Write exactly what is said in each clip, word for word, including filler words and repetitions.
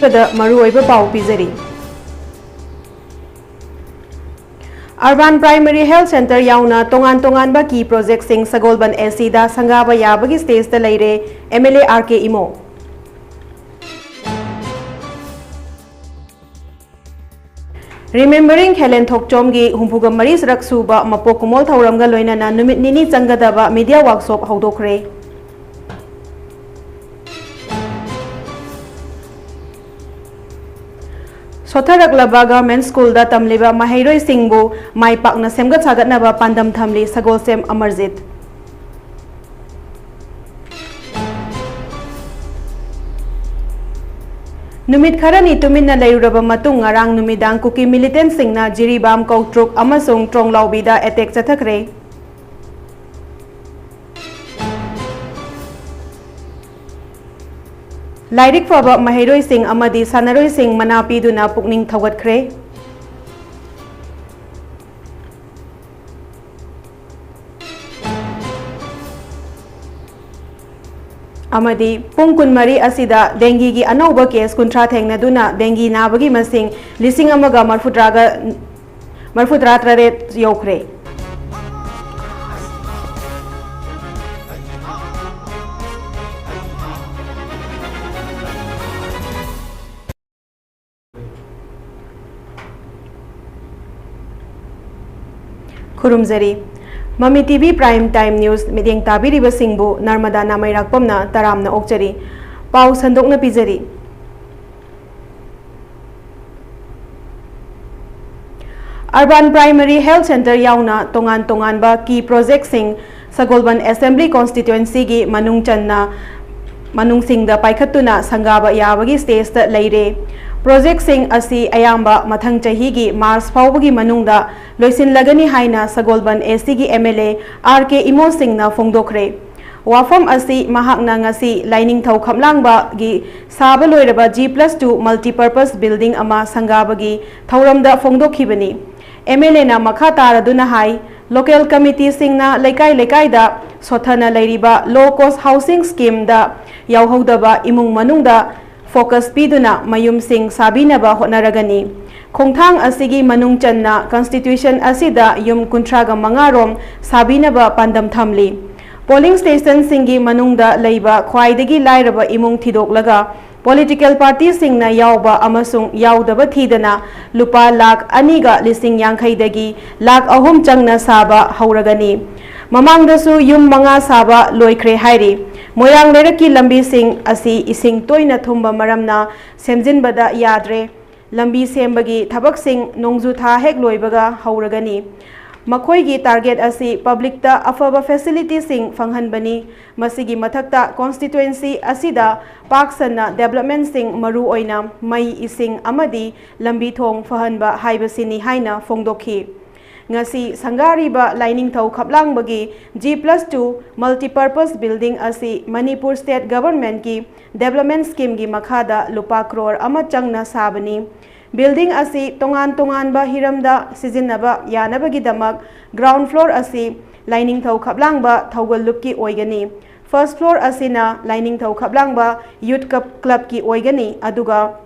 ꯗ ꯃꯔꯨꯑꯣꯏꯕ ꯄꯥꯎ ꯄꯤꯖꯔꯤ꯫ Urban Primary Health Centre ꯌꯥꯎꯅ ꯇꯣꯉꯥꯟ ꯇꯣꯉꯥꯟꯕ key projectꯁꯤꯡ ꯁꯒꯣꯜꯕꯟ ACꯗ ꯁꯪꯒꯥꯕ ꯌꯥꯕꯒꯤ stageꯇ ꯂꯩꯔꯦ MLA RK ꯏꯃꯣ꯫ Remembering ꯈꯦꯂꯦꯟ ꯊꯣꯛꯆꯣꯝꯒꯤ ꯍꯨꯝꯐꯨꯒ ꯃꯔꯤ ꯁꯨꯔꯛ ꯁꯨꯕ ꯃꯄꯣꯛ ꯀꯨꯝꯑꯣꯜ ꯊꯧꯔꯝꯒ ꯂꯣꯏꯅꯅ ꯅꯨꯃꯤꯠ ꯅꯤꯅꯤ ꯆꯪꯒꯗꯕ media workshop ꯍꯧꯗꯣꯛꯈ꯭ꯔꯦ꯫ ꯁꯣꯠꯊꯔꯛꯂꯕ government schoolꯗ ꯇꯝꯂꯤꯕ ꯃꯍꯩꯔꯣꯏꯁꯤꯡꯕꯨ ꯃꯥꯏ ꯄꯥꯛꯅ ꯁꯦꯝꯒꯠ ꯁꯥꯒꯠꯅꯕ ꯄꯥꯟꯗꯝ ꯊꯝꯂꯤ ꯁꯒꯣꯜꯁꯦꯝ ꯑꯃꯔꯖꯤꯠ꯫ ꯅꯨꯃꯤꯠ ꯈꯔꯅꯤ ꯇꯨꯃꯤꯟꯅ ꯂꯩꯔꯨꯔꯕ ꯃꯇꯨꯡ ꯉꯔꯥꯡ ꯅꯨꯃꯤꯗꯥꯡ ꯀꯨꯀꯤ militantꯁꯤꯡꯅ ꯖꯤꯔꯤꯕꯥꯝ ꯀꯧꯇ꯭ꯔꯨꯛ ꯑꯃꯁꯨꯡ ꯇ꯭ꯔꯣꯡꯂꯥꯎꯕꯤꯗ attack ꯆꯠꯊꯈ꯭ꯔꯦ꯫ ꯂꯥꯏꯔꯤꯛ ꯐꯕ ꯃꯍꯩꯔꯣꯏꯁꯤꯡ ꯑꯃꯗꯤ ꯁꯥꯟꯅꯔꯣꯏꯁꯤꯡ ꯃꯅꯥ ꯄꯤꯗꯨꯅ ꯄꯨꯛꯅꯤꯡ ꯊꯧꯒꯠꯈ꯭ꯔꯦ꯫ ꯑꯃꯗꯤ ꯄꯨꯡ ꯀꯨꯟꯃꯔꯤ ꯑꯁꯤꯗ dengueꯒꯤ ꯑꯅꯧꯕ case ꯀꯨꯟꯊ꯭ꯔꯥ ꯊꯦꯡꯅꯗꯨꯅ dengue ꯅꯥꯕꯒꯤ ꯃꯁꯤꯡ ꯂꯤꯁꯤꯡ ꯑꯃꯒ ꯃꯔꯐꯨꯇꯔꯥꯒ, ꯃꯔꯐꯨꯇꯔꯥ ꯇꯔꯦꯠ ꯌꯧꯈ꯭ꯔꯦ꯫ ꯈꯨꯔꯨꯝꯖꯔꯤ꯫ ꯃꯃꯤ TV Prime Time News ꯃꯤꯠꯌꯦꯡ ꯇꯥꯕꯤꯔꯤꯕꯁꯤꯡꯕꯨ ꯅꯔꯃꯗꯥ ꯅꯥꯃꯩꯔꯥꯛꯄꯝꯅ ꯇꯔꯥꯝꯅ ꯑꯣꯛꯆꯔꯤ꯫ ꯄꯥꯎ ꯁꯟꯗꯣꯛꯅ ꯄꯤꯖꯔꯤ꯫ Urban Primary Health Centre ꯌꯥꯎꯅ ꯇꯣꯉꯥꯟ ꯇꯣꯉꯥꯟꯕ key projectꯁꯤꯡ ꯁꯒꯣꯜꯕꯟ Assembly Constituencyꯒꯤ ꯃꯅꯨꯡ ꯆꯟꯅ ꯃꯅꯨꯡꯁꯤꯡꯗ ꯄꯥꯏꯈꯠꯇꯨꯅ ꯁꯪꯒꯥꯕ ꯌꯥꯕꯒꯤ stageꯇ ꯂꯩꯔꯦ꯫ Projectꯁꯤꯡ ꯑꯁꯤ ꯑꯌꯥꯝꯕ ꯃꯊꯪ ꯆꯍꯤꯒꯤ March ꯐꯥꯎꯕꯒꯤ ꯃꯅꯨꯡꯗ ꯂꯣꯏꯁꯤꯜꯂꯒꯅꯤ ꯍꯥꯏꯅ ꯁꯒꯣꯜꯕꯟ ACꯒꯤ MLA RK ꯏꯃꯣꯁꯤꯡꯅ ꯐꯣꯡꯗꯣꯛꯈ꯭ꯔꯦ꯫ ꯋꯥꯐꯝ ꯑꯁꯤ ꯃꯍꯥꯛꯅ ꯉꯁꯤ ꯂꯥꯏꯅꯤꯡꯊꯧ ꯈꯝꯂꯥꯡꯕꯒꯤ ꯁꯥꯕ ꯂꯣꯏꯔꯕ G plus two multipurpose building ꯑꯃ ꯁꯪꯒꯥꯕꯒꯤ ꯊꯧꯔꯝꯗ ꯐꯣꯡꯗꯣꯛꯈꯤꯕꯅꯤ꯫ MLAꯅ ꯃꯈꯥ ꯇꯥꯔꯗꯨꯅ ꯍꯥꯏ, local committeeꯁꯤꯡꯅ ꯂꯩꯀꯥꯏ ꯂꯩꯀꯥꯏꯗ ꯁꯣꯠꯊꯅ ꯂꯩꯔꯤꯕ low cost housing schemeꯗ ꯌꯥꯎꯍꯧꯗꯕ ꯏꯃꯨꯡ ꯃꯅꯨꯡꯗ focus ꯄꯤꯗꯨꯅ ꯃꯌꯨꯝꯁꯤꯡ ꯁꯥꯕꯤꯅꯕ ꯍꯣꯠꯅꯔꯒꯅꯤ꯫ ꯈꯣꯡꯊꯥꯡ ꯑꯁꯤꯒꯤ ꯃꯅꯨꯡ ꯆꯟꯅ constituency ꯑꯁꯤꯗ ꯌꯨꯝ ꯀꯨꯟꯊ꯭ꯔꯥꯒ ꯃꯉꯥ ꯔꯣꯝ ꯁꯥꯕꯤꯅꯕ ꯄꯥꯟꯗꯝ ꯊꯝꯂꯤ꯫ Polling stationꯁꯤꯡꯒꯤ ꯃꯅꯨꯡꯗ ꯂꯩꯕ ꯈ꯭ꯋꯥꯏꯗꯒꯤ ꯂꯥꯏꯔꯕ ꯏꯃꯨꯡ ꯊꯤꯗꯣꯛꯂꯒ political partyꯁꯤꯡꯅ ꯌꯥꯎꯕ ꯑꯃꯁꯨꯡ ꯌꯥꯎꯗꯕ ꯊꯤꯗꯅ ꯂꯨꯄꯥ ꯂꯥꯈ ꯑꯅꯤꯒ ꯂꯤꯁꯤꯡ ꯌꯥꯡꯈꯩꯗꯒꯤ ꯂꯥꯈ ꯑꯍꯨꯝ ꯆꯪꯅ ꯁꯥꯕ ꯍꯧꯔꯒꯅꯤ꯫ ꯃꯃꯥꯡꯗꯁꯨ ꯌꯨꯝ ꯃꯉꯥ ꯁꯥꯕ ꯂꯣꯏꯈ꯭ꯔꯦ ꯍꯥꯏꯔꯤ꯫ ꯃꯣꯏꯔꯥꯡ ꯂꯩꯔꯛꯀꯤ ꯂꯝꯕꯤꯁꯤꯡ ꯑꯁꯤ ꯏꯁꯤꯡ ꯇꯣꯏꯅ ꯊꯨꯝꯕ ꯃꯔꯝꯅ ꯁꯦꯝꯖꯤꯟꯕꯗ ꯌꯥꯗ꯭ꯔꯦ꯫ ꯂꯝꯕꯤ ꯁꯦꯝꯕꯒꯤ ꯊꯕꯛꯁꯤꯡ ꯅꯣꯡꯖꯨ ꯊꯥ ꯍꯦꯛ ꯂꯣꯏꯕꯒ ꯍꯧꯔꯒꯅꯤ꯫ ꯃꯈꯣꯏꯒꯤ target ꯑꯁꯤ publicꯇ ꯑꯐꯕ facilityꯁꯤꯡ ꯐꯪꯍꯟꯕꯅꯤ꯫ ꯃꯁꯤꯒꯤ ꯃꯊꯛꯇ constituency ꯑꯁꯤꯗ ꯄꯥꯛ ꯁꯟꯅ developmentꯁꯤꯡ, ꯃꯔꯨꯑꯣꯏꯅ ꯃꯩ, ꯏꯁꯤꯡ ꯑꯃꯗꯤ ꯂꯝꯕꯤ ꯊꯣꯡ ꯐꯍꯟꯕ ꯍꯥꯏꯕꯁꯤꯅꯤ ꯍꯥꯏꯅ ꯐꯣꯡꯗꯣꯛꯈꯤ꯫ ꯉꯁꯤ ꯁꯪꯒꯥꯔꯤꯕ ꯂꯥꯏꯅꯤꯡꯊꯧ ꯈꯞꯂꯥꯡꯕꯒꯤ G plus two multipurpose building ꯑꯁꯤ ꯃꯅꯤꯄꯨꯔ state governmentꯀꯤ development schemeꯒꯤ ꯃꯈꯥꯗ ꯂꯨꯄꯥ ꯀ꯭ꯔꯣꯔ ꯑꯃ ꯆꯪꯅ ꯁꯥꯕꯅꯤ꯫ Building ꯑꯁꯤ ꯇꯣꯉꯥꯟ ꯇꯣꯉꯥꯟꯕ ꯍꯤꯔꯝꯗ ꯁꯤꯖꯤꯟꯅꯕ ꯌꯥꯅꯕꯒꯤꯗꯃꯛ ground floor ꯑꯁꯤ ꯂꯥꯏꯅꯤꯡꯊꯧ ꯈꯞꯂꯥꯡꯕ ꯊꯧꯒꯜ ꯂꯨꯞꯀꯤ ꯑꯣꯏꯒꯅꯤ꯫ First floor ꯑꯁꯤꯅ ꯂꯥꯏꯅꯤꯡꯊꯧ ꯈꯞꯂꯥꯡꯕ Youth Club, clubꯀꯤ ꯑꯣꯏꯒꯅꯤ, ꯑꯗꯨꯒ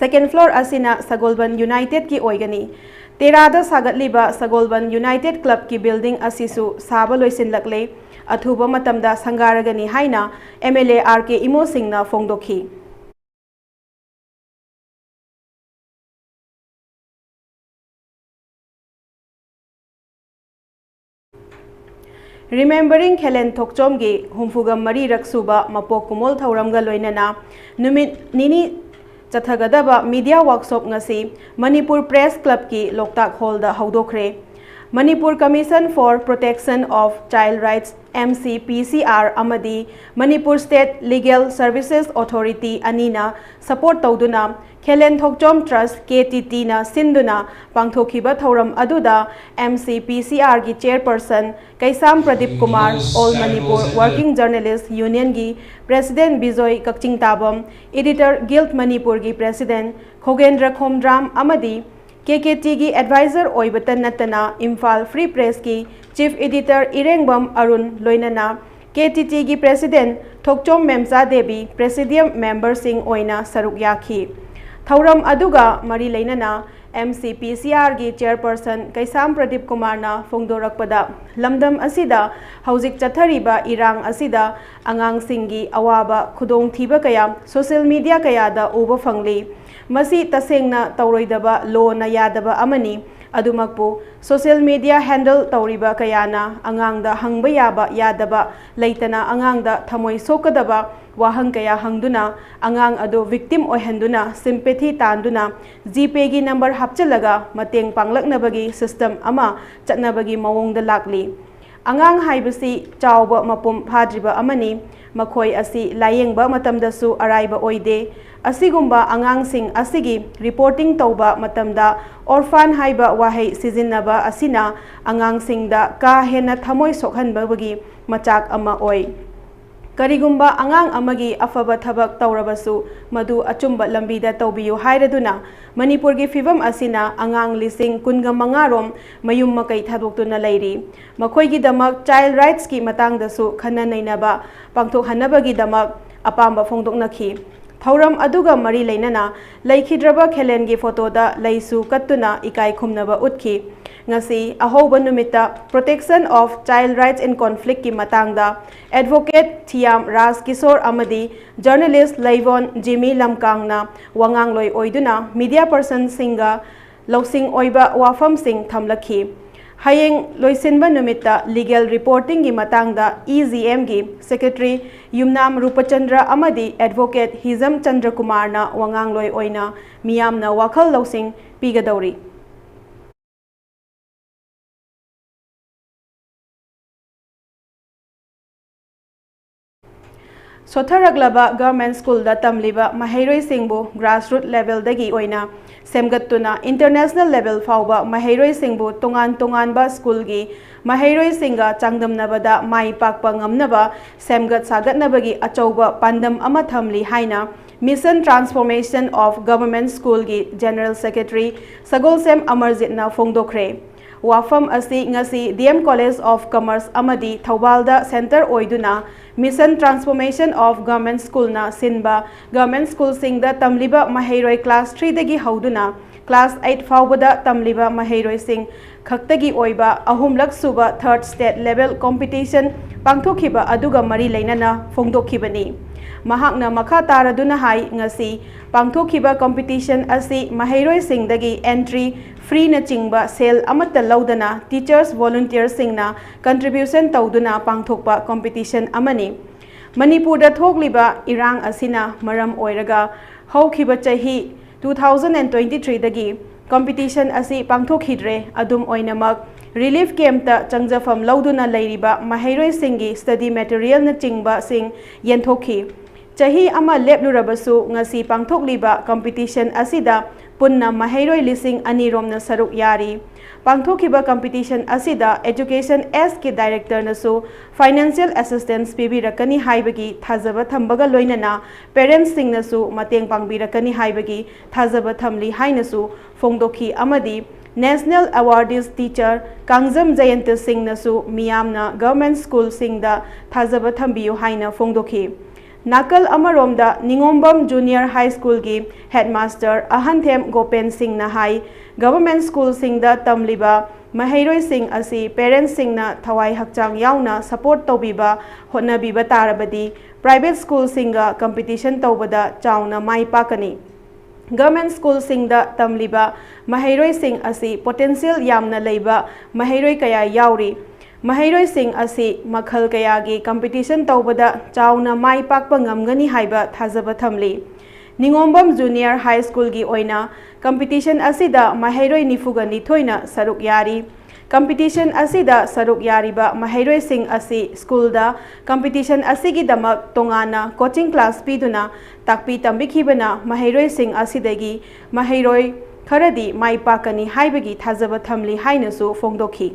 second floor ꯑꯁꯤꯅ ꯁꯒꯣꯜꯕꯟ Unitedꯀꯤ ꯑꯣꯏꯒꯅꯤ꯫ ꯇꯦꯔꯥꯗ ꯁꯥꯒꯠꯂꯤꯕ ꯁꯒꯣꯜꯕꯟ United Clubꯀꯤ building ꯑꯁꯤꯁꯨ ꯁꯥꯕ ꯂꯣꯏꯁꯤꯜꯂꯛꯂꯦ꯫ ꯑꯊꯨꯕ ꯃꯇꯝꯗ ꯁꯪꯒꯥꯔꯒꯅꯤ ꯍꯥꯏꯅ MLA R K ꯏꯃꯣꯁꯤꯡꯅ ꯐꯣꯡꯗꯣꯛꯈꯤ꯫ Remembering ꯈꯦꯂꯦꯟ ꯊꯣꯛꯆꯣꯝꯒꯤ ꯍꯨꯝꯐꯨꯒ ꯃꯔꯤꯔꯛ ꯁꯨꯕ ꯃꯄꯣꯛ ꯀꯨꯝꯑꯣꯜ ꯊꯧꯔꯝꯒ ꯂꯣꯏꯅꯅ ꯅꯨꯃꯤꯠ ꯅꯤꯅꯤ ꯆꯠꯊꯒꯗꯕ media workshop ꯉꯁꯤ Manipur Press Clubꯀꯤ Loktak Hallꯗ ꯍꯧꯗꯣꯛꯈ꯭ꯔꯦ꯫ Manipur Commission for Protection of Child Rights, MCPCR, ꯑꯃꯗꯤ Manipur State Legal Services Authority ꯑꯅꯤꯅ support ꯇꯧꯗꯨꯅ ꯈꯦꯂꯦꯟ ꯊꯣꯛꯆꯣꯝ Trust, KTTꯅ ꯁꯤꯟꯗꯨꯅ ꯄꯥꯡꯊꯣꯛꯈꯤꯕ ꯊꯧꯔꯝ ꯑꯗꯨꯗ MCPCRꯒꯤ chairperson ꯀꯩꯁꯥꯝ Pradeep Kumar, All Manipur Working Journalist Unionꯒꯤ president Bijoy ꯀꯛꯆꯤꯡꯇꯥꯕꯝ, Editor Guild ꯃꯅꯤꯄꯨꯔꯒꯤ president ꯈꯣꯒꯦꯟꯗ꯭ꯔ ꯈꯣꯝꯗ꯭ꯔꯥꯝ ꯑꯃꯗꯤ KKTꯒꯤ advisor ꯑꯣꯏꯕꯇ ꯅꯠꯇꯅ Imphal Free Pressꯀꯤ chief editor ꯏꯔꯦꯡꯕꯝ Arun ꯂꯣꯏꯅꯅ ꯀꯦ ꯇꯤ ꯇꯤꯒꯤ President ꯊꯣꯛꯆꯣꯝ ꯃꯦꯝꯆꯥ ꯗꯦꯕꯤ Presidium memberꯁꯤꯡ ꯑꯣꯏꯅ ꯁꯔꯨꯛ ꯌꯥꯈꯤ꯫ ꯊꯧꯔꯝ ꯑꯗꯨꯒ ꯃꯔꯤ ꯂꯩꯅꯅ M C P C Rꯒꯤ Chairperson ꯀꯩꯁꯥꯝ ꯄ꯭ꯔꯗꯤꯞ ꯀꯨꯃꯥꯔꯅ ꯐꯣꯡꯗꯣꯔꯛꯄꯗ, ꯂꯝꯗꯝ ꯑꯁꯤꯗ ꯍꯧꯖꯤꯛ ꯆꯠꯊꯔꯤꯕ ꯏꯔꯥꯡ ꯑꯁꯤꯗ ꯑꯉꯥꯡꯁꯤꯡꯒꯤ ꯑꯋꯥꯕ ꯈꯨꯗꯣꯡꯊꯤꯕ ꯀꯌꯥ social media ꯀꯌꯥꯗ ꯎꯕ ꯐꯪꯂꯤ꯫ ꯃꯁꯤ ꯇꯁꯦꯡꯅ ꯇꯧꯔꯣꯏꯗꯕ, ꯂꯣꯅ ꯌꯥꯗꯕ ꯑꯃꯅꯤ꯫ ꯑꯗꯨꯃꯛꯄꯨ social media handle ꯇꯧꯔꯤꯕ ꯀꯌꯥꯅ ꯑꯉꯥꯡꯗ ꯍꯪꯕ ꯌꯥꯕ ꯌꯥꯗꯕ ꯂꯩꯇꯅ ꯑꯉꯥꯡꯗ ꯊꯃꯣꯏ ꯁꯣꯛꯀꯗꯕ ꯋꯥꯍꯪ ꯀꯌꯥ ꯍꯪꯗꯨꯅ ꯑꯉꯥꯡ ꯑꯗꯨ victim ꯑꯣꯏꯍꯟꯗꯨꯅ sympathy ꯇꯥꯟꯗꯨꯅ GPayꯒꯤ number ꯍꯥꯞꯆꯤꯜꯂꯒ ꯃꯇꯦꯡ ꯄꯥꯡꯂꯛꯅꯕꯒꯤ system ꯑꯃ ꯆꯠꯅꯕꯒꯤ ꯃꯑꯣꯡꯗ ꯂꯥꯛꯂꯤ꯫ ꯑꯉꯥꯡ ꯍꯥꯏꯕꯁꯤ ꯆꯥꯎꯕ ꯃꯄꯨꯡ ꯐꯥꯗ꯭ꯔꯤꯕ ꯑꯃꯅꯤ꯫ ꯃꯈꯣꯏ ꯑꯁꯤ ꯂꯥꯌꯦꯡꯕ ꯃꯇꯝꯗꯁꯨ ꯑꯔꯥꯏꯕ ꯑꯣꯏꯗꯦ꯫ ꯑꯁꯤꯒꯨꯝꯕ ꯑꯉꯥꯡꯁꯤꯡ ꯑꯁꯤꯒꯤ reporting ꯇꯧꯕ ꯃꯇꯝꯗ orphan ꯍꯥꯏꯕ ꯋꯥꯍꯩ ꯁꯤꯖꯤꯟꯅꯕ ꯑꯁꯤꯅ ꯑꯉꯥꯡꯁꯤꯡꯗ ꯀꯥ ꯍꯦꯟꯅ ꯊꯃꯣꯏ ꯁꯣꯛꯍꯟꯕꯒꯤ ꯃꯆꯥꯛ ꯑꯃ ꯑꯣꯏ꯫ ꯀꯔꯤꯒꯨꯝꯕ ꯑꯉꯥꯡ ꯑꯃꯒꯤ ꯑꯐꯕ ꯊꯕꯛ ꯇꯧꯔꯕꯁꯨ, ꯃꯗꯨ ꯑꯆꯨꯝꯕ ꯂꯝꯕꯤꯗ ꯇꯧꯕꯤꯌꯨ ꯍꯥꯏꯔꯗꯨꯅ, ꯃꯅꯤꯄꯨꯔꯒꯤ ꯐꯤꯚꯝ ꯑꯁꯤꯅ ꯑꯉꯥꯡ ꯂꯤꯁꯤꯡ ꯀꯨꯟꯒ ꯃꯉꯥ ꯔꯣꯝ ꯃꯌꯨꯝ ꯃꯀꯩ ꯊꯥꯗꯣꯛꯇꯨꯅ ꯂꯩꯔꯤ꯫ ꯃꯈꯣꯏꯒꯤꯗꯃꯛ child rightsꯀꯤ ꯃꯇꯥꯡꯗꯁꯨ ꯈꯟꯅ ꯅꯩꯅꯕ ꯄꯥꯡꯊꯣꯛꯍꯟꯅꯕꯒꯤꯗꯃꯛ ꯑꯄꯥꯝꯕ ꯐꯣꯡꯗꯣꯛꯅꯈꯤ꯫ ꯊꯧꯔꯝ ꯑꯗꯨꯒ ꯃꯔꯤ ꯂꯩꯅꯅ ꯂꯩꯈꯤꯗ꯭ꯔꯕ ꯈꯦꯂꯦꯟꯒꯤ ꯐꯣꯇꯣꯗ ꯂꯩꯁꯨ ꯀꯠꯇꯨꯅ ꯏꯀꯥꯏ ꯈꯨꯝꯅꯕ ꯎꯠꯈꯤ꯫ ꯉꯁꯤ ꯑꯍꯧꯕ ꯅꯨꯃꯤꯠꯇ Protection of Child Rights in Conflictꯀꯤ ꯃꯇꯥꯡꯗ Advocate ꯊꯤꯌꯥꯝ ꯔꯥꯖ ꯀꯤꯁꯣꯔ ꯑꯃꯗꯤ Journalist ꯂꯩꯕꯣꯟ ꯖꯤꯃꯤ ꯂꯝꯀꯥꯡꯅ ꯋꯥꯉꯥꯡꯂꯣꯏ ꯑꯣꯏꯗꯨꯅ media personꯁꯤꯡꯒ ꯂꯧꯁꯤꯡ ꯑꯣꯏꯕ ꯋꯥꯐꯝꯁꯤꯡ ꯊꯝꯂꯛꯈꯤ꯫ ꯍꯌꯦꯡ ꯂꯣꯏꯁꯤꯟꯕ ꯅꯨꯃꯤꯠꯇ legal reportingꯒꯤ ꯃꯇꯥꯡꯗ EGMꯒꯤ Secretary ꯌꯨꯝꯅꯥꯝ ꯔꯨꯄꯆꯟꯗ꯭ꯔ ꯑꯃꯗꯤ Advocate ꯍꯤꯖꯝ ꯆꯟꯗ꯭ꯔꯀꯨꯃꯥꯔꯅ ꯋꯥꯉꯥꯡꯂꯣꯏ ꯑꯣꯏꯅ ꯃꯤꯌꯥꯝꯅ ꯋꯥꯈꯜ ꯂꯧꯁꯤꯡ ꯄꯤꯒꯗꯧꯔꯤ꯫ ꯁꯣꯠꯊꯔꯛꯂꯕ government schoolꯗ ꯇꯝꯂꯤꯕ ꯃꯍꯩꯔꯣꯏꯁꯤꯡꯕꯨ grassroot levelꯗꯒꯤ ꯑꯣꯏꯅ ꯁꯦꯝꯒꯠꯇꯨꯅ international level ꯐꯥꯎꯕ ꯃꯍꯩꯔꯣꯏꯁꯤꯡꯕꯨ ꯇꯣꯉꯥꯟ ꯇꯣꯉꯥꯟꯕ schoolꯒꯤ ꯃꯍꯩꯔꯣꯏꯁꯤꯡꯒ ꯆꯥꯡꯗꯝꯅꯕꯗ ꯃꯥꯏ ꯄꯥꯛꯄ ꯉꯝꯅꯕ ꯁꯦꯝꯒꯠ ꯁꯥꯒꯠꯅꯕꯒꯤ ꯑꯆꯧꯕ ꯄꯥꯟꯗꯝ ꯑꯃ ꯊꯝꯂꯤ ꯍꯥꯏꯅ Mission Transformation of Government Schoolꯒꯤ General Secretary ꯁꯒꯣꯜꯁꯦꯝ ꯑꯃꯔꯖꯤꯠꯅ ꯐꯣꯡꯗꯣꯛꯈ꯭ꯔꯦ꯫ ꯋꯥꯐꯝ ꯑꯁꯤ ꯉꯁꯤ D M College of Commerce ꯑꯃꯗꯤ ꯊꯧꯕꯥꯜꯗ centre ꯑꯣꯏꯗꯨꯅ Mission Transformation of Government Schoolꯅ ꯁꯤꯟꯕ government schoolꯁꯤꯡꯗ ꯇꯝꯂꯤꯕ ꯃꯍꯩꯔꯣꯏ class threeꯗꯒꯤ ꯍꯧꯗꯨꯅ class eight ꯐꯥꯎꯕꯗ ꯇꯝꯂꯤꯕ ꯃꯍꯩꯔꯣꯏꯁꯤꯡ ꯈꯛꯇꯒꯤ ꯑꯣꯏꯕ ꯑꯍꯨꯝꯂꯛ ꯁꯨꯕ third state level competition ꯄꯥꯡꯊꯣꯛꯈꯤꯕ ꯑꯗꯨꯒ ꯃꯔꯤ ꯂꯩꯅꯅ ꯐꯣꯡꯗꯣꯛꯈꯤꯕꯅꯤ꯫ ꯃꯍꯥꯛꯅ ꯃꯈꯥ ꯇꯥꯔꯗꯨꯅ ꯍꯥꯏ, ꯉꯁꯤ ꯄꯥꯡꯊꯣꯛꯈꯤꯕ competition ꯑꯁꯤ ꯃꯍꯩꯔꯣꯏꯁꯤꯡꯗꯒꯤ entry feeꯅꯆꯤꯡꯕ ꯁꯦꯜ ꯑꯃꯠꯇ ꯂꯧꯗꯅ teachers volunteerꯁꯤꯡꯅ contribution ꯇꯧꯗꯨꯅ ꯄꯥꯡꯊꯣꯛꯄ competition ꯑꯃꯅꯤ꯫ ꯃꯅꯤꯄꯨꯔꯗ ꯊꯣꯛꯂꯤꯕ ꯏꯔꯥꯡ ꯑꯁꯤꯅ ꯃꯔꯝ ꯑꯣꯏꯔꯒ ꯍꯧꯈꯤꯕ ꯆꯍꯤ two thousand and twenty threeꯗꯒꯤ competition ꯑꯁꯤ ꯄꯥꯡꯊꯣꯛꯈꯤꯗ꯭ꯔꯦ꯫ ꯑꯗꯨꯝ ꯑꯣꯏꯅꯃꯛ relief campꯇ ꯆꯪꯖꯐꯝ ꯂꯧꯗꯨꯅ ꯂꯩꯔꯤꯕ ꯃꯍꯩꯔꯣꯏꯁꯤꯡꯒꯤ study materialꯅꯆꯤꯡꯕꯁꯤꯡ ꯌꯦꯟꯊꯣꯛꯈꯤ꯫ ꯆꯍꯤ ꯑꯃ ꯂꯦꯞꯂꯨꯔꯕꯁꯨ ꯉꯁꯤ ꯄꯥꯡꯊꯣꯛꯂꯤꯕ competition ꯑꯁꯤꯗ ꯄꯨꯟꯅ ꯃꯍꯩꯔꯣꯏ ꯂꯤꯁꯤꯡ ꯑꯅꯤ ꯔꯣꯝꯅ ꯁꯔꯨꯛ ꯌꯥꯔꯤ꯫ ꯄꯥꯡꯊꯣꯛꯈꯤꯕ competition ꯑꯁꯤꯗ Education Sꯀꯤ directorꯅꯁꯨ financial assistance ꯄꯤꯕꯤꯔꯛꯀꯅꯤ ꯍꯥꯏꯕꯒꯤ ꯊꯥꯖꯕ ꯊꯝꯕꯒ ꯂꯣꯏꯅꯅ parentsꯁꯤꯡꯅꯁꯨ ꯃꯇꯦꯡ ꯄꯥꯡꯕꯤꯔꯛꯀꯅꯤ ꯍꯥꯏꯕꯒꯤ ꯊꯥꯖꯕ ꯊꯝꯂꯤ ꯍꯥꯏꯅꯁꯨ ꯐꯣꯡꯗꯣꯛꯈꯤ꯫ ꯑꯃꯗꯤ National Awardees Teacher ꯀꯥꯡꯖꯝ ꯖꯌꯟꯇ ꯁꯤꯡꯅꯁꯨ ꯃꯤꯌꯥꯝꯅ government schoolꯁꯤꯡꯗ ꯊꯥꯖꯕ ꯊꯝꯕꯤꯌꯨ ꯍꯥꯏꯅ ꯐꯣꯡꯗꯣꯛꯈꯤ꯫ ꯅꯥꯀꯜ ꯑꯃꯔꯣꯝꯗ ꯅꯤꯉꯣꯝꯕꯝ Junior High Schoolꯒꯤ headmaster ꯑꯍꯟꯊꯦꯝ ꯒꯣꯄꯦꯟ ꯁꯤꯡꯅ ꯍꯥꯏ, government schoolꯁꯤꯡꯗ ꯇꯝꯂꯤꯕ ꯃꯍꯩꯔꯣꯏꯁꯤꯡ ꯑꯁꯤ parentsꯁꯤꯡꯅ ꯊꯋꯥꯏ ꯍꯛꯆꯥꯡ ꯌꯥꯎꯅ support ꯇꯧꯕꯤꯕ, ꯍꯣꯠꯅꯕꯤꯕ ꯇꯥꯔꯕꯗꯤ private schoolꯁꯤꯡꯒ competition ꯇꯧꯕꯗ ꯆꯥꯎꯅ ꯃꯥꯏ ꯄꯥꯛꯀꯅꯤ꯫ Government schoolꯁꯤꯡꯗ ꯇꯝꯂꯤꯕ ꯃꯍꯩꯔꯣꯏꯁꯤꯡ ꯑꯁꯤ potential ꯌꯥꯝꯅ ꯂꯩꯕ ꯃꯍꯩꯔꯣꯏ ꯀꯌꯥ ꯌꯥꯎꯔꯤ꯫ ꯃꯍꯩꯔꯣꯏꯁꯤꯡ ꯑꯁꯤ ꯃꯈꯜ ꯀꯌꯥꯒꯤ competition ꯇꯧꯕꯗ ꯆꯥꯎꯅ ꯃꯥꯏ ꯄꯥꯛꯄ ꯉꯝꯒꯅꯤ ꯍꯥꯏꯕ ꯊꯥꯖꯕ ꯊꯝꯂꯤ꯫ ꯅꯤꯉꯣꯝꯕꯝ Junior High Schoolꯒꯤ ꯑꯣꯏꯅ competition ꯑꯁꯤꯗ ꯃꯍꯩꯔꯣꯏ ꯅꯤꯐꯨꯒ ꯅꯤꯊꯣꯏꯅ ꯁꯔꯨꯛ ꯌꯥꯔꯤ꯫ Competition ꯑꯁꯤꯗ ꯁꯔꯨꯛ ꯌꯥꯔꯤꯕ ꯃꯍꯩꯔꯣꯏꯁꯤꯡ ꯑꯁꯤ schoolꯗ competition ꯑꯁꯤꯒꯤꯗꯃꯛ ꯇꯣꯉꯥꯟꯅ coaching class ꯄꯤꯗꯨꯅ ꯇꯥꯛꯄꯤ ꯇꯝꯕꯤꯈꯤꯕꯅ ꯃꯍꯩꯔꯣꯏꯁꯤꯡ ꯑꯁꯤꯗꯒꯤ ꯃꯍꯩꯔꯣꯏ ꯈꯔꯗꯤ ꯃꯥꯏ ꯄꯥꯛꯀꯅꯤ ꯍꯥꯏꯕꯒꯤ ꯊꯥꯖꯕ ꯊꯝꯂꯤ ꯍꯥꯏꯅꯁꯨ ꯐꯣꯡꯗꯣꯛꯈꯤ꯫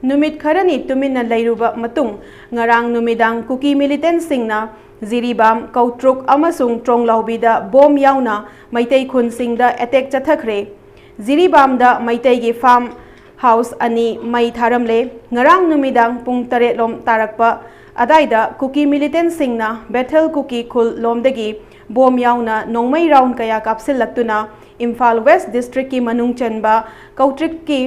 ꯅꯨꯃꯤꯠ ꯈꯔꯅꯤ ꯇꯨꯃꯤꯟꯅ ꯂꯩꯔꯨꯕ ꯃꯇꯨꯡ, ꯉꯔꯥꯡ ꯅꯨꯃꯤꯗꯥꯡ ꯀꯨꯀꯤ militantꯁꯤꯡꯅ ꯖꯤꯔꯤꯕꯥꯝ, ꯀꯧꯇ꯭ꯔꯨꯛ ꯑꯃꯁꯨꯡ ꯇ꯭ꯔꯣꯡꯂꯥꯎꯕꯤꯗ ꯕꯣꯝ ꯌꯥꯎꯅ ꯃꯩꯇꯩ ꯈꯨꯟꯁꯤꯡꯗ ꯑꯦꯇꯦꯛ ꯆꯠꯊꯈ꯭ꯔꯦ꯫ ꯖꯤꯔꯤꯕꯥꯝꯗ ꯃꯩꯇꯩꯒꯤ ꯐꯥꯔꯝ ꯍꯥꯎꯁ ꯑꯅꯤ ꯃꯩ ꯊꯥꯔꯝꯂꯦ꯫ ꯉꯔꯥꯡ ꯅꯨꯃꯤꯗꯥꯡ ꯄꯨꯡ ꯇꯔꯦꯠ ꯂꯣꯝ ꯇꯥꯔꯛꯄ ꯑꯗꯥꯏꯗ ꯀꯨꯀꯤ ꯃꯤꯂꯤꯇꯦꯟꯁꯤꯡꯅ ꯕꯦꯊꯦꯜ ꯀꯨꯀꯤ ꯈꯨꯜ ꯂꯣꯝꯗꯒꯤ ꯕꯣꯝ ꯌꯥꯎꯅ ꯅꯣꯡꯃꯩ ꯔꯥꯎꯟ ꯀꯌꯥ ꯀꯥꯞꯁꯤꯜꯂꯛꯇꯨꯅ ꯏꯝꯐꯥꯜ ꯋꯦꯁ ꯗꯤꯁꯇ꯭ꯔꯤꯛꯀꯤ ꯃꯅꯨꯡ ꯆꯟꯕ ꯀꯧꯇ꯭ꯔꯤꯛꯀꯤ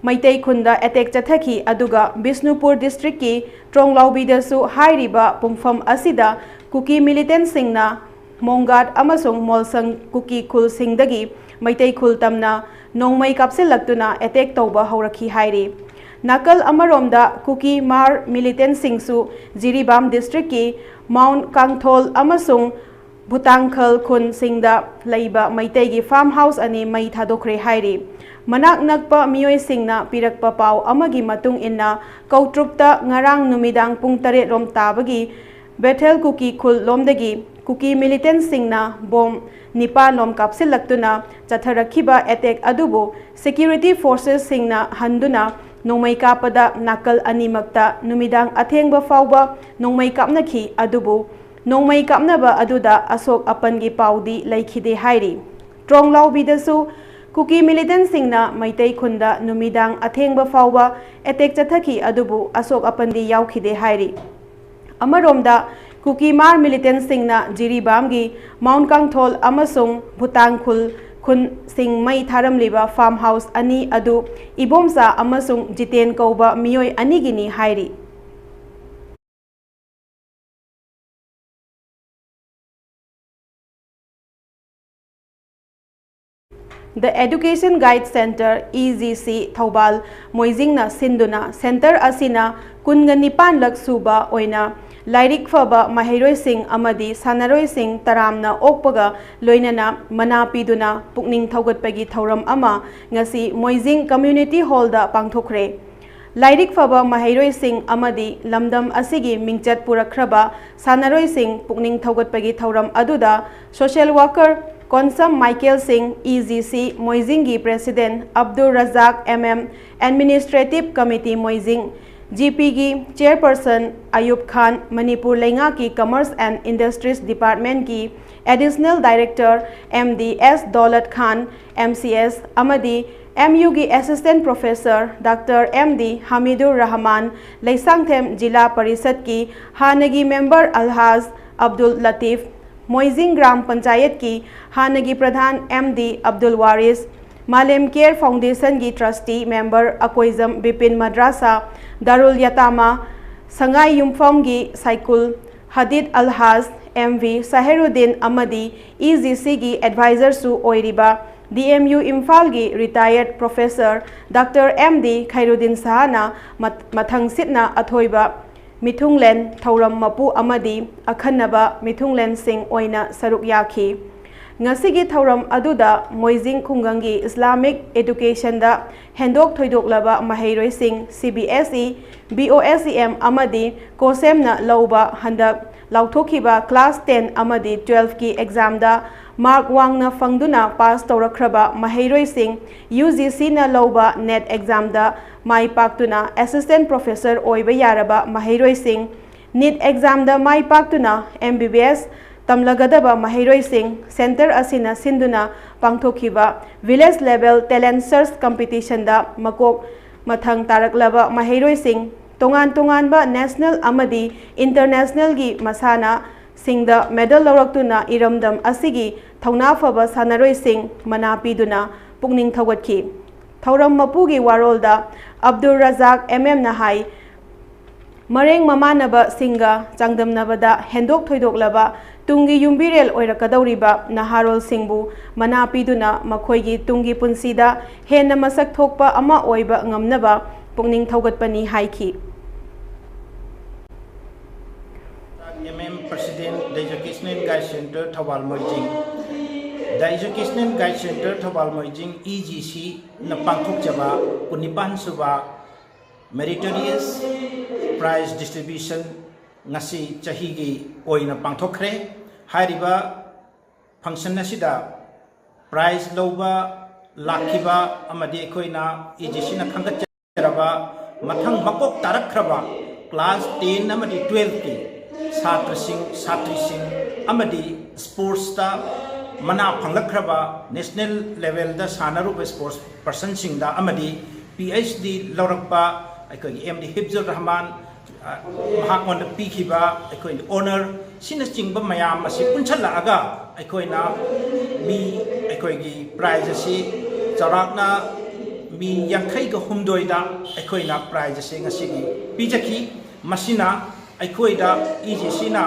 ꯃꯩꯇꯩ ꯈꯨꯟꯗ ꯑꯦꯇꯦꯛ ꯆꯠꯊꯈꯤ꯫ ꯑꯗꯨꯒ ꯕꯤꯁꯅꯨꯄꯨꯔ ꯗꯤꯁꯇ꯭ꯔꯤꯛꯀꯤ ꯇ꯭ꯔꯣꯡꯂꯥꯎꯕꯤꯗꯁꯨ ꯍꯥꯏꯔꯤꯕ ꯄꯨꯡꯐꯝ ꯑꯁꯤꯗ ꯀꯨꯀꯤ ꯃꯤꯂꯤꯇꯦꯟꯁꯤꯡꯅ ꯃꯣꯡꯒꯥꯠ ꯑꯃꯁꯨꯡ ꯃꯣꯜꯁꯪ ꯀꯨꯀꯤ ꯈꯨꯜꯁꯤꯡꯗꯒꯤ ꯃꯩꯇꯩ ꯈꯨꯜ ꯇꯝꯅ ꯅꯣꯡꯃꯩ ꯀꯥꯞꯁꯤꯜꯂꯛꯇꯨꯅ ꯑꯦꯇꯦꯛ ꯇꯧꯕ ꯍꯧꯔꯛꯈꯤ ꯍꯥꯏꯔꯤ꯫ ꯅꯥꯀꯜ ꯑꯃꯔꯣꯝꯗ ꯀꯨꯀꯤ ꯃꯥꯔ ꯃꯤꯂꯤꯇꯦꯟꯁꯤꯡꯁꯨ ꯖꯤꯔꯤꯕꯥꯝ ꯗꯤꯁꯇ꯭ꯔꯤꯛꯀꯤ ꯃꯥꯎꯟ ꯀꯥꯡꯊꯣꯜ ꯑꯃꯁꯨꯡ ꯚꯨꯇꯥꯡꯈꯜ ꯈꯨꯟꯁꯤꯡꯗ ꯂꯩꯕ ꯃꯩꯇꯩꯒꯤ ꯐꯥꯔꯝ ꯍꯥꯎꯁ ꯑꯅꯤ ꯃꯩ ꯊꯥꯗꯣꯛꯈ꯭ꯔꯦ ꯍꯥꯏꯔꯤ꯫ ꯃꯅꯥꯛ ꯅꯛꯄ ꯃꯤꯑꯣꯏꯁꯤꯡꯅ ꯄꯤꯔꯛꯄ ꯄꯥꯎ ꯑꯃꯒꯤ ꯃꯇꯨꯡ ꯏꯟꯅ, ꯀꯧꯇ꯭ꯔꯨꯛꯇ ꯉꯔꯥꯡ ꯅꯨꯃꯤꯗꯥꯡ ꯄꯨꯡ ꯇꯔꯦꯠ ꯔꯣꯝ ꯇꯥꯕꯒꯤ ꯕꯦꯊꯦꯜ ꯀꯨꯀꯤ ꯈꯨꯜ ꯂꯣꯝꯗꯒꯤ ꯀꯨꯀꯤ ꯃꯤꯂꯤꯇꯦꯟꯁꯤꯡꯅ ꯕꯣꯝ ꯅꯤꯄꯥꯟ ꯂꯣꯝ ꯀꯥꯞꯁꯤꯜꯂꯛꯇꯨꯅ ꯆꯠꯊꯔꯛꯈꯤꯕ ꯑꯦꯇꯦꯛ ꯑꯗꯨꯕꯨ ꯁꯦꯀ꯭ꯌꯨꯔꯤꯇꯤ ꯐꯣꯔꯁꯦꯁꯁꯤꯡꯅ ꯍꯟꯗꯨꯅ ꯅꯣꯡꯃꯩ ꯀꯥꯞꯄꯗ ꯅꯥꯀꯜ ꯑꯅꯤꯃꯛꯇ ꯅꯨꯃꯤꯗꯥꯡ ꯑꯊꯦꯡꯕ ꯐꯥꯎꯕ ꯅꯣꯡꯃꯩ ꯀꯥꯞꯅꯈꯤ꯫ ꯑꯗꯨꯕꯨ ꯅꯣꯡꯃꯩ ꯀꯥꯞꯅꯕ ꯑꯗꯨꯗ ꯑꯁꯣꯛ ꯑꯄꯟꯒꯤ ꯄꯥꯎꯗꯤ ꯂꯩꯈꯤꯗꯦ ꯍꯥꯏꯔꯤ꯫ ꯇ꯭ꯔꯣꯡꯂꯥꯎꯕꯤꯗꯁꯨ ꯀꯨꯀꯤ ꯃꯤꯂꯤꯇꯦꯟꯁꯤꯡꯅ ꯃꯩꯇꯩ ꯈꯨꯟꯗ ꯅꯨꯃꯤꯗꯥꯡ ꯑꯊꯦꯡꯕ ꯐꯥꯎꯕ ꯑꯦꯇꯦꯛ ꯆꯠꯊꯈꯤ, ꯑꯗꯨꯕꯨ ꯑꯁꯣꯛ ꯑꯄꯟꯗꯤ ꯌꯥꯎꯈꯤꯗꯦ ꯍꯥꯏꯔꯤ꯫ ꯑꯃꯔꯣꯝꯗ, ꯀꯨꯀꯤ ꯃꯥꯔ ꯃꯤꯂꯤꯇꯦꯟꯁꯤꯡꯅ ꯖꯤꯔꯤꯕꯥꯝꯒꯤ ꯃꯥꯎꯟ ꯀꯥꯡꯊꯣꯜ ꯑꯃꯁꯨꯡ ꯚꯨꯇꯥꯡꯈꯨꯜ ꯈꯨꯟꯁꯤꯡ ꯃꯩ ꯊꯥꯔꯝꯂꯤꯕ ꯐꯥꯔꯝ ꯍꯥꯎꯁ ꯑꯅꯤ ꯑꯗꯨ ꯏꯕꯣꯝꯆꯥ ꯑꯃꯁꯨꯡ ꯖꯤꯇꯦꯟ ꯀꯧꯕ ꯃꯤꯑꯣꯏ ꯑꯅꯤꯒꯤꯅꯤ ꯍꯥꯏꯔꯤ꯫ The Education Guide Center, E G C, Thoubal ꯃꯣꯏꯖꯤꯡꯅ ꯁꯤꯟꯗꯨꯅ, ꯁꯦꯟꯇꯔ ꯑꯁꯤꯅ ꯀꯨꯟꯒ ꯅꯤꯄꯥꯟ ꯂꯛ ꯁꯨꯕ ꯑꯣꯏꯅ ꯂꯥꯏꯔꯤꯛ ꯐꯕ ꯃꯍꯩꯔꯣꯏꯁꯤꯡ ꯑꯃꯗꯤ ꯁꯥꯟꯅꯔꯣꯏꯁꯤꯡ ꯇꯔꯥꯝꯅ ꯑꯣꯛꯄꯒ ꯂꯣꯏꯅꯅ ꯃꯅꯥ ꯄꯤꯗꯨꯅ ꯄꯨꯛꯅꯤꯡ ꯊꯧꯒꯠꯄꯒꯤ ꯊꯧꯔꯝ ꯑꯃ ꯉꯁꯤ ꯃꯣꯏꯖꯤꯡ ꯀꯝꯃ꯭ꯌꯨꯅꯤꯇꯤ ꯍꯣꯜꯗ ꯄꯥꯡꯊꯣꯛꯈ꯭ꯔꯦ꯫ ꯂꯥꯏꯔꯤꯛ ꯐꯕ ꯃꯍꯩꯔꯣꯏꯁꯤꯡ ꯑꯃꯗꯤ ꯂꯝꯗꯝ ꯑꯁꯤꯒꯤ ꯃꯤꯡꯆꯠ ꯄꯨꯔꯛꯈ꯭ꯔꯕ ꯁꯥꯟꯅꯔꯣꯏꯁꯤꯡ ꯄꯨꯛꯅꯤꯡ ꯊꯧꯒꯠꯄꯒꯤ ꯊꯧꯔꯝ ꯑꯗꯨꯗ social worker Konsam Michael Singh, E G C ꯃꯣꯏꯖꯤꯡꯒꯤ president Abdul Razak M M, administrative committee ꯃꯣꯏꯖꯤꯡ, ꯖꯤ ꯄꯤꯒꯤ ꯆꯤꯌꯔꯄꯔꯁꯟ ꯑꯌꯨꯕ ꯈꯥꯟ, ꯃꯅꯤꯄꯨꯔ ꯂꯩꯉꯥꯛꯀꯤ Commerce and Industries Departmentꯀꯤ Additional Director M D S Daulat Khan, M C S, ꯑꯃꯗꯤ M Uꯒꯤ Assistant Professor Doctor M D ꯍꯃꯤꯗꯨꯔ Rahman, Leishangthem ꯖꯤꯂꯥ ꯄꯔꯤꯁꯠꯀꯤ ꯍꯥꯟꯅꯒꯤ member ꯑꯜꯍꯥꯖ Abdul ꯂꯇꯤꯐ, ꯃꯣꯏꯖꯤꯡ gram ꯄꯟꯆꯥꯌꯠꯀꯤ ꯍꯥꯟꯅꯒꯤ ꯄ꯭ꯔꯙꯥꯟ M D Abdul ꯋꯥꯔꯤꯁ, ꯃꯥꯂꯦꯝ care ꯐꯥꯎꯟꯗꯦꯁꯟꯒꯤ ꯇ꯭ꯔꯁꯇꯤ member Akoijam Bipin ꯃꯗ꯭ꯔꯥꯁꯥ ꯗꯥꯔꯨꯜ ꯌꯥꯇꯥꯃꯥ, ꯁꯉꯥꯏ ꯌꯨꯝꯐꯝꯒꯤ ꯁꯥꯏꯀꯨꯜ ꯍꯗꯤꯠ ꯑꯜꯍꯥꯖ M V ꯁꯥꯍꯦꯔꯨꯗꯤꯟ ꯑꯃꯗꯤ E G Cꯒꯤ ꯑꯦꯗꯚꯥꯏꯖꯔꯁꯨ ꯑꯣꯏꯔꯤꯕ D M U ꯏꯝꯐꯥꯜꯒꯤ retired professor Doctor M D ꯈꯩꯔꯨꯗꯤꯟ ꯁꯍꯥꯅ ꯃꯠ-, ꯃꯊꯪꯁꯤꯠꯅ ꯑꯊꯣꯏꯕ ꯃꯤꯊꯨꯡꯂꯦꯟ, ꯊꯧꯔꯝ ꯃꯄꯨ ꯑꯃꯗꯤ ꯑꯈꯟꯅꯕ ꯃꯤꯊꯨꯡꯂꯦꯟꯁꯤꯡ ꯑꯣꯏꯅ ꯁꯔꯨꯛ ꯌꯥꯈꯤ꯫ ꯉꯁꯤꯒꯤ ꯊꯧꯔꯝ ꯑꯗꯨꯗ ꯃꯣꯏꯖꯤꯡ ꯈꯨꯡꯒꯪꯒꯤ Islamic Educationꯗ ꯍꯦꯟꯗꯣꯛ ꯊꯣꯏꯗꯣꯛꯂꯕ ꯃꯍꯩꯔꯣꯏꯁꯤꯡ C B S E, B O S E M ꯑꯃꯗꯤ COHSEMꯅ ꯂꯧꯕ ꯍꯟꯗꯛ ꯂꯥꯎꯊꯣꯛꯈꯤꯕ class ten ꯑꯃꯗꯤ twelveꯀꯤ examꯗ mark ꯋꯥꯡꯅ ꯐꯪꯗꯨꯅ pass ꯇꯧꯔꯛꯈ꯭ꯔꯕ ꯃꯍꯩꯔꯣꯏꯁꯤꯡ, U G Cꯅ ꯂꯧꯕ NET examꯗ ꯃꯥꯏ ꯄꯥꯛꯇꯨꯅ assistant professor ꯑꯣꯏꯕ ꯌꯥꯔꯕ ꯃꯍꯩꯔꯣꯏꯁꯤꯡ, NEET examꯗ ꯃꯥꯏ ꯄꯥꯛꯇꯨꯅ M B B S ꯇꯝꯂꯒꯗꯕ ꯃꯍꯩꯔꯣꯏꯁꯤꯡ, center ꯑꯁꯤꯅ ꯁꯤꯟꯗꯨꯅ ꯄꯥꯡꯊꯣꯛꯈꯤꯕ village level talent search competitionꯗ ꯃꯀꯣꯛ ꯃꯊꯪ ꯇꯥꯔꯛꯂꯕ ꯃꯍꯩꯔꯣꯏꯁꯤꯡ, ꯇꯣꯉꯥꯟ ꯇꯣꯉꯥꯟꯕ national ꯑꯃꯗꯤ internationalꯒꯤ ꯃꯁꯥꯟꯅꯁꯤꯡꯗ medal ꯂꯧꯔꯛꯇꯨꯅ ꯏꯔꯝꯗꯝ ꯑꯁꯤꯒꯤ ꯊꯧꯅꯥ ꯐꯕ ꯁꯥꯟꯅꯔꯣꯏꯁꯤꯡ ꯃꯅꯥ ꯄꯤꯗꯨꯅ ꯄꯨꯛꯅꯤꯡ ꯊꯧꯒꯠꯈꯤ꯫ ꯊꯧꯔꯝ ꯃꯄꯨꯒꯤ ꯋꯥꯔꯣꯜꯗ ꯑꯕꯗꯨꯜ ꯔꯖꯥꯛ M M ꯅ ꯍꯥꯏ, ꯃꯔꯦꯡ ꯃꯃꯥꯟꯅꯕꯁꯤꯡꯒ ꯆꯥꯡꯗꯝꯅꯕꯗ ꯍꯦꯟꯗꯣꯛ ꯊꯣꯏꯗꯣꯛꯂꯕ ꯇꯨꯡꯒꯤ ꯌꯨꯝꯕꯤꯔꯦꯜ ꯑꯣꯏꯔꯛꯀꯗꯧꯔꯤꯕ ꯅꯍꯥꯔꯣꯜꯁꯤꯡꯕꯨ ꯃꯅꯥ ꯄꯤꯗꯨꯅ ꯃꯈꯣꯏꯒꯤ ꯇꯨꯡꯒꯤ ꯄꯨꯟꯁꯤꯗ ꯍꯦꯟꯅ ꯃꯁꯛ ꯊꯣꯛꯄ ꯑꯃ ꯑꯣꯏꯕ ꯉꯝꯅꯕ ꯄꯨꯛꯅꯤꯡ ꯊꯧꯒꯠꯄꯅꯤ ꯍꯥꯏꯈꯤ꯫ M M President, The Educational Guide Center, Thoubal Moijing. The Educational Guide Center, Thoubal Moijing, E G Cꯅ ꯄꯥꯡꯊꯣꯛꯆꯕ ꯀꯨꯟꯅꯤꯄꯥꯟ ꯁꯨꯕ Meritorious Prize Distribution ꯉꯁꯤ ꯆꯍꯤꯒꯤ ꯑꯣꯏꯅ ꯄꯥꯡꯊꯣꯛꯈ꯭ꯔꯦ꯫ ꯍꯥꯏꯔꯤꯕ function ꯑꯁꯤꯗ prize ꯂꯧꯕ ꯂꯥꯛꯈꯤꯕ ꯑꯃꯗꯤ ꯑꯩꯈꯣꯏꯅ E G Cꯅ ꯈꯟꯒꯠꯆꯔꯕ ꯃꯊꯪ ꯃꯀꯣꯛ ꯇꯥꯔꯛꯈ꯭ꯔꯕ class ten ꯑꯃꯗꯤ twelveꯀꯤ ꯁꯥꯇ꯭ꯔꯁꯤꯡ, ꯁꯥꯇ꯭ꯔꯤꯁꯤꯡ ꯑꯃꯗꯤ sportsꯇ ꯃꯅꯥ ꯐꯪꯂꯛꯈ꯭ꯔꯕ national levelꯗ ꯁꯥꯟꯅꯔꯨꯕ sports personꯁꯤꯡꯗ ꯑꯃꯗꯤ PhD ꯂꯧꯔꯛꯄ ꯑꯩꯈꯣꯏꯒꯤ M D ꯍꯤꯐꯖꯨꯔ ꯔꯍꯃꯥꯟ, ꯑ, ꯃꯍꯥꯛꯉꯣꯟꯗ ꯄꯤꯈꯤꯕ ꯑꯩꯈꯣꯏ honor ꯁꯤꯅꯆꯤꯡꯕ ꯃꯌꯥꯝ ꯑꯁꯤ ꯄꯨꯟꯁꯤꯜꯂꯛꯑꯒ ꯑꯩꯈꯣꯏꯅ ꯃꯤ, ꯑꯩꯈꯣꯏꯒꯤ prize ꯑꯁꯤ ꯆꯥꯎꯔꯥꯛꯅ ꯃꯤ ꯌꯥꯡꯈꯩꯒ ꯍꯨꯝꯗꯣꯏꯗ ꯑꯩꯈꯣꯏꯅ prize ꯑꯁꯤ ꯉꯁꯤꯒꯤ ꯄꯤꯖꯈꯤ꯫ ꯃꯁꯤꯅ ꯑꯩꯈꯣꯏꯗ EGCꯅ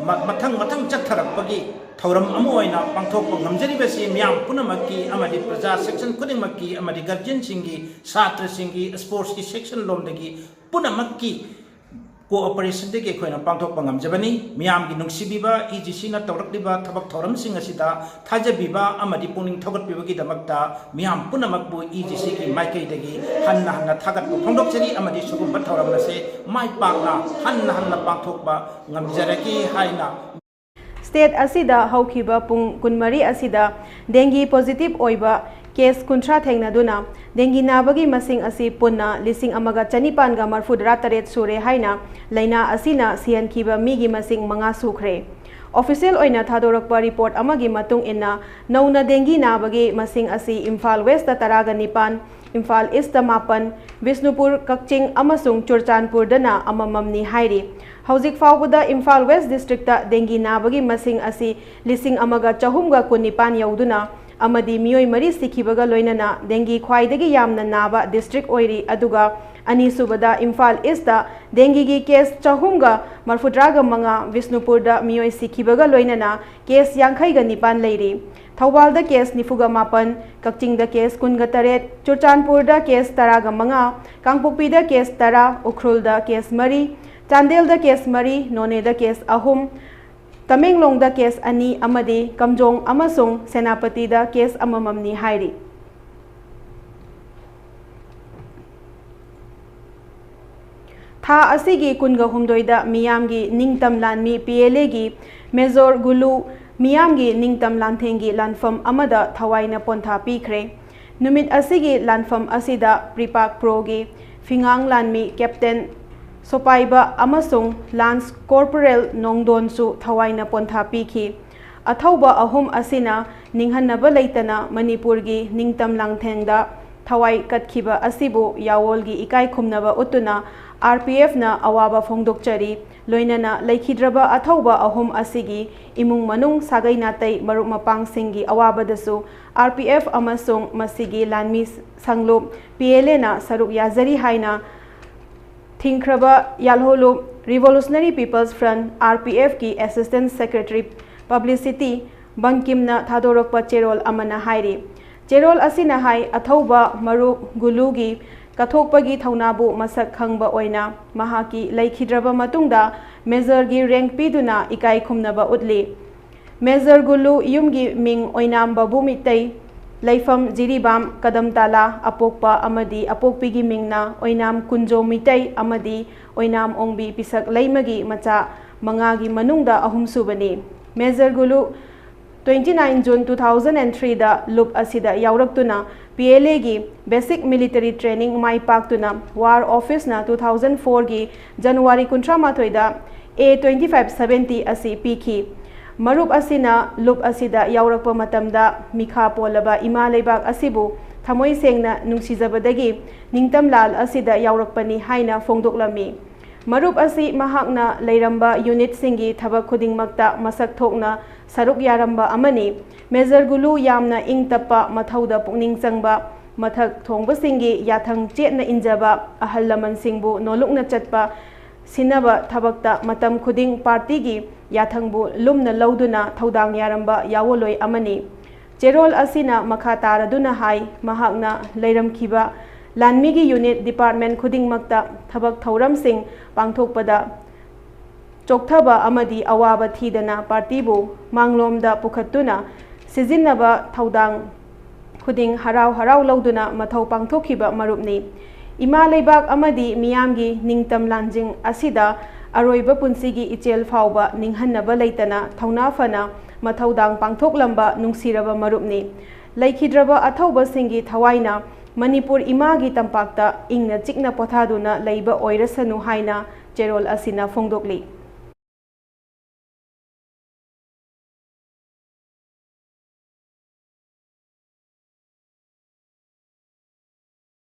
ꯃ-, ꯃꯊꯪ ꯃꯊꯪ ꯆꯠꯊꯔꯛꯄꯒꯤ ꯊꯧꯔꯝ ꯑꯃ ꯑꯣꯏꯅ ꯄꯥꯡꯊꯣꯛꯄ ꯉꯝꯖꯔꯤꯕꯁꯤ ꯃꯤꯌꯥꯝ ꯄꯨꯝꯅꯃꯛꯀꯤ ꯑꯃꯗꯤ ꯄ꯭ꯔꯖꯥ section ꯈꯨꯗꯤꯡꯃꯛꯀꯤ ꯑꯃꯗꯤ guardianꯁꯤꯡꯒꯤ, ꯁꯥꯇ꯭ꯔꯁꯤꯡꯒꯤ, sportsꯀꯤ section ꯂꯣꯝꯗꯒꯤ ꯄꯨꯝꯅꯃꯛꯀꯤ cooperationꯗꯒꯤ ꯑꯩꯈꯣꯏꯅ ꯄꯥꯡꯊꯣꯛꯄ ꯉꯝꯖꯕꯅꯤ꯫ ꯃꯤꯌꯥꯝꯒꯤ ꯅꯨꯡꯁꯤꯕꯤꯕ, EGCꯅ ꯇꯧꯔꯛꯂꯤꯕ ꯊꯕꯛ ꯊꯧꯔꯝꯁꯤꯡ ꯑꯁꯤꯗ ꯊꯥꯖꯕꯤꯕ ꯑꯃꯗꯤ ꯄꯨꯛꯅꯤꯡ ꯊꯧꯒꯠꯄꯤꯕꯒꯤꯗꯃꯛꯇ ꯃꯤꯌꯥꯝ ꯄꯨꯝꯅꯃꯛꯄꯨ EGCꯒꯤ ꯃꯥꯏꯀꯩꯗꯒꯤ ꯍꯟꯅ ꯍꯟꯅ ꯊꯥꯒꯠꯄ ꯐꯣꯡꯗꯣꯛꯆꯔꯤ ꯑꯃꯗꯤ ꯁꯤꯒꯨꯝꯕ ꯊꯧꯔꯝ ꯑꯁꯤ ꯃꯥꯏ ꯄꯥꯛꯅ ꯍꯟꯅ ꯍꯟꯅ ꯄꯥꯡꯊꯣꯛꯄ ꯉꯝꯖꯔꯒꯦ ꯍꯥꯏꯅ꯫ State ꯑꯁꯤꯗ ꯍꯧꯈꯤꯕ ꯄꯨꯡ ꯀꯨꯟꯃꯔꯤ ꯑꯁꯤꯗ dengue positive ꯑꯣꯏꯕ case ꯀꯨꯟꯊ꯭ꯔꯥ ꯊꯦꯡꯅꯗꯨꯅ dengue ꯅꯥꯕꯒꯤ ꯃꯁꯤꯡ ꯑꯁꯤ ꯄꯨꯟꯅ ꯂꯤꯁꯤꯡ ꯑꯃꯒ ꯆꯅꯤꯄꯥꯟꯒ ꯃꯔꯐꯨꯇꯔꯥ ꯇꯔꯦꯠ ꯁꯨꯔꯦ ꯍꯥꯏꯅ ꯂꯥꯏꯅꯥ ꯑꯁꯤꯅ ꯁꯤꯍꯟꯈꯤꯕ ꯃꯤꯒꯤ ꯃꯁꯤꯡ ꯃꯉꯥ ꯁꯨꯈ꯭ꯔꯦ꯫ Official ꯑꯣꯏꯅ ꯊꯥꯗꯣꯔꯛꯄ report ꯑꯃꯒꯤ ꯃꯇꯨꯡ ꯏꯟꯅ ꯅꯧꯅ dengue ꯅꯥꯕꯒꯤ ꯃꯁꯤꯡ ꯑꯁꯤ ꯏꯝꯐꯥꯜ Westꯇ ꯇꯔꯥꯒ ꯅꯤꯄꯥꯟ, ꯏꯝꯐꯥꯜ Eastꯇ ꯃꯥꯄꯟ, ꯕꯤꯁꯅꯨꯄꯨꯔ, ꯀꯛꯆꯤꯡ ꯑꯃꯁꯨꯡ ꯆꯨꯔꯆꯥꯟꯄꯨꯔꯗꯅ ꯑꯃꯃꯝꯅꯤ ꯍꯥꯏꯔꯤ꯫ ꯍꯧꯖꯤꯛ ꯐꯥꯎꯕꯗ ꯏꯝꯐꯥꯜ West Districtꯇ dengue ꯅꯥꯕꯒꯤ ꯃꯁꯤꯡ ꯑꯁꯤ ꯂꯤꯁꯤꯡ ꯑꯃꯒ ꯆꯍꯨꯝꯒ ꯀꯨꯟꯅꯤꯄꯥꯟ ꯌꯧꯗꯨꯅ ꯑꯃꯗꯤ ꯃꯤꯑꯣꯏ ꯃꯔꯤ ꯁꯤꯈꯤꯕꯒ ꯂꯣꯏꯅꯅ dengue ꯈ꯭ꯋꯥꯏꯗꯒꯤ ꯌꯥꯝꯅ ꯅꯥꯕ district ꯑꯣꯏꯔꯤ꯫ ꯑꯗꯨꯒ ꯑꯅꯤꯁꯨꯕꯗ ꯏꯝꯐꯥꯜ Eastꯇ dengueꯒꯤ case ꯆꯍꯨꯝꯒ ꯃꯔꯐꯨꯇꯔꯥꯒ ꯃꯉꯥ, ꯕꯤꯁꯅꯨꯄꯨꯔꯗ ꯃꯤꯑꯣꯏ ꯁꯤꯈꯤꯕꯒ ꯂꯣꯏꯅꯅ case ꯌꯥꯡꯈꯩꯒ ꯅꯤꯄꯥꯟ ꯂꯩꯔꯤ꯫ ꯊꯧꯕꯥꯜꯗ case ꯅꯤꯐꯨꯒ ꯃꯥꯄꯟ, ꯀꯛꯆꯤꯡꯗ case ꯀꯨꯟꯒ ꯇꯔꯦꯠ, ꯆꯨꯔꯆꯥꯟꯄꯨꯔꯗ case ꯇꯔꯥꯒ ꯃꯉꯥ, ꯀꯥꯡꯄꯣꯛꯄꯤꯗ case ꯇꯔꯥ, ꯎꯈ꯭ꯔꯨꯜꯗ case ꯃꯔꯤ, ꯆꯥꯟꯗꯦꯜꯗ case ꯃꯔꯤ, ꯅꯣꯅꯦꯗ case ꯑꯍꯨꯝ, ꯇꯃꯦꯡꯂꯣꯡꯗ case ꯑꯅꯤ ꯑꯃꯗꯤ ꯀꯝꯖꯣꯡ ꯑꯃꯁꯨꯡ ꯁꯦꯅꯥꯄꯇꯤꯗ case ꯑꯃꯃꯝꯅꯤ ꯍꯥꯏꯔꯤ꯫ ꯊꯥ ꯑꯁꯤꯒꯤ ꯀꯨꯟꯒ ꯍꯨꯝꯗꯣꯏꯗ ꯃꯤꯌꯥꯝꯒꯤ ꯅꯤꯡꯇꯝ ꯂꯥꯟꯃꯤ, PLAꯒꯤ Major ꯒꯨꯂꯨ ꯃꯤꯌꯥꯝꯒꯤ ꯅꯤꯡꯇꯝ ꯂꯥꯟꯊꯦꯡꯒꯤ ꯂꯥꯟꯐꯝ ꯑꯃꯗ ꯊꯋꯥꯏꯅ ꯄꯣꯟꯊꯥ ꯄꯤꯈ꯭ꯔꯦ꯫ ꯅꯨꯃꯤꯠ ꯑꯁꯤꯒꯤ ꯂꯥꯟꯐꯝ ꯑꯁꯤꯗ PREPAK Proꯒꯤ ꯐꯤꯉꯥꯡ ꯂꯥꯟꯃꯤ ꯀꯦꯞꯇꯦꯟ ꯁꯣꯄꯥꯏꯕ ꯑꯃꯁꯨꯡ ꯂꯥꯟꯁ ꯀꯣꯔꯄꯣꯔꯦꯜ ꯅꯣꯡꯗꯣꯟꯁꯨ ꯊꯋꯥꯏꯅ ꯄꯣꯟꯊꯥ ꯄꯤꯈꯤ꯫ ꯑꯊꯧꯕ ꯑꯍꯨꯝ ꯑꯁꯤꯅ ꯅꯤꯡꯍꯟꯅꯕ ꯂꯩꯇꯅ ꯃꯅꯤꯄꯨꯔꯒꯤ ꯅꯤꯡꯇꯝ ꯂꯥꯡꯊꯦꯡꯗ ꯊꯋꯥꯏ ꯀꯠꯈꯤꯕ ꯑꯁꯤꯕꯨ ꯌꯥꯑꯣꯜꯒꯤ ꯏꯀꯥꯏ ꯈꯨꯝꯅꯕ ꯎꯠꯇꯨꯅ ꯑꯥꯔ ꯄꯤ ꯑꯦꯐꯅ ꯑꯋꯥꯕ ꯐꯣꯡꯗꯣꯛꯆꯔꯤ꯫ ꯂꯣꯏꯅꯅ ꯂꯩꯈꯤꯗ꯭ꯔꯕ ꯑꯊꯧꯕ ꯑꯍꯨꯝ ꯑꯁꯤꯒꯤ ꯏꯃꯨꯡ ꯃꯅꯨꯡ, ꯁꯥꯒꯩ ꯅꯥꯇꯩ, ꯃꯔꯨꯞ ꯃꯄꯥꯡꯁꯤꯡꯒꯤ ꯑꯋꯥꯕꯗꯁꯨ ꯑꯥꯔ ꯄꯤ ꯑꯦꯐ ꯑꯃꯁꯨꯡ ꯃꯁꯤꯒꯤ ꯂꯥꯟꯃꯤ ꯁꯪꯂꯨꯞ ꯄꯤ ꯑꯦꯜ ꯑꯦꯅ ꯁꯔꯨꯛ ꯌꯥꯖꯔꯤ ꯍꯥꯏꯅ ꯊꯤꯡꯈ꯭ꯔꯕ ꯌꯥꯜꯍꯣꯂꯨꯞ revolutionary people's front, R P ꯑꯦꯐꯀꯤ ꯑꯦꯁꯤꯁꯇꯦꯟꯠ ꯁꯦꯀ꯭ꯔꯦꯇꯔꯤ ꯄꯕ꯭ꯂꯤꯁꯤꯇꯤ ꯕꯪꯀꯤꯝꯅ ꯊꯥꯗꯣꯔꯛꯄ ꯆꯦꯔꯣꯜ ꯑꯃꯅ ꯍꯥꯏꯔꯤ꯫ ꯆꯦꯔꯣꯜ ꯑꯁꯤꯅ ꯍꯥꯏ, ꯑꯊꯧꯕ ꯃꯔꯨꯞ ꯒꯨꯂꯨꯒꯤ ꯀꯠꯊꯣꯛꯄꯒꯤ ꯊꯧꯅꯥꯕꯨ ꯃꯁꯛ ꯈꯪꯕ ꯑꯣꯏꯅ ꯃꯍꯥꯛꯀꯤ ꯂꯩꯈꯤꯗ꯭ꯔꯕ ꯃꯇꯨꯡꯗ ꯃꯦꯖꯔꯒꯤ ꯔꯦꯡꯛ ꯄꯤꯗꯨꯅ ꯏꯀꯥꯏ ꯈꯨꯝꯅꯕ ꯎꯠꯂꯤ꯫ ꯃꯦꯖꯔ ꯒꯨꯂꯨ ꯌꯨꯝꯒꯤ ꯃꯤꯡ ꯑꯣꯏꯅꯥꯝ ꯕꯥꯕꯨ ꯃꯤꯇꯩ, ꯂꯩꯐꯝ ꯖꯤꯔꯤꯕꯥꯝ ꯀꯗꯝꯇꯥꯂꯥ, ꯑꯄꯣꯛꯄ ꯑꯃꯗꯤ ꯑꯄꯣꯛꯄꯤꯒꯤ ꯃꯤꯡꯅ ꯑꯣꯏꯅꯥꯝ ꯀꯨꯟꯖꯣ ꯃꯤꯇꯩ ꯑꯃꯗꯤ ꯑꯣꯏꯅꯥꯝ ꯑꯣꯡꯕꯤ ꯄꯤꯁꯛ ꯂꯩꯃꯒꯤ ꯃꯆꯥ ꯃꯉꯥꯒꯤ ꯃꯅꯨꯡꯗ ꯑꯍꯨꯝꯁꯨꯕꯅꯤ꯫ ꯃꯦꯖꯔ ꯒꯨꯂꯨ twenty nine June two thousand and three ꯗ ꯂꯨꯞ ꯑꯁꯤꯗ ꯌꯥꯎꯔꯛꯇꯨꯅ ꯄꯤ ꯑꯦꯜ ꯑꯦꯒꯤ basic military training ꯃꯥꯏ ꯄꯥꯛꯇꯨꯅ ꯋꯥꯔ ꯑꯣꯐꯤꯁꯅ two thousand four ꯒꯤ ꯖꯅꯋꯥꯔꯤ ꯀꯨꯟꯊ꯭ꯔꯥ ꯃꯥꯊꯣꯏꯗ ꯑꯦ twenty five seventy ꯑꯁꯤ ꯄꯤꯈꯤ꯫ ꯃꯔꯨꯞ ꯑꯁꯤꯅ ꯂꯨꯞ ꯑꯁꯤꯗ ꯌꯥꯎꯔꯛꯄ ꯃꯇꯝꯗ ꯃꯤꯈꯥ ꯄꯣꯜꯂꯕ ꯏꯃꯥ ꯂꯩꯕꯥꯛ ꯑꯁꯤꯕꯨ ꯊꯃꯣꯏ ꯁꯦꯡꯅ ꯅꯨꯡꯁꯤꯖꯕꯗꯒꯤ ꯅꯤꯡꯇꯝ ꯂꯥꯜ ꯑꯁꯤꯗ ꯌꯥꯎꯔꯛꯄꯅꯤ ꯍꯥꯏꯅ ꯐꯣꯡꯗꯣꯛꯂꯝꯃꯤ꯫ ꯃꯔꯨꯞ ꯑꯁꯤ ꯃꯍꯥꯛꯅ ꯂꯩꯔꯝꯕ ꯌꯨꯅꯤꯠꯁꯤꯡꯒꯤ ꯊꯕꯛ ꯈꯨꯗꯤꯡꯃꯛꯇ ꯃꯁꯛ ꯊꯣꯛꯅ ꯁꯔꯨꯛ ꯌꯥꯔꯝꯕ ꯑꯃꯅꯤ꯫ ꯃꯦꯖꯔ ꯒꯨꯂꯨ ꯌꯥꯝꯅ ꯏꯪ ꯇꯞꯄ, ꯃꯊꯧꯗ ꯄꯨꯛꯅꯤꯡ ꯆꯪꯕ, ꯃꯊꯛ ꯊꯣꯡꯕꯁꯤꯡꯒꯤ ꯌꯥꯊꯪ ꯆꯦꯠꯅ ꯏꯟꯖꯕ, ꯑꯍꯜ ꯂꯃꯟꯁꯤꯡꯕꯨ ꯅꯣꯂꯨꯛꯅ ꯆꯠꯄ, ꯁꯤꯟꯅꯕ ꯊꯕꯛꯇ ꯃꯇꯝ ꯈꯨꯗꯤꯡ ꯄꯥꯔꯇꯤꯒꯤ ꯌꯥꯊꯪꯕꯨ ꯂꯨꯝꯅ ꯂꯧꯗꯨꯅ ꯊꯧꯗꯥꯡ ꯌꯥꯔꯝꯕ ꯌꯥꯑꯣꯟꯂꯣꯏ ꯑꯃꯅꯤ꯫ ꯆꯦꯔꯣꯜ ꯑꯁꯤꯅ ꯃꯈꯥ ꯇꯥꯔꯗꯨꯅ ꯍꯥꯏ, ꯃꯍꯥꯛꯅ ꯂꯩꯔꯝꯈꯤꯕ ꯂꯥꯟꯃꯤꯒꯤ ꯌꯨꯅꯤꯠ ꯗꯤꯄꯥꯔꯠꯃꯦꯟ ꯈꯨꯗꯤꯡꯃꯛꯇ ꯊꯕꯛ ꯊꯧꯔꯝꯁꯤꯡ ꯄꯥꯡꯊꯣꯛꯄꯗ ꯆꯣꯛꯊꯕ ꯑꯃꯗꯤ ꯑꯋꯥꯕ ꯊꯤꯗꯅ ꯄꯥꯔꯇꯤꯕꯨ ꯃꯥꯡꯂꯣꯝꯗ ꯄꯨꯈꯠꯇꯨꯅ ꯁꯤꯖꯤꯟꯅꯕ ꯊꯧꯗꯥꯡ ꯈꯨꯗꯤꯡ ꯍꯔꯥꯎ ꯍꯔꯥꯎ ꯂꯧꯗꯨꯅ ꯃꯊꯧ ꯄꯥꯡꯊꯣꯛꯈꯤꯕ ꯃꯔꯨꯞꯅꯤ꯫ ꯏꯃꯥ ꯂꯩꯕꯥꯛ ꯑꯃꯗꯤ ꯃꯤꯌꯥꯝꯒꯤ ꯅꯤꯡꯇꯝ ꯂꯥꯟꯖꯤꯡ ꯑꯁꯤꯗ ꯑꯔꯣꯏꯕ ꯄꯨꯟꯁꯤꯒꯤ ꯏꯆꯦꯜ ꯐꯥꯎꯕ ꯅꯤꯡꯍꯟꯅꯕ ꯂꯩꯇꯅ ꯊꯧꯅꯥ ꯐꯅ ꯃꯊꯧꯗꯥꯡ ꯄꯥꯡꯊꯣꯛꯂꯝꯕ ꯅꯨꯡꯁꯤꯔꯕ ꯃꯔꯨꯞꯅꯤ꯫ ꯂꯩꯈꯤꯗ꯭ꯔꯕ ꯑꯊꯧꯕꯁꯤꯡꯒꯤ ꯊꯋꯥꯏꯅ ꯃꯅꯤꯄꯨꯔ ꯏꯃꯥꯒꯤ ꯇꯝꯄꯥꯛꯇ ꯏꯪꯅ ꯆꯤꯛꯅ ꯄꯣꯊꯥꯗꯨꯅ ꯂꯩꯕ ꯑꯣꯏꯔꯁꯅꯨ ꯍꯥꯏꯅ ꯆꯦꯔꯣꯜ ꯑꯁꯤꯅ ꯐꯣꯡꯗꯣꯛꯂꯤ꯫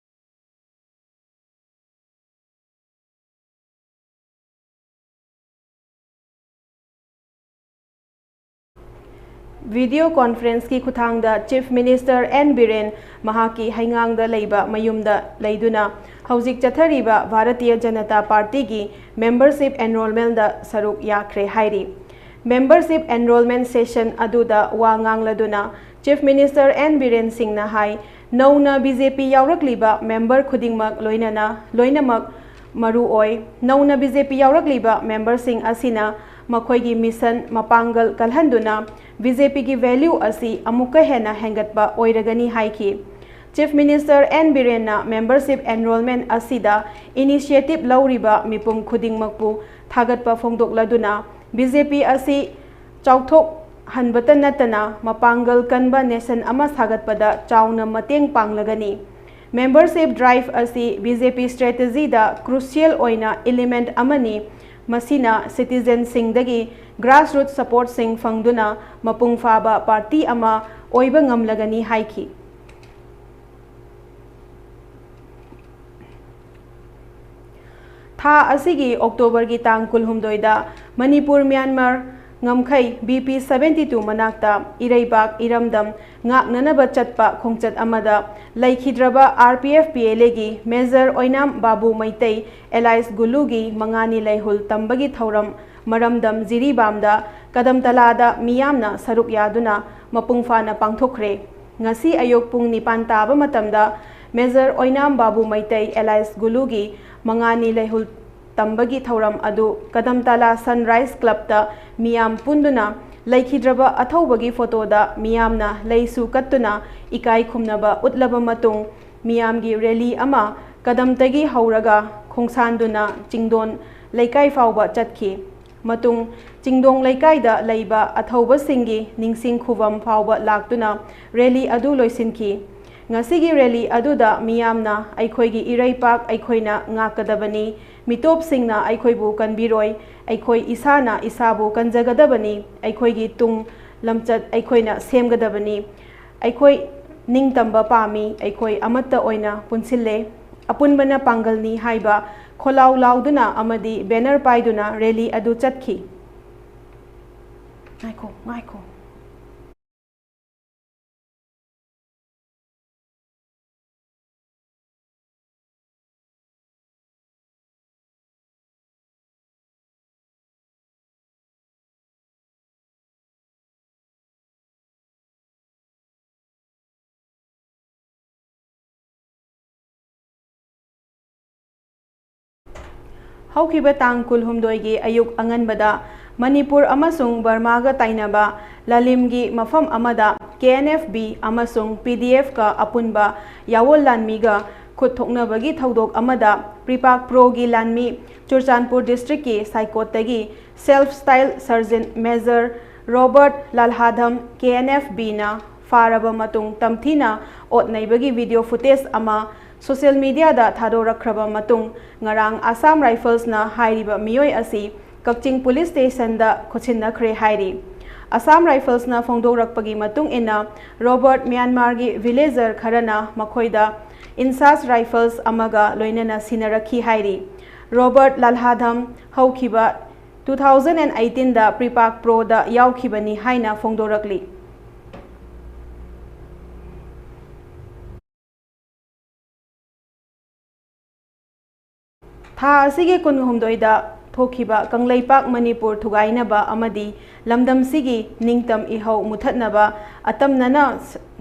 Video conference ꯀꯤ ꯈꯨꯠꯊꯥꯡꯗ Chief Minister N ꯕꯤꯔꯦꯟ ꯃꯍꯥꯛꯀꯤ ꯍꯩꯉꯥꯡꯗ ꯂꯩꯕ ꯃꯌꯨꯝꯗ ꯂꯩꯗꯨꯅ ꯍꯧꯖꯤꯛ ꯆꯠꯊꯔꯤꯕ ꯚꯥꯔꯇꯤꯌ ꯖꯅꯇꯥ ꯄꯥꯔꯇꯤꯒꯤ membership enrollment ꯗ ꯁꯔꯨꯛ ꯌꯥꯈ꯭ꯔꯦ ꯍꯥꯏꯔꯤ꯫ Membership enrollment session ꯑꯗꯨꯗ ꯋꯥ ꯉꯥꯡꯂꯗꯨꯅ Chief Minister N ꯕꯤꯔꯦꯟ ꯁꯤꯡꯅ ꯍꯥꯏ, ꯅꯧꯅ BJP ꯌꯥꯎꯔꯛꯂꯤꯕ member ꯈꯨꯗꯤꯡꯃꯛ ꯂꯣꯏꯅꯅ, ꯂꯣꯏꯅꯃꯛ ꯃꯔꯨ ꯑꯣꯏ꯫ ꯅꯧꯅ BJP ꯌꯥꯎꯔꯛꯂꯤꯕ member ꯁꯤꯡ ꯑꯁꯤꯅ ꯃꯈꯣꯏꯒꯤ mission ꯃꯄꯥꯡꯒꯜ ꯀꯜꯍꯟꯗꯨꯅ BJP ꯒꯤ value ꯑꯁꯤ ꯑꯃꯨꯛꯀ ꯍꯦꯟꯅ ꯍꯦꯟꯒꯠꯄ ꯑꯣꯏꯔꯒꯅꯤ ꯍꯥꯏꯈꯤ꯫ Chief Minister N ꯕꯤꯔꯦꯟꯅ membership enrollment ꯑꯁꯤꯗ initiative ꯂꯧꯔꯤꯕ ꯃꯤꯄꯨꯝ ꯈꯨꯗꯤꯡꯃꯛꯄꯨ ꯊꯥꯒꯠꯄ ꯐꯣꯡꯗꯣꯛꯂꯗꯨꯅ, BJP ꯑꯁꯤ ꯆꯥꯎꯊꯣꯛꯍꯟꯕꯇ ꯅꯠꯇꯅ ꯃꯄꯥꯡꯒꯜ ꯀꯟꯕ nation ꯑꯃ ꯁꯥꯒꯠꯄꯗ ꯆꯥꯎꯅ ꯃꯇꯦꯡ ꯄꯥꯡꯂꯒꯅꯤ꯫ Membership drive ꯑꯁꯤ BJP strategy ꯗ crucial ꯑꯣꯏꯅ element ꯑꯃꯅꯤ꯫ ꯃꯁꯤꯅ citizen ꯁꯤꯡꯗꯒꯤ grassroots support ꯁꯤꯡ ꯐꯪꯗꯨꯅ ꯃꯄꯨꯡ ꯐꯥꯕ party ꯑꯃ ꯑꯣꯏꯕ ꯉꯝꯂꯒꯅꯤ ꯍꯥꯏꯈꯤ꯫ ꯊꯥ ꯑꯁꯤꯒꯤ October ꯒꯤ ꯇꯥꯡ ꯀꯨꯟꯍꯨꯝꯗꯣꯏꯗ ꯃꯅꯤꯄꯨꯔ ꯃ꯭ꯌꯥꯟꯃꯥꯔ ꯉꯝꯈꯩ BP seventy two ꯃꯅꯥꯛꯇ ꯏꯔꯩꯕꯥꯛ ꯏꯔꯝꯗꯝ ꯉꯥꯛꯅꯅꯕ ꯆꯠꯄ ꯈꯣꯡꯆꯠ ꯑꯃꯗ ꯂꯩꯈꯤꯗ꯭ꯔꯕ RPF PLA ꯒꯤ Major ꯑꯣꯏꯅꯥꯝ ꯕꯥꯕꯨ ꯃꯩꯇꯩ alias ꯒꯨꯂꯨꯒꯤ ꯃꯉꯥꯅꯤ ꯂꯩꯍꯨꯜ ꯇꯝꯕꯒꯤ ꯊꯧꯔꯝ ꯃꯔꯝꯗꯝ ꯖꯤꯔꯤꯕꯥꯝꯗ ꯀꯗꯝꯇꯂꯥꯗ ꯃꯤꯌꯥꯝꯅ ꯁꯔꯨꯛ ꯌꯥꯗꯨꯅ ꯃꯄꯨꯡ ꯐꯥꯅ ꯄꯥꯡꯊꯣꯛꯈ꯭ꯔꯦ꯫ ꯉꯁꯤ ꯑꯌꯨꯛ ꯄꯨꯡ ꯅꯤꯄꯥꯟ ꯇꯥꯕ ꯃꯇꯝꯗ Major ꯑꯣꯏꯅꯥꯝ ꯕꯥꯕꯨ ꯃꯩꯇꯩ alias ꯒꯨꯂꯨꯒꯤ ꯃꯉꯥꯅꯤ ꯂꯩꯍꯨꯜ ꯇꯝꯕꯒꯤ ꯊꯧꯔꯝ ꯑꯗꯨ ꯀꯗꯝꯇꯂꯥ Sunrise Club ꯇ ꯃꯤꯌꯥꯝ ꯄꯨꯟꯗꯨꯅ ꯂꯩꯈꯤꯗ꯭ꯔꯕ ꯑꯊꯧꯕꯒꯤ photo ꯗ ꯃꯤꯌꯥꯝꯅ ꯂꯩꯁꯨ ꯀꯠꯇꯨꯅ ꯏꯀꯥꯏ ꯈꯨꯝꯅꯕ ꯎꯠꯂꯕ ꯃꯇꯨꯡ, ꯃꯤꯌꯥꯝꯒꯤ rally ꯑꯃ ꯀꯗꯝꯇꯒꯤ ꯍꯧꯔꯒ ꯈꯣꯡꯁꯥꯟꯗꯨꯅ ꯆꯤꯡꯗꯣꯟ ꯂꯩꯀꯥꯏ ꯐꯥꯎꯕ ꯆꯠꯈꯤ꯫ ꯃꯇꯨꯡ ꯆꯤꯡꯗꯣꯡ ꯂꯩꯀꯥꯏꯗ ꯂꯩꯕ ꯑꯊꯧꯕꯁꯤꯡꯒꯤ ꯅꯤꯡꯁꯤꯡ ꯈꯨꯕꯝ ꯐꯥꯎꯕ ꯂꯥꯛꯇꯨꯅ rally ꯑꯗꯨ ꯂꯣꯏꯁꯤꯟꯈꯤ꯫ ꯉꯁꯤꯒꯤ ꯔꯦꯂꯤ ꯑꯗꯨꯗ ꯃꯤꯌꯥꯝꯅ "ꯑꯩꯈꯣꯏꯒꯤ ꯏꯔꯩꯄꯥꯛ ꯑꯩꯈꯣꯏꯅ ꯉꯥꯛꯀꯗꯕꯅꯤ, ꯃꯤꯇꯣꯞꯁꯤꯡꯅ ꯑꯩꯈꯣꯏꯕꯨ ꯀꯟꯕꯤꯔꯣꯏ, ꯑꯩꯈꯣꯏ ꯏꯁꯥꯅ ꯏꯁꯥꯕꯨ ꯀꯟꯖꯒꯗꯕꯅꯤ, ꯑꯩꯈꯣꯏꯒꯤ ꯇꯨꯡ ꯂꯝꯆꯠ ꯑꯩꯈꯣꯏꯅ ꯁꯦꯝꯒꯗꯕꯅꯤ, ꯑꯩꯈꯣꯏ ꯅꯤꯡꯇꯝꯕ ꯄꯥꯝꯃꯤ, ꯑꯩꯈꯣꯏ ꯑꯃꯠꯇ ꯑꯣꯏꯅ ꯄꯨꯟꯁꯤꯜꯂꯦ, ꯑꯄꯨꯟꯕꯅ ꯄꯥꯡꯒꯜꯅꯤ" ꯍꯥꯏꯕ ꯈꯣꯜꯂꯥꯎ ꯂꯥꯎꯗꯨꯅ ꯑꯃꯗꯤ ꯕꯦꯅꯔ ꯄꯥꯏꯗꯨꯅ ꯔꯦꯂꯤ ꯑꯗꯨ ꯆꯠꯈꯤ꯫ ꯉꯥꯏꯈꯣ, ꯉꯥꯏꯈꯣ꯫ ꯍꯧꯈꯤꯕ ꯇꯥꯡ ꯀꯨꯟꯍꯨꯝꯗꯣꯏꯒꯤ ꯑꯌꯨꯛ ꯑꯉꯟꯕꯗ ꯃꯅꯤꯄꯨꯔ ꯑꯃꯁꯨꯡ ꯕꯔꯃꯥꯒ ꯇꯥꯏꯅꯕ ꯂꯥꯂꯤꯝꯒꯤ ꯃꯐꯝ ꯑꯃꯗ ꯀꯦ ꯑꯦꯟ ꯑꯦꯐ ꯕꯤ ꯑꯃꯁꯨꯡ ꯄꯤ ꯗꯤ ꯑꯦꯐꯀ ꯑꯄꯨꯟꯕ ꯌꯥꯑꯣꯜ ꯂꯥꯟꯃꯤꯒ ꯈꯨꯠ ꯊꯣꯛꯅꯕꯒꯤ ꯊꯧꯗꯣꯛ ꯑꯃꯗ ꯄ꯭ꯔꯤꯄꯥꯛ ꯄ꯭ꯔꯣꯒꯤ ꯂꯥꯟꯃꯤ ꯆꯨꯔꯆꯥꯟꯄꯨꯔ ꯗꯤꯁꯇ꯭ꯔꯤꯛꯀꯤ ꯁꯥꯏꯀꯣꯠꯇꯒꯤ self style sergeant major Robert Lalhadham, K N F ꯕꯤꯅ ꯐꯥꯔꯕ ꯃꯇꯨꯡ ꯇꯝꯊꯤꯅ ꯑꯣꯠ ꯅꯩꯕꯒꯤ ꯚꯤꯗꯤꯑꯣ ꯐꯨꯇꯦꯖ ꯑꯃ ꯁꯣꯁꯤꯌꯦꯜ ꯃꯤꯗꯤꯌꯥꯗ ꯊꯥꯗꯣꯔꯛꯈ꯭ꯔꯕ ꯃꯇꯨꯡ, ꯉꯔꯥꯡ ꯑꯁꯥꯝ ꯔꯥꯏꯐꯜꯁꯅ ꯍꯥꯏꯔꯤꯕ ꯃꯤꯑꯣꯏ ꯑꯁꯤ ꯀꯛꯆꯤꯡ ꯄꯨꯂꯤꯁ ꯁ꯭ꯇꯦꯁꯟꯗ ꯈꯨꯠꯁꯤꯟꯅꯈ꯭ꯔꯦ ꯍꯥꯏꯔꯤ꯫ ꯑꯁꯥꯝ ꯔꯥꯏꯐꯜꯁꯅ ꯐꯣꯡꯗꯣꯔꯛꯄꯒꯤ ꯃꯇꯨꯡ ꯏꯟꯅ, ꯔꯣꯕꯔꯠ ꯃ꯭ꯌꯥꯟꯃꯥꯔꯒꯤ ꯚꯤꯂꯦꯖꯔ ꯈꯔꯅ ꯃꯈꯣꯏꯗ ꯏꯟꯁꯥꯁ ꯔꯥꯏꯐꯜꯁ ꯑꯃꯒ ꯂꯣꯏꯅꯅ ꯁꯤꯟꯅꯔꯛꯈꯤ ꯍꯥꯏꯔꯤ꯫ ꯔꯣꯕꯔꯠ ꯂꯥꯜꯍꯥꯙꯝ ꯍꯧꯈꯤꯕ two thousand and eighteen ꯗ ꯄ꯭ꯔꯤꯄꯥꯛ ꯄ꯭ꯔꯣꯗ ꯌꯥꯎꯈꯤꯕꯅꯤ ꯍꯥꯏꯅ ꯐꯣꯡꯗꯣꯔꯛꯂꯤ꯫ ꯊꯥ ꯑꯁꯤꯒꯤ ꯀꯨꯟꯍꯨꯝꯗꯣꯏꯗ ꯊꯣꯛꯈꯤꯕ ꯀꯪꯂꯩꯄꯥꯛ ꯃꯅꯤꯄꯨꯔ ꯊꯨꯒꯥꯏꯅꯕ ꯑꯃꯗꯤ ꯂꯝꯗꯝꯁꯤꯒꯤ ꯅꯤꯡꯇꯝ ꯏꯍꯧ ꯃꯨꯊꯠꯅꯕ ꯑꯇꯝꯅꯅ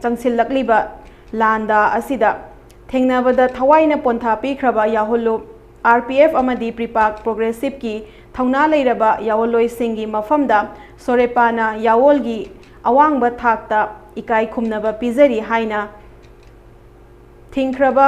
ꯆꯪꯁꯤꯜꯂꯛꯂꯤꯕ ꯂꯥꯟꯗꯥ ꯑꯁꯤꯗ ꯊꯦꯡꯅꯕꯗ ꯊꯋꯥꯏꯅ ꯄꯣꯟꯊꯥ ꯄꯤꯈ꯭ꯔꯕ ꯌꯥꯑꯣꯟꯂꯨꯞ, ꯑꯥꯔ ꯄꯤ ꯑꯦꯐ ꯑꯃꯗꯤ ꯄ꯭ꯔꯤꯄꯥꯛ ꯄ꯭ꯔꯣꯒ꯭ꯔꯦꯁꯤꯞꯀꯤ ꯊꯧꯅꯥ ꯂꯩꯔꯕ ꯌꯥꯑꯣꯟꯂꯣꯏꯁꯤꯡꯒꯤ ꯃꯐꯝꯗ ꯁꯣꯔꯦꯄꯥꯅ ꯌꯥꯑꯣꯜꯒꯤ ꯑꯋꯥꯡꯕ ꯊꯥꯛꯇ ꯏꯀꯥꯏ ꯈꯨꯝꯅꯕ ꯄꯤꯖꯔꯤ ꯍꯥꯏꯅ ꯊꯤꯡꯈ꯭ꯔꯕ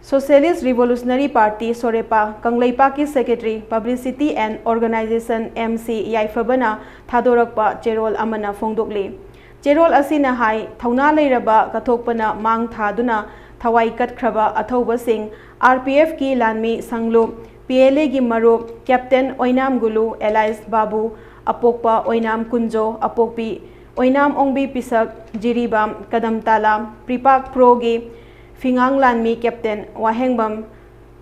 Socialist Revolutionary Party, ꯁꯣꯔꯦꯄꯥ, ꯀꯪꯂꯩꯄꯥꯛꯀꯤ Secretary, Publicity and Organization, M C ꯌꯥꯏꯐꯕꯅ ꯊꯥꯗꯣꯔꯛꯄ ꯆꯦꯔꯣꯜ ꯑꯃꯅ ꯐꯣꯡꯗꯣꯛꯂꯤ꯫ ꯆꯦꯔꯣꯜ ꯑꯁꯤꯅ ꯍꯥꯏ, ꯊꯧꯅꯥ ꯂꯩꯔꯕ ꯀꯠꯊꯣꯛꯄꯅ ꯃꯥꯡ ꯊꯥꯗꯨꯅ ꯊꯋꯥꯏ ꯀꯠꯈ꯭ꯔꯕ ꯑꯊꯧꯕꯁꯤꯡ, ꯑꯥꯔ ꯄꯤ ꯑꯦꯐꯀꯤ ꯂꯥꯟꯃꯤ ꯁꯪꯂꯨꯞ, ꯄꯤ ꯑꯦꯜ ꯑꯦꯒꯤ ꯃꯔꯨꯞ ꯀꯦꯞꯇꯦꯟ ꯑꯣꯏꯅꯥꯝ ꯒꯨꯂꯨ ꯑꯦꯂꯥꯏꯁ ꯕꯥꯕꯨ, ꯑꯄꯣꯛꯄ ꯑꯣꯏꯅꯥꯝ ꯀꯨꯟꯖꯣ, ꯑꯄꯣꯛꯄꯤ ꯑꯣꯏꯅꯥꯝ ꯑꯣꯡꯕꯤ ꯄꯤꯁꯛ, ꯖꯤꯔꯤꯕꯥꯝ ꯀꯗꯝ ꯇꯥꯂꯥ, ꯄ꯭ꯔꯤꯄꯥꯛ ꯄ꯭ꯔꯣꯒꯤ ꯐꯤꯉꯥꯡ ꯂꯥꯟꯃꯤ ꯀꯦꯞꯇꯦꯟ ꯋꯥꯍꯦꯡꯕꯝ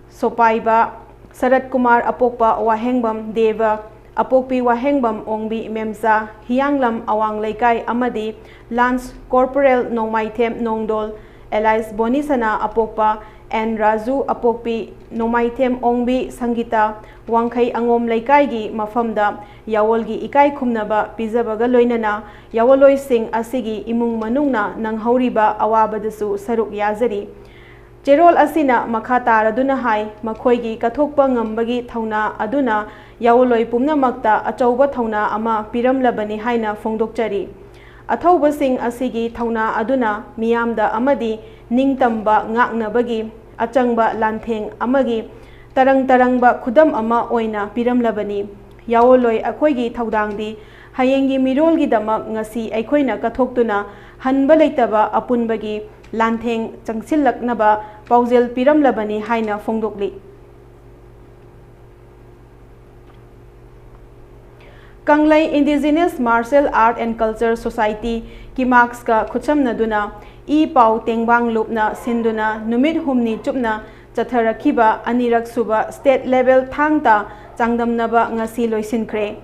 ꯁꯣꯄꯥꯏꯕ, ꯁꯔꯠ ꯀꯨꯃꯥꯔ ꯑꯄꯣꯛꯄ ꯋꯥꯍꯦꯡꯕꯝ ꯗꯦꯕ, ꯑꯄꯣꯛꯄꯤ ꯋꯥꯍꯦꯡꯕꯝ ꯑꯣꯡꯕꯤ ꯃꯦꯝꯆꯥ, ꯍꯤꯌꯥꯡꯂꯝ ꯑꯋꯥꯡ ꯂꯩꯀꯥꯏ ꯑꯃꯗꯤ ꯂꯥꯟꯁ ꯀꯣꯔꯄꯣꯔꯦꯜ ꯅꯣꯡꯃꯥꯏꯊꯦꯝ ꯅꯣꯡꯗꯣꯜ, ꯑꯦꯂꯥꯏꯁ ꯕꯣꯅꯤꯁꯅꯥ ꯑꯄꯣꯛꯄ, ꯑꯦꯟ ꯔꯥꯖꯨ ꯑꯄꯣꯛꯄꯤ, ꯅꯣꯡꯃꯥꯏꯊꯦꯝ ꯑꯣꯡꯕꯤ ꯁꯪꯒꯤꯇꯥ, ꯋꯥꯡꯈꯩ ꯑꯉꯣꯝ ꯂꯩꯀꯥꯏꯒꯤ ꯃꯐꯝꯗ ꯌꯥꯑꯣꯜꯒꯤ ꯏꯀꯥꯏ ꯈꯨꯝꯅꯕ ꯄꯤꯖꯕꯒ ꯂꯣꯏꯅꯅ ꯌꯥꯑꯣꯜꯂꯣꯏꯁꯤꯡ ꯑꯁꯤꯒꯤ ꯏꯃꯨꯡ ꯃꯅꯨꯡꯅ ꯅꯪꯍꯧꯔꯤꯕ ꯑꯋꯥꯕꯗꯁꯨ ꯁꯔꯨꯛ ꯌꯥꯖꯔꯤ꯫ ꯆꯦꯔꯣꯜ ꯑꯁꯤꯅ ꯃꯈꯥ ꯇꯥꯔꯗꯨꯅ ꯍꯥꯏ, ꯃꯈꯣꯏꯒꯤ ꯀꯠꯊꯣꯛꯄ ꯉꯝꯕꯒꯤ ꯊꯧꯅꯥ ꯑꯗꯨꯅ ꯌꯥꯑꯣꯜꯂꯣꯏ ꯄꯨꯝꯅꯃꯛꯇ ꯑꯆꯧꯕ ꯊꯧꯅꯥ ꯑꯃ ꯄꯤꯔꯝꯂꯕꯅꯤ ꯍꯥꯏꯅ ꯐꯣꯡꯗꯣꯛꯆꯔꯤ꯫ ꯑꯊꯧꯕꯁꯤꯡ ꯑꯁꯤꯒꯤ ꯊꯧꯅꯥ ꯑꯗꯨꯅ ꯃꯤꯌꯥꯝꯗ ꯑꯃꯗꯤ ꯅꯤꯡꯇꯝꯕ ꯉꯥꯛꯅꯕꯒꯤ ꯑꯆꯪꯕ ꯂꯥꯟꯊꯦꯡ ꯑꯃꯒꯤ ꯇꯔꯪ ꯇꯔꯪꯕ ꯈꯨꯗꯝ ꯑꯃ ꯑꯣꯏꯅ ꯄꯤꯔꯝꯂꯕꯅꯤ꯫ ꯌꯥꯑꯣꯜꯂꯣꯏ ꯑꯩꯈꯣꯏꯒꯤ ꯊꯧꯗꯥꯡꯗꯤ ꯍꯌꯦꯡꯒꯤ ꯃꯤꯔꯣꯜꯒꯤꯗꯃꯛ ꯉꯁꯤ ꯑꯩꯈꯣꯏꯅ ꯀꯠꯊꯣꯛꯇꯨꯅ ꯍꯟꯕ ꯂꯩꯇꯕ ꯑꯄꯨꯟꯕꯒꯤ ꯂꯥꯟꯊꯦꯡ ꯆꯪꯁꯤꯜꯂꯛꯅꯕ ꯄꯥꯎꯖꯦꯜ ꯄꯤꯔꯝꯂꯕꯅꯤ ꯍꯥꯏꯅ ꯐꯣꯡꯗꯣꯛꯂꯤ꯫ ꯀꯪꯂꯩ Indigenous Martial Art and Culture Society, ꯀꯤꯃꯥꯛꯁꯀ ꯈꯨꯠꯁꯝꯅꯗꯨꯅ E ꯄꯥꯎ ꯇꯦꯡꯕꯥꯡ ꯂꯨꯞꯅ ꯁꯤꯟꯗꯨꯅ ꯅꯨꯃꯤꯠ ꯍꯨꯝꯅꯤ ꯆꯨꯞꯅ ꯆꯠꯊꯔꯛꯈꯤꯕ ꯑꯅꯤꯔꯛ ꯁꯨꯕ state level ꯊꯥꯡ ꯇꯥ ꯆꯥꯡꯗꯝꯅꯕ ꯉꯁꯤ ꯂꯣꯏꯁꯤꯟꯈ꯭ꯔꯦ꯫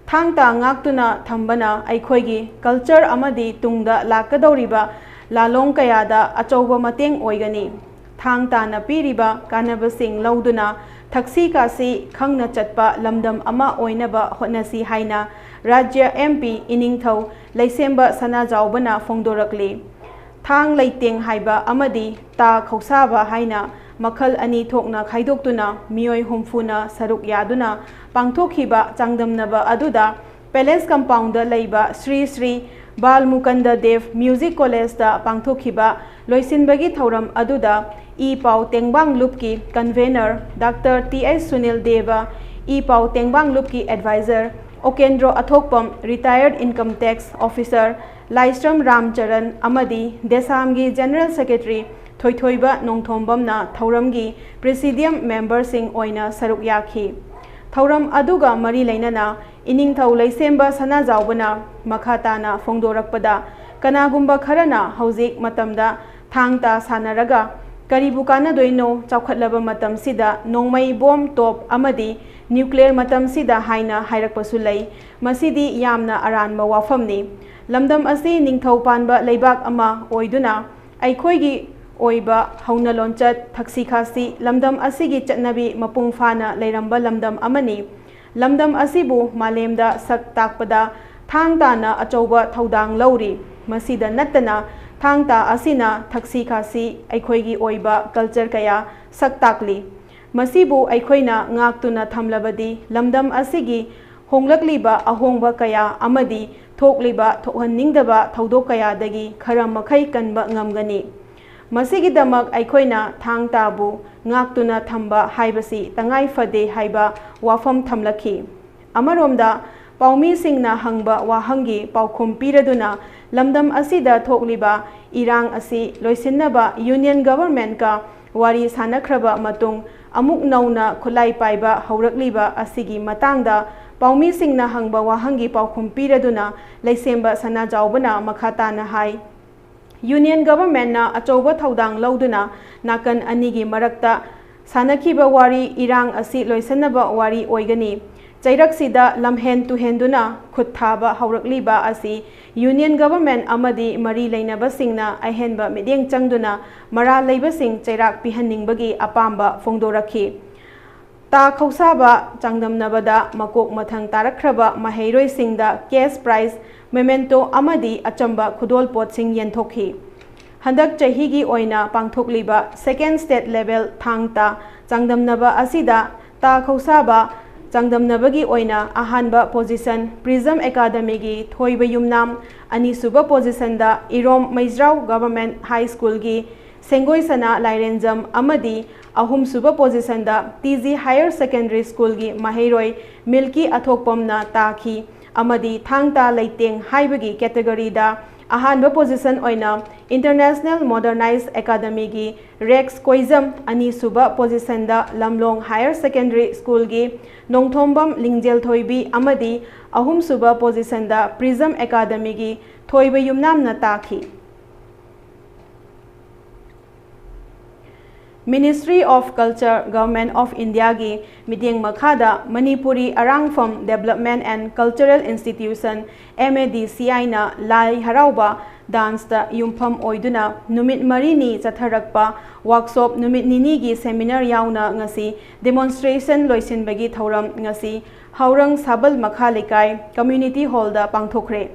ꯊꯥꯡ ꯇꯥ ꯉꯥꯛꯇꯨꯅ ꯊꯝꯕꯅ ꯑꯩꯈꯣꯏꯒꯤ culture ꯑꯃꯗꯤ ꯇꯨꯡꯗ ꯂꯥꯛꯀꯗꯧꯔꯤꯕ ꯂꯥꯂꯣꯡ ꯀꯌꯥꯗ ꯑꯆꯧꯕ ꯃꯇꯦꯡ ꯑꯣꯏꯒꯅꯤ꯫ ꯊꯥꯡ ꯇꯥꯅ ꯄꯤꯔꯤꯕ ꯀꯥꯟꯅꯕꯁꯤꯡ ꯂꯧꯗꯨꯅ ꯊꯛꯁꯤ ꯈꯥꯁꯤ ꯈꯪꯅ ꯆꯠꯄ ꯂꯝꯗꯝ ꯑꯃ ꯑꯣꯏꯅꯕ ꯍꯣꯠꯅꯁꯤ ꯍꯥꯏꯅ ꯔꯥꯖ꯭ꯌ M P ꯏꯅꯤꯡꯊꯧ ꯂꯩꯁꯦꯝꯕ ꯁꯅꯥꯖꯥꯎꯕꯅ ꯐꯣꯡꯗꯣꯔꯛꯂꯤ꯫ ꯊꯥꯡ ꯂꯩꯇꯦꯡ ꯍꯥꯏꯕ ꯑꯃꯗꯤ ꯇꯥ ꯈꯧꯁꯥꯕ ꯍꯥꯏꯅ ꯃꯈꯜ ꯑꯅꯤ ꯊꯣꯛꯅ ꯈꯥꯏꯗꯣꯛꯇꯨꯅ ꯃꯤꯑꯣꯏ ꯍꯨꯝꯐꯨꯅ ꯁꯔꯨꯛ ꯌꯥꯗꯨꯅ ꯄꯥꯡꯊꯣꯛꯈꯤꯕ ꯆꯥꯡꯗꯝꯅꯕ ꯑꯗꯨꯗ Palace Compoundꯗ ꯂꯩꯕ ꯁ꯭ꯔꯤ ꯁ꯭ꯔꯤ ꯕꯥꯜ ꯃꯨꯀꯟꯗ ꯗꯦꯕ Music Collegeꯇ ꯄꯥꯡꯊꯣꯛꯈꯤꯕ ꯂꯣꯏꯁꯤꯟꯕꯒꯤ ꯊꯧꯔꯝ ꯑꯗꯨꯗ ꯏ ꯄꯥꯎ ꯇꯦꯡꯕꯥꯡ ꯂꯨꯞꯀꯤ convener Doctor T H Sunil Dev, ꯏ ꯄꯥꯎ ꯇꯦꯡꯕꯥꯡ ꯂꯨꯞꯀꯤ advisor ꯑꯣꯀꯦꯟꯗ꯭ꯔꯣ ꯑꯊꯣꯛꯄꯝ, retired income tax officer, ꯂꯥꯏꯁ꯭ꯔꯝ ꯔꯥꯝꯆꯔꯟ ꯑꯃꯗꯤ ꯗꯦꯁꯥꯝꯒꯤ General Secretary ꯊꯣꯏꯊꯣꯏꯕ ꯅꯣꯡꯊꯣꯝꯕꯝꯅ ꯊꯧꯔꯝꯒꯤ Presidium memberꯁꯤꯡ ꯑꯣꯏꯅ ꯁꯔꯨꯛ ꯌꯥꯈꯤ꯫ ꯊꯧꯔꯝ ꯑꯗꯨꯒ ꯃꯔꯤ ꯂꯩꯅꯅ ꯏꯅꯤꯡꯊꯧ ꯂꯩꯁꯦꯝꯕ ꯁꯅꯥꯖꯥꯎꯕꯅ ꯃꯈꯥ ꯇꯥꯅ ꯐꯣꯡꯗꯣꯔꯛꯄꯗ, ꯀꯅꯥꯒꯨꯝꯕ ꯈꯔꯅ ꯍꯧꯖꯤꯛ ꯃꯇꯝꯗ ꯊꯥꯡ ꯇꯥ ꯁꯥꯟꯅꯔꯒ ꯀꯔꯤꯕꯨ ꯀꯥꯟꯅꯗꯣꯏꯅꯣ, ꯆꯥꯎꯈꯠꯂꯕ ꯃꯇꯝꯁꯤꯗ ꯅꯣꯡꯃꯩ ꯕꯣꯝ, ꯇꯣꯞ ꯑꯃꯗꯤ nuclear ꯃꯇꯝꯁꯤꯗ ꯍꯥꯏꯅ ꯍꯥꯏꯔꯛꯄꯁꯨ ꯂꯩ꯫ ꯃꯁꯤꯗꯤ ꯌꯥꯝꯅ ꯑꯔꯥꯟꯕ ꯋꯥꯐꯝꯅꯤ꯫ ꯂꯝꯗꯝ ꯑꯁꯤ ꯅꯤꯡꯊꯧ ꯄꯥꯟꯕ ꯂꯩꯕꯥꯛ ꯑꯃ ꯑꯣꯏꯗꯨꯅ ꯑꯩꯈꯣꯏꯒꯤ ꯑꯣꯏꯕ ꯍꯧꯅ ꯂꯣꯟꯆꯠ, ꯊꯛꯁꯤ ꯈꯥꯁꯤ, ꯂꯝꯗꯝ ꯑꯁꯤꯒꯤ ꯆꯠꯅꯕꯤ ꯃꯄꯨꯡ ꯐꯥꯅ ꯂꯩꯔꯝꯕ ꯂꯝꯗꯝ ꯑꯃꯅꯤ꯫ ꯂꯝꯗꯝ ꯑꯁꯤꯕꯨ ꯃꯥꯂꯦꯝꯗ ꯁꯛ ꯇꯥꯛꯄꯗ ꯊꯥꯡ ꯇꯥꯅ ꯑꯆꯧꯕ ꯊꯧꯗꯥꯡ ꯂꯧꯔꯤ꯫ ꯃꯁꯤꯗ ꯅꯠꯇꯅ ꯊꯥꯡ ꯇꯥ ꯑꯁꯤꯅ ꯊꯛꯁꯤ ꯈꯥꯁꯤ, ꯑꯩꯈꯣꯏꯒꯤ ꯑꯣꯏꯕ culture ꯀꯌꯥ ꯁꯛ ꯇꯥꯛꯂꯤ꯫ ꯃꯁꯤꯕꯨ ꯑꯩꯈꯣꯏꯅ ꯉꯥꯛꯇꯨꯅ ꯊꯝꯂꯕꯗꯤ ꯂꯝꯗꯝ ꯑꯁꯤꯒꯤ ꯍꯣꯡꯂꯛꯂꯤꯕ ꯑꯍꯣꯡꯕ ꯀꯌꯥ ꯑꯃꯗꯤ ꯊꯣꯛꯂꯤꯕ ꯊꯣꯛꯍꯟꯅꯤꯡꯗꯕ ꯊꯧꯗꯣꯛ ꯀꯌꯥꯗꯒꯤ ꯈꯔ ꯃꯈꯩ ꯀꯟꯕ ꯉꯝꯒꯅꯤ꯫ ꯃꯁꯤꯒꯤꯗꯃꯛ ꯑꯩꯈꯣꯏꯅ ꯊꯥꯡ ꯇꯥꯕꯨ ꯉꯥꯛꯇꯨꯅ ꯊꯝꯕ ꯍꯥꯏꯕꯁꯤ ꯇꯉꯥꯏ ꯐꯗꯦ ꯍꯥꯏꯕ ꯋꯥꯐꯝ ꯊꯝꯂꯛꯈꯤ꯫ ꯑꯃꯔꯣꯝꯗ, ꯄꯥꯎꯃꯤꯁꯤꯡꯅ ꯍꯪꯕ ꯋꯥꯍꯪꯒꯤ ꯄꯥꯎꯈꯨꯝ ꯄꯤꯔꯗꯨꯅ ꯂꯝꯗꯝ ꯑꯁꯤꯗ ꯊꯣꯛꯂꯤꯕ ꯏꯔꯥꯡ ꯑꯁꯤ ꯂꯣꯏꯁꯤꯟꯅꯕ Union Governmentꯀ ꯋꯥꯔꯤ ꯁꯥꯅꯈ꯭ꯔꯕ ꯃꯇꯨꯡ ꯑꯃꯨꯛ ꯅꯧꯅ ꯈꯨꯠꯂꯥꯏ ꯄꯥꯏꯕ ꯍꯧꯔꯛꯂꯤꯕ ꯑꯁꯤꯒꯤ ꯃꯇꯥꯡꯗ ꯄꯥꯎꯃꯤꯁꯤꯡꯅ ꯍꯪꯕ ꯋꯥꯍꯪꯒꯤ ꯄꯥꯎꯈꯨꯝ ꯄꯤꯔꯗꯨꯅ ꯂꯩꯁꯦꯝꯕ ꯁꯅꯥꯖꯥꯎꯕꯅ ꯃꯈꯥ ꯇꯥꯅ ꯍꯥꯏ, Union Governmentꯅ ꯑꯆꯧꯕ ꯊꯧꯗꯥꯡ ꯂꯧꯗꯨꯅ ꯅꯥꯀꯟ ꯑꯅꯤꯒꯤ ꯃꯔꯛꯇ ꯁꯥꯅꯈꯤꯕ ꯋꯥꯔꯤ ꯏꯔꯥꯡ ꯑꯁꯤ ꯂꯣꯏꯁꯤꯟꯅꯕ ꯋꯥꯔꯤ ꯑꯣꯏꯒꯅꯤ꯫ ꯆꯩꯔꯛꯁꯤꯗ ꯂꯝꯍꯦꯟ ꯇꯨꯍꯦꯟꯗꯨꯅ ꯈꯨꯠ ꯊꯥꯕ ꯍꯧꯔꯛꯂꯤꯕ ꯑꯁꯤ Union Government ꯑꯃꯗꯤ ꯃꯔꯤ ꯂꯩꯅꯕꯁꯤꯡꯅ ꯑꯍꯦꯟꯕ ꯃꯤꯠꯌꯦꯡ ꯆꯪꯗꯨꯅ ꯃꯔꯥꯜ ꯂꯩꯕꯁꯤꯡ ꯆꯩꯔꯥꯛ ꯄꯤꯍꯟꯅꯤꯡꯕꯒꯤ ꯑꯄꯥꯝꯕ ꯐꯣꯡꯗꯣꯔꯛꯈꯤ꯫ ꯇꯥ ꯈꯧꯁꯥꯕ ꯆꯥꯡꯗꯝꯅꯕꯗ ꯃꯀꯣꯛ ꯃꯊꯪ ꯇꯥꯔꯛꯈ꯭ꯔꯕ ꯃꯍꯩꯔꯣꯏꯁꯤꯡꯗ cash prize, memento ꯑꯃꯗꯤ ꯑꯆꯝꯕ ꯈꯨꯗꯣꯜꯄꯣꯠꯁꯤꯡ ꯌꯦꯟꯊꯣꯛꯈꯤ꯫ ꯍꯟꯗꯛ ꯆꯍꯤꯒꯤ ꯑꯣꯏꯅ ꯄꯥꯡꯊꯣꯛꯂꯤꯕ Second State Level ꯊꯥꯡ ꯇꯥ ꯆꯥꯡꯗꯝꯅꯕ ꯑꯁꯤꯗ ꯇꯥ ꯈꯧꯁꯥꯕ ꯆꯥꯡꯗꯝꯅꯕꯒꯤ ꯑꯣꯏꯅ ꯑꯍꯥꯟꯕ position Prism Academyꯒꯤ ꯊꯣꯏꯕ ꯌꯨꯝꯅꯥꯝ, ꯑꯅꯤꯁꯨꯕ positionꯗ ꯏꯔꯣꯝ ꯃꯩꯖ꯭ꯔꯥꯎ Government High Schoolꯒꯤ ꯁꯦꯡꯒꯣꯏ ꯁꯅꯥ ꯂꯥꯏꯔꯦꯟꯖꯝ ꯑꯃꯗꯤ ꯑꯍꯨꯝꯁꯨꯕ positionꯗ T G Higher Secondary Schoolꯒꯤ ꯃꯍꯩꯔꯣꯏ ꯃꯤꯜꯀꯤ ꯑꯊꯣꯛꯄꯝꯅ ꯇꯥꯈꯤ ꯑꯃꯗꯤ ꯊꯥꯡ ꯇꯥ ꯂꯩꯇꯦꯡ ꯍꯥꯏꯕꯒꯤ categoryꯗ ꯑꯍꯥꯟꯕ position ꯑꯣꯏꯅ International Modernized Academyꯒꯤ ꯔꯦꯛꯁ ꯀꯣꯏꯖꯝ, ꯑꯅꯤꯁꯨꯕ positionꯗ ꯂꯝꯂꯣꯡ Higher Secondary Schoolꯒꯤ ꯅꯣꯡꯊꯣꯝꯕꯝ ꯂꯤꯡꯖꯦꯜꯊꯣꯏꯕꯤ ꯑꯃꯗꯤ ꯑꯍꯨꯝꯁꯨꯕ positionꯗ Prism Academyꯒꯤ ꯊꯣꯏꯕ ꯌꯨꯝꯅꯥꯝꯅ ꯇꯥꯈꯤ꯫ Ministry of Culture, Government of Indiaꯒꯤ ꯃꯤꯠꯌꯦꯡ ꯃꯈꯥꯗ Manipuri ꯑꯔꯥꯡꯐꯝ Development and Cultural Institution, MADCIꯅ ꯂꯥꯏ ꯍꯔꯥꯎꯕ danceꯇ ꯌꯨꯝꯐꯝ ꯑꯣꯏꯗꯨꯅ ꯅꯨꯃꯤꯠ ꯃꯔꯤꯅꯤ ꯆꯠꯊꯔꯛꯄ workshop, ꯅꯨꯃꯤꯠ ꯅꯤꯅꯤꯒꯤ seminar ꯌꯥꯎꯅ ꯉꯁꯤ demonstration ꯂꯣꯏꯁꯤꯟꯕꯒꯤ ꯊꯧꯔꯝ ꯉꯁꯤ ꯍꯥꯎꯔꯪ ꯁꯥꯕꯜ ꯃꯈꯥ ꯂꯩꯀꯥꯏ community hallꯗ ꯄꯥꯡꯊꯣꯛꯈ꯭ꯔꯦ꯫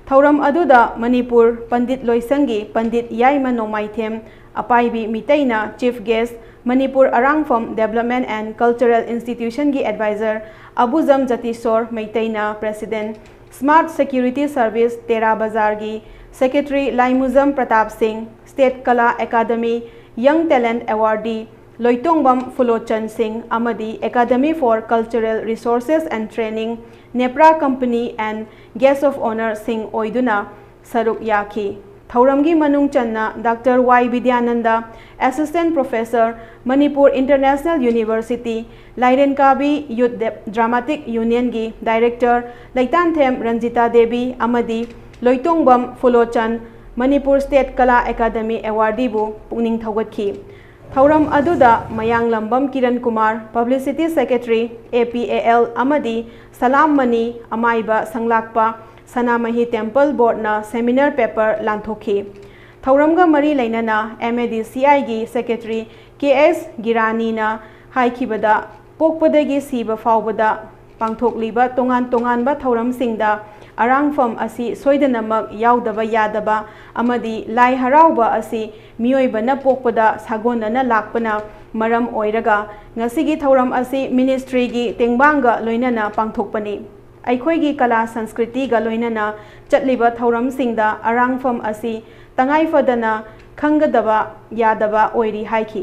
ꯊꯧꯔꯝ ꯑꯗꯨꯗ ꯃꯅꯤꯄꯨꯔ ꯄꯟꯗꯤꯠ ꯂꯣꯏꯁꯪꯒꯤ ꯄꯟꯗꯤꯠ ꯌꯥꯏꯃ ꯅꯣꯡꯃꯥꯏꯊꯦꯝ ꯑꯄꯥꯏꯕꯤ ꯃꯤꯇꯩꯅ chief guest, Manipur ꯑꯔꯥꯡꯐꯝ Development and Cultural Institutionꯒꯤ advisor ꯑꯕꯨꯖꯝ ꯖꯇꯤꯁꯣꯔ ꯃꯩꯇꯩꯅ president, Smart Security Service ꯇꯦꯔꯥ ꯕꯖꯥꯔꯒꯤ secretary ꯂꯥꯏꯃꯨꯖꯝ ꯄ꯭ꯔꯇꯥꯞ ꯁꯤꯡ, State Kala Academy Young Talent Awardee ꯂꯣꯏꯇꯣꯡꯕꯝ ꯐꯨꯂꯣꯆꯟ ꯁꯤꯡ ꯑꯃꯗꯤ Academy for Cultural Resources and Training, NEPRA company and guest of honour ꯁꯤꯡ ꯑꯣꯏꯗꯨꯅ ꯁꯔꯨꯛ ꯌꯥꯈꯤ꯫ ꯊꯧꯔꯝꯒꯤ ꯃꯅꯨꯡ ꯆꯟꯅ Doctor ꯋꯥꯏ Bidyananda, Assistant Professor, Manipur International University, ꯂꯥꯏꯔꯦꯟꯀꯥꯕꯤ Youth De-, Dramatic Unionꯒꯤ director ꯂꯩꯇꯥꯟꯊꯦꯝ Ranjita Devi ꯑꯃꯗꯤ ꯂꯣꯏꯇꯣꯡꯕꯝ ꯐꯨꯂꯣꯆꯟ, ꯃꯅꯤꯄꯨꯔ State Kala Academy Awardeeꯕꯨ ꯄꯨꯛꯅꯤꯡ ꯊꯧꯒꯠꯈꯤ꯫ ꯊꯧꯔꯝ ꯑꯗꯨꯗ ꯃꯌꯥꯡꯂꯝꯕꯝ Kiran Kumar, Publicity Secretary, APAL ꯑꯃꯗꯤ ꯁꯂꯥꯝ ꯃꯅꯤ ꯑꯃꯥꯏꯕ ꯁꯪꯂꯥꯛꯄ ꯁꯅꯥꯃꯍꯤ Temple Boardꯅ seminar paper ꯂꯥꯟꯊꯣꯛꯈꯤ꯫ ꯊꯧꯔꯝꯒ ꯃꯔꯤ ꯂꯩꯅꯅ MADCIꯒꯤ secretary KS ꯒꯤꯔꯥꯅꯤꯅ ꯍꯥꯏꯈꯤꯕꯗ, ꯄꯣꯛꯄꯗꯒꯤ ꯁꯤꯕ ꯐꯥꯎꯕꯗ ꯄꯥꯡꯊꯣꯛꯂꯤꯕ ꯇꯣꯉꯥꯟ ꯇꯣꯉꯥꯟꯕ ꯊꯧꯔꯝꯁꯤꯡꯗ ꯑꯔꯥꯡꯐꯝ ꯑꯁꯤ ꯁꯣꯏꯗꯅꯃꯛ ꯌꯥꯎꯗꯕ ꯌꯥꯗꯕ ꯑꯃꯗꯤ ꯂꯥꯏ ꯍꯔꯥꯎꯕ ꯑꯁꯤ ꯃꯤꯑꯣꯏꯕꯅ ꯄꯣꯛꯄꯗ ꯁꯥꯒꯣꯟꯅꯅ ꯂꯥꯛꯄꯅ ꯃꯔꯝ ꯑꯣꯏꯔꯒ ꯉꯁꯤꯒꯤ ꯊꯧꯔꯝ ꯑꯁꯤ ministryꯒꯤ ꯇꯦꯡꯕꯥꯡꯒ ꯂꯣꯏꯅꯅ ꯄꯥꯡꯊꯣꯛꯄꯅꯤ꯫ ꯑꯩꯈꯣꯏꯒꯤ ꯀꯂꯥ ꯁꯪꯁꯀ꯭ꯔꯤꯇꯤꯒ ꯂꯣꯏꯅꯅ ꯆꯠꯂꯤꯕ ꯊꯧꯔꯝꯁꯤꯡꯗ ꯑꯔꯥꯡꯐꯝ ꯑꯁꯤ ꯇꯉꯥꯏꯐꯗꯅ ꯈꯪꯒꯗꯕ ꯌꯥꯗꯕ ꯑꯣꯏꯔꯤ ꯍꯥꯏꯈꯤ꯫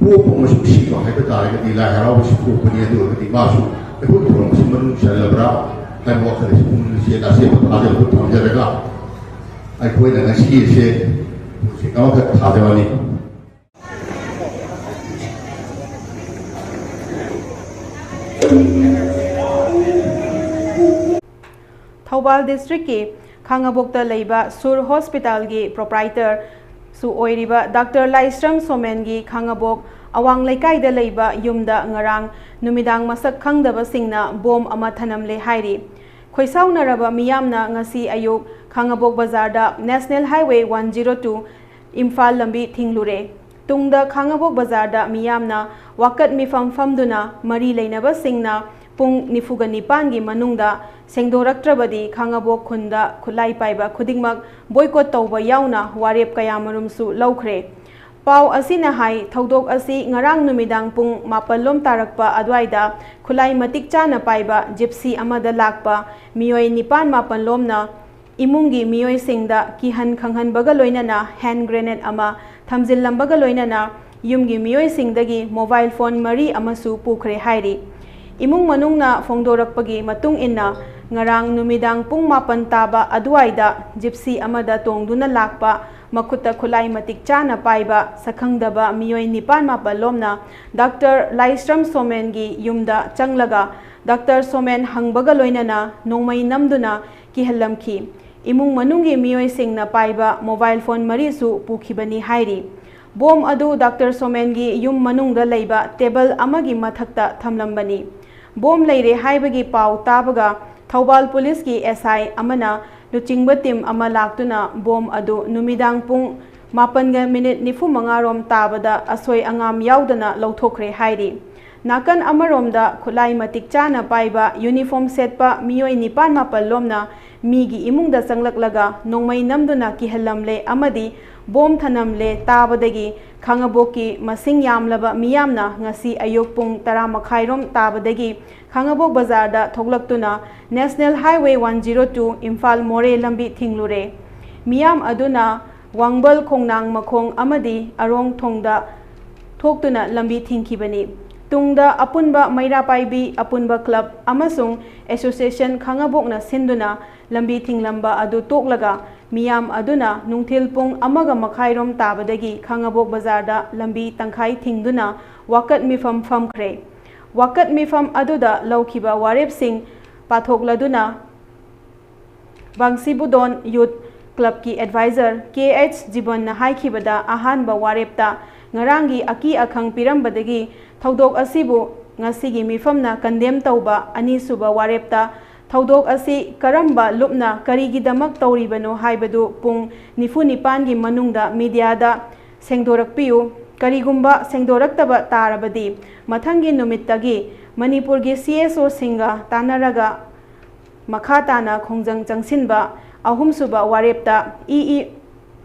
ꯄꯣꯛꯄ ꯑꯃꯁꯨꯡ ꯁꯤꯕ ꯍꯥꯏꯕ ꯇꯥꯔꯒꯗꯤ ꯂꯥꯏ ꯍꯔꯥꯎꯕꯁꯤ ꯄꯣꯛꯄꯅꯤ꯫ ꯑꯗꯨ ꯑꯣꯏꯔꯒꯗꯤ ꯃꯥꯁꯨ ꯑꯩꯈꯣꯏ ꯊꯧꯔꯝꯁꯤ ꯃꯅꯨꯡ ꯆꯜꯂꯕ꯭ꯔꯥ ꯍꯥꯏꯕ ꯋꯥꯈꯜ ꯑꯁꯤ ꯄꯨꯛꯅꯤꯡ ꯆꯦꯠꯅ ꯑꯆꯦꯠꯄ ꯊꯥꯖꯕꯗꯨ ꯊꯝꯖꯔꯒ, ꯑꯩꯈꯣꯏꯅ ꯉꯁꯤꯒꯤꯁꯦ ꯍꯧꯖꯤꯛ ꯑꯃꯈꯛ ꯊꯥꯖꯕꯅꯤ꯫ ꯊꯧꯕꯥꯜ ꯗꯤꯁꯇ꯭ꯔꯤꯛꯀꯤ ꯈꯥꯉꯕꯣꯛꯇ ꯂꯩꯕ ꯁꯨꯔ ꯍꯣꯁꯄꯤꯇꯥꯜꯒꯤ ꯄ꯭ꯔꯣꯄ꯭ꯔꯥꯏꯇꯔꯁꯨ ꯑꯣꯏꯔꯤꯕ ꯗꯥꯛꯇꯔ ꯂꯥꯏꯁ꯭ꯔꯝ ꯁꯣꯃꯦꯟꯒꯤ ꯈꯥꯉꯕꯣꯛ ꯑꯋꯥꯡ ꯂꯩꯀꯥꯏꯗ ꯂꯩꯕ ꯌꯨꯝꯗ ꯉꯔꯥꯡ ꯅꯨꯃꯤꯗꯥꯡ ꯃꯁꯛ ꯈꯪꯗꯕꯁꯤꯡꯅ ꯕꯣꯝ ꯑꯃ ꯊꯅꯝꯂꯦ ꯍꯥꯏꯔꯤ꯫ ꯈꯣꯏꯁꯥꯎꯅꯔꯕ ꯃꯤꯌꯥꯝꯅ ꯉꯁꯤ ꯑꯌꯨꯛ ꯈꯥꯉꯕꯣꯛ ꯕꯖꯥꯔꯗ National Highway one zero two Imphal ꯂꯝꯕꯤ ꯊꯤꯡꯂꯨꯔꯦ꯫ ꯇꯨꯡꯗ ꯈꯥꯉꯕꯣꯛ ꯕꯖꯥꯔꯗ ꯃꯤꯌꯥꯝꯅ ꯋꯥꯀꯠ ꯃꯤꯐꯝ ꯐꯝꯗꯨꯅ ꯃꯔꯤ ꯂꯩꯅꯕꯁꯤꯡꯅ ꯄꯨꯡ ꯅꯤꯐꯨꯒ ꯅꯤꯄꯥꯟꯒꯤ ꯃꯅꯨꯡꯗ ꯁꯦꯡꯗꯣꯔꯛꯇ꯭ꯔꯕꯗꯤ ꯈꯥꯉꯕꯣꯛ ꯈꯨꯟꯗ ꯈꯨꯠꯂꯥꯏ ꯄꯥꯏꯕ ꯈꯨꯗꯤꯡꯃꯛ ꯕꯣꯏꯀꯣꯠ ꯇꯧꯕ ꯌꯥꯎꯅ ꯋꯥꯔꯦꯞ ꯀꯌꯥꯃꯔꯨꯝꯁꯨ ꯂꯧꯈ꯭ꯔꯦ꯫ ꯄꯥꯎ ꯑꯁꯤꯅ ꯍꯥꯏ, ꯊꯧꯗꯣꯛ ꯑꯁꯤ ꯉꯔꯥꯡ ꯅꯨꯃꯤꯗꯥꯡ ꯄꯨꯡ ꯃꯥꯄꯜ ꯂꯣꯝ ꯇꯥꯔꯛꯄ ꯑꯗꯨꯋꯥꯏꯗ ꯈꯨꯠꯂꯥꯏ ꯃꯇꯤꯛ ꯆꯥꯅ ꯄꯥꯏꯕ ꯖꯤꯞꯁꯤ ꯑꯃꯗ ꯂꯥꯛꯄ ꯃꯤꯑꯣꯏ ꯅꯤꯄꯥꯟ ꯃꯥꯄꯜ ꯂꯣꯝꯅ ꯏꯃꯨꯡꯒꯤ ꯃꯤꯑꯣꯏꯁꯤꯡꯗ ꯀꯤꯍꯟ ꯈꯪꯍꯟꯕꯒ ꯂꯣꯏꯅꯅ ꯍꯦꯟ ꯒ꯭ꯔꯦꯅꯦꯗ ꯑꯃ ꯊꯝꯖꯤꯜꯂꯝꯕꯒ ꯂꯣꯏꯅꯅ ꯌꯨꯝꯒꯤ ꯃꯤꯑꯣꯏꯁꯤꯡꯗꯒꯤ ꯃꯣꯕꯥꯏꯜ ꯐꯣꯟ ꯃꯔꯤ ꯑꯃꯁꯨ ꯄꯨꯈ꯭ꯔꯦ ꯍꯥꯏꯔꯤ꯫ ꯏꯃꯨꯡ ꯃꯅꯨꯡꯅ ꯐꯣꯡꯗꯣꯔꯛꯄꯒꯤ ꯃꯇꯨꯡ ꯏꯟꯅ, ꯉꯔꯥꯡ ꯅꯨꯃꯤꯗꯥꯡ ꯄꯨꯡ ꯃꯥꯄꯟ ꯇꯥꯕ ꯑꯗꯨꯋꯥꯏꯗ ꯖꯤꯞꯁꯤ ꯑꯃꯗ ꯇꯣꯡꯗꯨꯅ ꯂꯥꯛꯄ, ꯃꯈꯨꯠꯇ ꯈꯨꯠꯂꯥꯏ ꯃꯇꯤꯛ ꯆꯥꯅ ꯄꯥꯏꯕ ꯁꯛꯈꯪꯗꯕ ꯃꯤꯑꯣꯏ ꯅꯤꯄꯥꯟ ꯃꯥꯄꯜ ꯂꯣꯝꯅ ꯗꯥꯛꯇꯔ ꯂꯥꯏꯁ꯭ꯔꯝ ꯁꯣꯃꯦꯟꯒꯤ ꯌꯨꯝꯗ ꯆꯪꯂꯒ ꯗꯥꯛꯇꯔ ꯁꯣꯃꯦꯟ ꯍꯪꯕꯒ ꯂꯣꯏꯅꯅ ꯅꯣꯡꯃꯩ ꯅꯝꯗꯨꯅ ꯀꯤꯍꯜꯂꯝꯈꯤ꯫ ꯏꯃꯨꯡ ꯃꯅꯨꯡꯒꯤ ꯃꯤꯑꯣꯏꯁꯤꯡꯅ ꯄꯥꯏꯕ ꯃꯣꯕꯥꯏꯜ ꯐꯣꯟ ꯃꯔꯤꯁꯨ ꯄꯨꯈꯤꯕꯅꯤ ꯍꯥꯏꯔꯤ꯫ ꯕꯣꯝ ꯑꯗꯨ ꯗꯥꯛꯇꯔ ꯁꯣꯃꯦꯟꯒꯤ ꯌꯨꯝ ꯃꯅꯨꯡꯗ ꯂꯩꯕ ꯇꯦꯕꯜ ꯑꯃꯒꯤ ꯃꯊꯛꯇ ꯊꯝꯂꯝꯕꯅꯤ꯫ ꯕꯣꯝ ꯂꯩꯔꯦ ꯍꯥꯏꯕꯒꯤ ꯄꯥꯎ ꯇꯥꯕꯒ ꯊꯧꯕꯥꯜ ꯄꯨꯂꯤꯁꯀꯤ ꯑꯦꯁ ꯑꯥꯏ ꯑꯃꯅ ꯂꯨꯆꯤꯡꯕ ꯇꯤꯝ ꯑꯃ ꯂꯥꯛꯇꯨꯅ ꯕꯣꯝ ꯑꯗꯨ ꯅꯨꯃꯤꯗꯥꯡ ꯄꯨꯡ ꯃꯥꯄꯟꯒ ꯃꯤꯅꯤꯠ ꯅꯤꯐꯨ ꯃꯉꯥ ꯔꯣꯝ ꯇꯥꯕꯗ ꯑꯁꯣꯏ ꯑꯉꯥꯝ ꯌꯥꯎꯗꯅ ꯂꯧꯊꯣꯛꯈ꯭ꯔꯦ ꯍꯥꯏꯔꯤ꯫ ꯅꯥꯀꯟ ꯑꯃꯔꯣꯝꯗ ꯈꯨꯠꯂꯥꯏ ꯃꯇꯤꯛ ꯆꯥꯅ ꯄꯥꯏꯕ ꯌꯨꯅꯤꯐꯣꯔꯝ ꯁꯦꯠꯄ ꯃꯤꯑꯣꯏ ꯅꯤꯄꯥꯟ ꯃꯥꯄꯜ ꯂꯣꯝꯅ ꯃꯤꯒꯤ ꯏꯃꯨꯡꯗ ꯆꯪꯂꯛꯂꯒ ꯅꯣꯡꯃꯩ ꯅꯝꯗꯨꯅ ꯀꯤꯍꯜꯂꯝꯂꯦ ꯑꯃꯗꯤ ꯕꯣꯝ ꯊꯅꯝꯂꯦ ꯇꯥꯕꯗꯒꯤ ꯈꯥꯉꯕꯣꯛꯀꯤ ꯃꯁꯤꯡ ꯌꯥꯝꯂꯕ ꯃꯤꯌꯥꯝꯅ ꯉꯁꯤ ꯑꯌꯨꯛ ꯄꯨꯡ ꯇꯔꯥ ꯃꯈꯥꯏꯔꯣꯝ ꯇꯥꯕꯗꯒꯤ ꯈꯥꯉꯕꯣꯛ ꯕꯖꯥꯔꯗ ꯊꯣꯛꯂꯛꯇꯨꯅ National Highway one zero two Imphal ꯃꯣꯔꯦ ꯂꯝꯕꯤ ꯊꯤꯡꯂꯨꯔꯦ꯫ ꯃꯤꯌꯥꯝ ꯑꯗꯨꯅ ꯋꯥꯡꯕꯜ ꯈꯣꯡꯅꯥꯡ ꯃꯈꯣꯡ ꯑꯃꯗꯤ ꯑꯔꯣꯡ ꯊꯣꯡꯗ ꯊꯣꯛꯇꯨꯅ ꯂꯝꯕꯤ ꯊꯤꯡꯈꯤꯕꯅꯤ꯫ ꯇꯨꯡꯗ ꯑꯄꯨꯟꯕ ꯃꯩꯔꯥ ꯄꯥꯏꯕꯤ, ꯑꯄꯨꯟꯕ ꯀ꯭ꯂꯕ ꯑꯃꯁꯨꯡ ꯑꯦꯁꯣꯁꯤꯌꯦꯁꯟ ꯈꯥꯉꯕꯣꯛꯅ ꯁꯤꯟꯗꯨꯅ ꯂꯝꯕꯤ ꯊꯤꯡꯂꯝꯕ ꯑꯗꯨ ꯇꯣꯛꯂꯒ, ꯃꯤꯌꯥꯝ ꯑꯗꯨꯅ ꯅꯨꯡꯊꯤꯜ ꯄꯨꯡ ꯑꯃꯒ ꯃꯈꯥꯏꯔꯣꯝ ꯇꯥꯕꯗꯒꯤ ꯈꯥꯉꯕꯣꯛ ꯕꯖꯥꯔꯗ ꯂꯝꯕꯤ ꯇꯪꯈꯥꯏ ꯊꯤꯡꯗꯨꯅ ꯋꯥꯀꯠ ꯃꯤꯐꯝ ꯐꯝꯈ꯭ꯔꯦ꯫ ꯋꯥꯀꯠ ꯃꯤꯐꯝ ꯑꯗꯨꯗ ꯂꯧꯈꯤꯕ ꯋꯥꯔꯦꯞꯁꯤꯡ ꯄꯥꯊꯣꯛꯂꯗꯨꯅ, ꯕꯪꯁꯤꯕꯨꯗꯣꯟ ꯌꯨꯊ ꯀ꯭ꯂꯕꯀꯤ ꯑꯦꯗꯚꯥꯏꯖꯔ ꯀꯦ ꯑꯩꯆ ꯖꯤꯕꯟꯅ ꯍꯥꯏꯈꯤꯕꯗ, ꯑꯍꯥꯟꯕ ꯋꯥꯔꯦꯞꯇ ꯉꯔꯥꯡꯒꯤ ꯑꯀꯤ ꯑꯈꯪ ꯄꯤꯔꯝꯕꯗꯒꯤ ꯊꯧꯗꯣꯛ ꯑꯁꯤꯕꯨ ꯉꯁꯤꯒꯤ ꯃꯤꯐꯝꯅ ꯀꯟꯗꯦꯝ ꯇꯧꯕ, ꯑꯅꯤꯁꯨꯕ ꯋꯥꯔꯦꯞꯇ ꯊꯧꯗꯣꯛ ꯑꯁꯤ ꯀꯔꯝꯕ ꯂꯨꯞꯅ ꯀꯔꯤꯒꯤꯗꯃꯛ ꯇꯧꯔꯤꯕꯅꯣ ꯍꯥꯏꯕꯗꯨ ꯄꯨꯡ ꯅꯤꯐꯨ ꯅꯤꯄꯥꯟꯒꯤ ꯃꯅꯨꯡꯗ ꯃꯤꯗꯤꯌꯥꯗ ꯁꯦꯡꯗꯣꯔꯛꯄꯤꯌꯨ꯫ ꯀꯔꯤꯒꯨꯝꯕ ꯁꯦꯡꯗꯣꯔꯛꯇꯕ ꯇꯥꯔꯕꯗꯤ, ꯃꯊꯪꯒꯤ ꯅꯨꯃꯤꯠꯇꯒꯤ ꯃꯅꯤꯄꯨꯔꯒꯤ ꯁꯤ ꯑꯦꯁ ꯑꯣꯁꯤꯡꯒ ꯇꯥꯟꯅꯔꯒ ꯃꯈꯥ ꯇꯥꯅ ꯈꯣꯡꯖꯪ ꯆꯪꯁꯤꯟꯕ꯫ ꯑꯍꯨꯝꯁꯨꯕ ꯋꯥꯔꯦꯞꯇ ꯏ, ꯏ,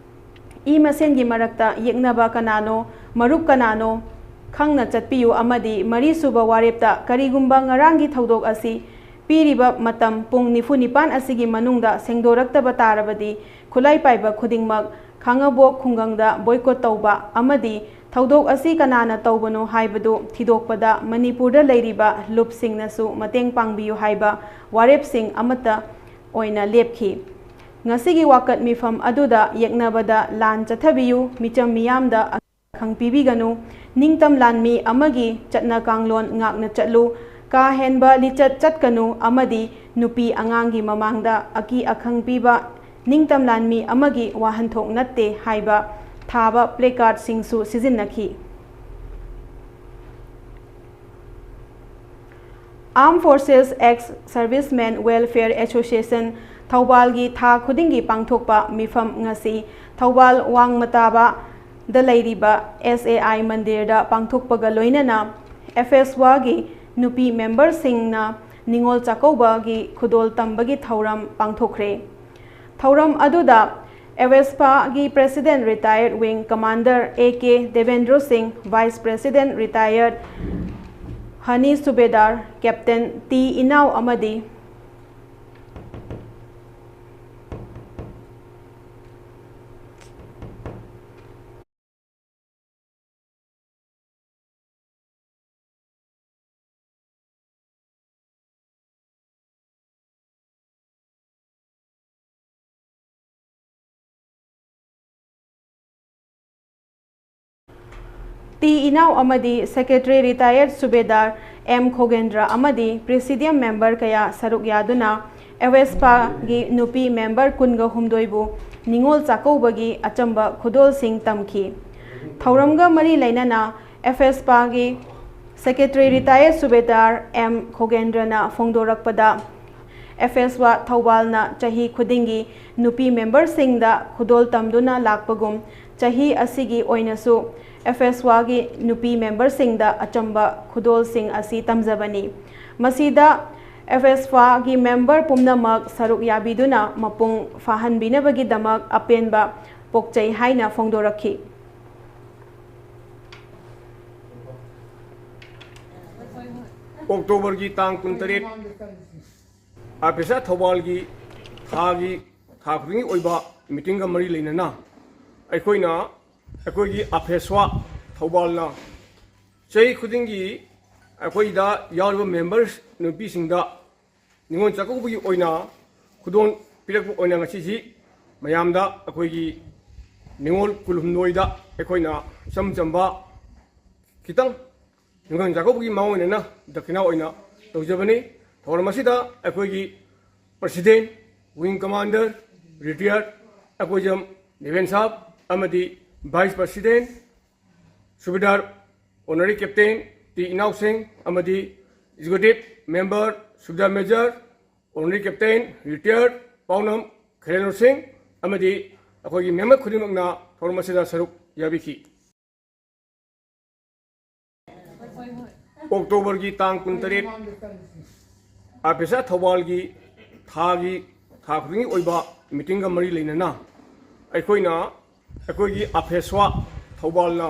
ꯏ ꯃꯁꯦꯟꯒꯤ ꯃꯔꯛꯇ ꯌꯦꯛꯅꯕ ꯀꯅꯥꯅꯣ, ꯃꯔꯨꯞ ꯀꯅꯥꯅꯣ, ꯈꯪꯅ ꯆꯠꯄꯤꯌꯨ꯫ ꯑꯃꯗꯤ ꯃꯔꯤꯁꯨꯕ ꯋꯥꯔꯦꯞꯇ, ꯀꯔꯤꯒꯨꯝꯕ ꯉꯔꯥꯡꯒꯤ ꯊꯧꯗꯣꯛ ꯑꯁꯤ ꯄꯤꯔꯤꯕ ꯃꯇꯝ ꯄꯨꯡ ꯅꯤꯐꯨ ꯅꯤꯄꯥꯟ ꯑꯁꯤꯒꯤ ꯃꯅꯨꯡꯗ ꯁꯦꯡꯗꯣꯔꯛꯇꯕ ꯇꯥꯔꯕꯗꯤ, ꯈꯨꯠꯂꯥꯏ ꯄꯥꯏꯕ ꯈꯨꯗꯤꯡꯃꯛ ꯈꯥꯉꯕꯣꯛ ꯈꯨꯡꯒꯪꯗ ꯕꯣꯏꯀꯣꯠ ꯇꯧꯕ ꯑꯃꯗꯤ ꯊꯧꯗꯣꯛ ꯑꯁꯤ ꯀꯅꯥꯅ ꯇꯧꯕꯅꯣ ꯍꯥꯏꯕꯗꯨ ꯊꯤꯗꯣꯛꯄꯗ ꯃꯅꯤꯄꯨꯔꯗ ꯂꯩꯔꯤꯕ ꯂꯨꯞꯁꯤꯡꯅꯁꯨ ꯃꯇꯦꯡ ꯄꯥꯡꯕꯤꯌꯨ ꯍꯥꯏꯕ ꯋꯥꯔꯦꯞꯁꯤꯡ ꯑꯃꯠꯇ ꯑꯣꯏꯅ ꯂꯦꯞꯈꯤ꯫ ꯉꯁꯤꯒꯤ ꯋꯥꯀꯠ ꯃꯤꯐꯝ ꯑꯗꯨꯗ ꯌꯦꯛꯅꯕꯗ ꯂꯥꯟ ꯆꯠꯊꯕꯤꯌꯨ, ꯃꯤꯆꯝ ꯃꯤꯌꯥꯝꯗ ꯑꯈꯪ ꯄꯤꯕꯤꯒꯅꯨ, ꯅꯤꯡꯇꯝ ꯂꯥꯟꯃꯤ ꯑꯃꯒꯤ ꯆꯠꯅ ꯀꯥꯡꯂꯣꯟ ꯉꯥꯛꯅ ꯆꯠꯂꯨ, ꯀꯥ ꯍꯦꯟꯕ ꯂꯤꯆꯠ ꯆꯠꯀꯅꯨ ꯑꯃꯗꯤ ꯅꯨꯄꯤ ꯑꯉꯥꯡꯒꯤ ꯃꯃꯥꯡꯗ ꯑꯀꯤ ꯑꯈꯪ ꯄꯤꯕ, ꯅꯤꯡꯇꯝ ꯂꯥꯟꯃꯤ ꯑꯃꯒꯤ ꯋꯥꯍꯟꯊꯣꯛ ꯅꯠꯇꯦ ꯍꯥꯏꯕ ꯊꯥꯕ ꯄ꯭ꯂꯦꯀꯥꯔꯗꯁꯤꯡꯁꯨ ꯁꯤꯖꯤꯟꯅꯈꯤ꯫ Armed Forces Ex Servicemen Welfare Association ꯊꯧꯕꯥꯜꯒꯤ ꯊꯥ ꯈꯨꯗꯤꯡꯒꯤ ꯄꯥꯡꯊꯣꯛꯄ ꯃꯤꯐꯝ ꯉꯁꯤ ꯊꯧꯕꯥꯜ ꯋꯥꯡꯃꯇꯥꯕꯗ ꯂꯩꯔꯤꯕ ꯑꯦꯁ ꯑꯦ ꯑꯥꯏ ꯃꯟꯗꯤꯔꯗ ꯄꯥꯡꯊꯣꯛꯄꯒ ꯂꯣꯏꯅꯅ ꯑꯦꯐ ꯑꯦꯁ ꯋꯥꯒꯤ ꯅꯨꯄꯤ ꯃꯦꯝꯕꯔꯁꯤꯡꯅ ꯅꯤꯉꯣꯜ ꯆꯥꯛꯀꯧꯕꯒꯤ ꯈꯨꯗꯣꯜ ꯇꯝꯕꯒꯤ ꯊꯧꯔꯝ ꯄꯥꯡꯊꯣꯛꯈ꯭ꯔꯦ꯫ ꯊꯧꯔꯝ ꯑꯗꯨꯗ ꯑꯦꯋꯦꯁꯄꯥꯒꯤ President Retired Wing Commander A K Devendro ꯁꯤꯡ, Vice President Retired ꯍꯅꯤ ꯁꯨꯕꯦꯗꯥꯔ, Captain ꯇꯤ ꯏꯅꯥꯎ ꯑꯃꯗꯤ ꯇꯤ ꯏꯅꯥꯎ ꯑꯃꯗꯤ Secretary Retired Subedar M ꯈꯣꯒꯦꯟꯗ꯭ꯔ ꯑꯃꯗꯤ Presidium Member ꯀꯌꯥ ꯁꯔꯨꯛ ꯌꯥꯗꯨꯅ ꯑꯦꯐꯦꯁꯄꯥꯒꯤ ꯅꯨꯄꯤ member ꯀꯨꯟꯒ ꯍꯨꯝꯗꯣꯏꯕꯨ ꯅꯤꯉꯣꯜ ꯆꯥꯛꯀꯧꯕꯒꯤ ꯑꯆꯝꯕ ꯈꯨꯗꯣꯜꯁꯤꯡ ꯇꯝꯈꯤ꯫ ꯊꯧꯔꯝꯒ ꯃꯔꯤ ꯂꯩꯅꯅ ꯑꯦꯐꯦꯁꯄꯥꯒꯤ Secretary Retired Subedar M ꯈꯣꯒꯦꯟꯗ꯭ꯔꯅ ꯐꯣꯡꯗꯣꯔꯛꯄꯗ, ꯑꯦꯐꯦꯁꯋꯥ ꯊꯧꯕꯥꯜꯅ ꯆꯍꯤ ꯈꯨꯗꯤꯡꯒꯤ ꯅꯨꯄꯤ memberꯁꯤꯡꯗ ꯈꯨꯗꯣꯜ ꯇꯝꯗꯨꯅ ꯂꯥꯛꯄꯒꯨꯝ, ꯆꯍꯤ ꯑꯁꯤꯒꯤ ꯑꯣꯏꯅꯁꯨ ꯑꯦꯐꯦꯁꯋꯥꯒꯤ ꯅꯨꯄꯤ memberꯁꯤꯡꯗ ꯑꯆꯝꯕ ꯈꯨꯗꯣꯜꯁꯤꯡ ꯑꯁꯤ ꯇꯝꯖꯕꯅꯤ꯫ ꯃꯁꯤꯗ ꯑꯦꯐꯦꯁꯋꯥꯒꯤ member ꯄꯨꯝꯅꯃꯛ ꯁꯔꯨꯛ ꯌꯥꯕꯤꯗꯨꯅ ꯃꯄꯨꯡ ꯐꯥꯍꯟꯕꯤꯅꯕꯒꯤꯗꯃꯛ ꯑꯄꯦꯟꯕ ꯄꯣꯛꯆꯩ ꯍꯥꯏꯅ ꯐꯣꯡꯗꯣꯔꯛꯈꯤ꯫ ꯑꯣꯛꯇꯣꯕꯔꯒꯤ ꯇꯥꯡ ꯀꯨꯟꯇꯔꯦꯠ, ꯑꯥꯐꯦꯁꯥ ꯊꯧꯕꯥꯜꯒꯤ ꯊꯥꯒꯤ, ꯊꯥ ꯈꯨꯗꯤꯡꯒꯤ ꯑꯣꯏꯕ meetingꯒ ꯃꯔꯤ ꯂꯩꯅꯅ ꯑꯩꯈꯣꯏꯅ, ꯑꯩꯈꯣꯏꯒꯤ ꯑꯥꯐꯦꯁ꯭ꯋꯥ ꯊꯧꯕꯥꯜꯅ ꯆꯍꯤ ꯈꯨꯗꯤꯡꯒꯤ ꯑꯩꯈꯣꯏꯗ ꯌꯥꯎꯔꯤꯕ members ꯅꯨꯄꯤꯁꯤꯡꯗ ꯅꯤꯉꯣꯜ ꯆꯥꯛꯀꯧꯕꯒꯤ ꯑꯣꯏꯅ ꯈꯨꯗꯣꯜ ꯄꯤꯔꯛꯄ ꯑꯣꯏꯅ ꯉꯁꯤꯁꯤ ꯃꯌꯥꯝꯗ ꯑꯩꯈꯣꯏꯒꯤ ꯅꯤꯉꯣꯜ ꯀꯨꯟꯍꯨꯝꯗꯣꯏꯗ ꯑꯩꯈꯣꯏꯅ ꯏꯆꯝ ꯆꯝꯕ ꯈꯤꯇꯪ ꯅꯤꯉꯣꯜ ꯆꯥꯛꯀꯧꯕꯒꯤ ꯃꯑꯣꯡ ꯑꯣꯏꯅꯅ ꯗꯈꯤꯅꯥ ꯑꯣꯏꯅ ꯇꯧꯖꯕꯅꯤ꯫ ꯊꯧꯔꯝ ꯑꯁꯤꯗ ꯑꯩꯈꯣꯏꯒꯤ President, Wing Commander, Retired Akoijam Deben ꯁꯥꯕ ꯑꯃꯗꯤ Vice President Subedar Honorary Captain T ꯏꯅꯥꯎꯁꯤꯡ ꯑꯃꯗꯤ Executive Member Subedar Major Honorary Captain Retired ꯄꯥꯎꯅꯝ ꯈꯦꯂꯦꯟꯗ꯭ꯔ ꯁꯤꯡ ꯑꯃꯗꯤ ꯑꯩꯈꯣꯏꯒꯤ member ꯈꯨꯗꯤꯡꯃꯛꯅ ꯊꯧꯔꯝ ꯑꯁꯤꯗ ꯁꯔꯨꯛ ꯌꯥꯕꯤꯈꯤ꯫ ꯑꯣꯛꯇꯣꯕꯔꯒꯤ ꯇꯥꯡ ꯀꯨꯟꯇꯔꯦꯠ, ꯑꯥꯐꯦꯁꯥ ꯊꯧꯕꯥꯜꯒꯤ ꯊꯥꯒꯤ, ꯊꯥ ꯈꯨꯗꯤꯡꯒꯤ ꯑꯣꯏꯕ meetingꯒ ꯃꯔꯤ ꯂꯩꯅꯅ ꯑꯩꯈꯣꯏꯅ, ꯑꯩꯈꯣꯏꯒꯤ ꯑꯥꯐꯦꯁ꯭ꯋꯥ ꯊꯧꯕꯥꯜꯅ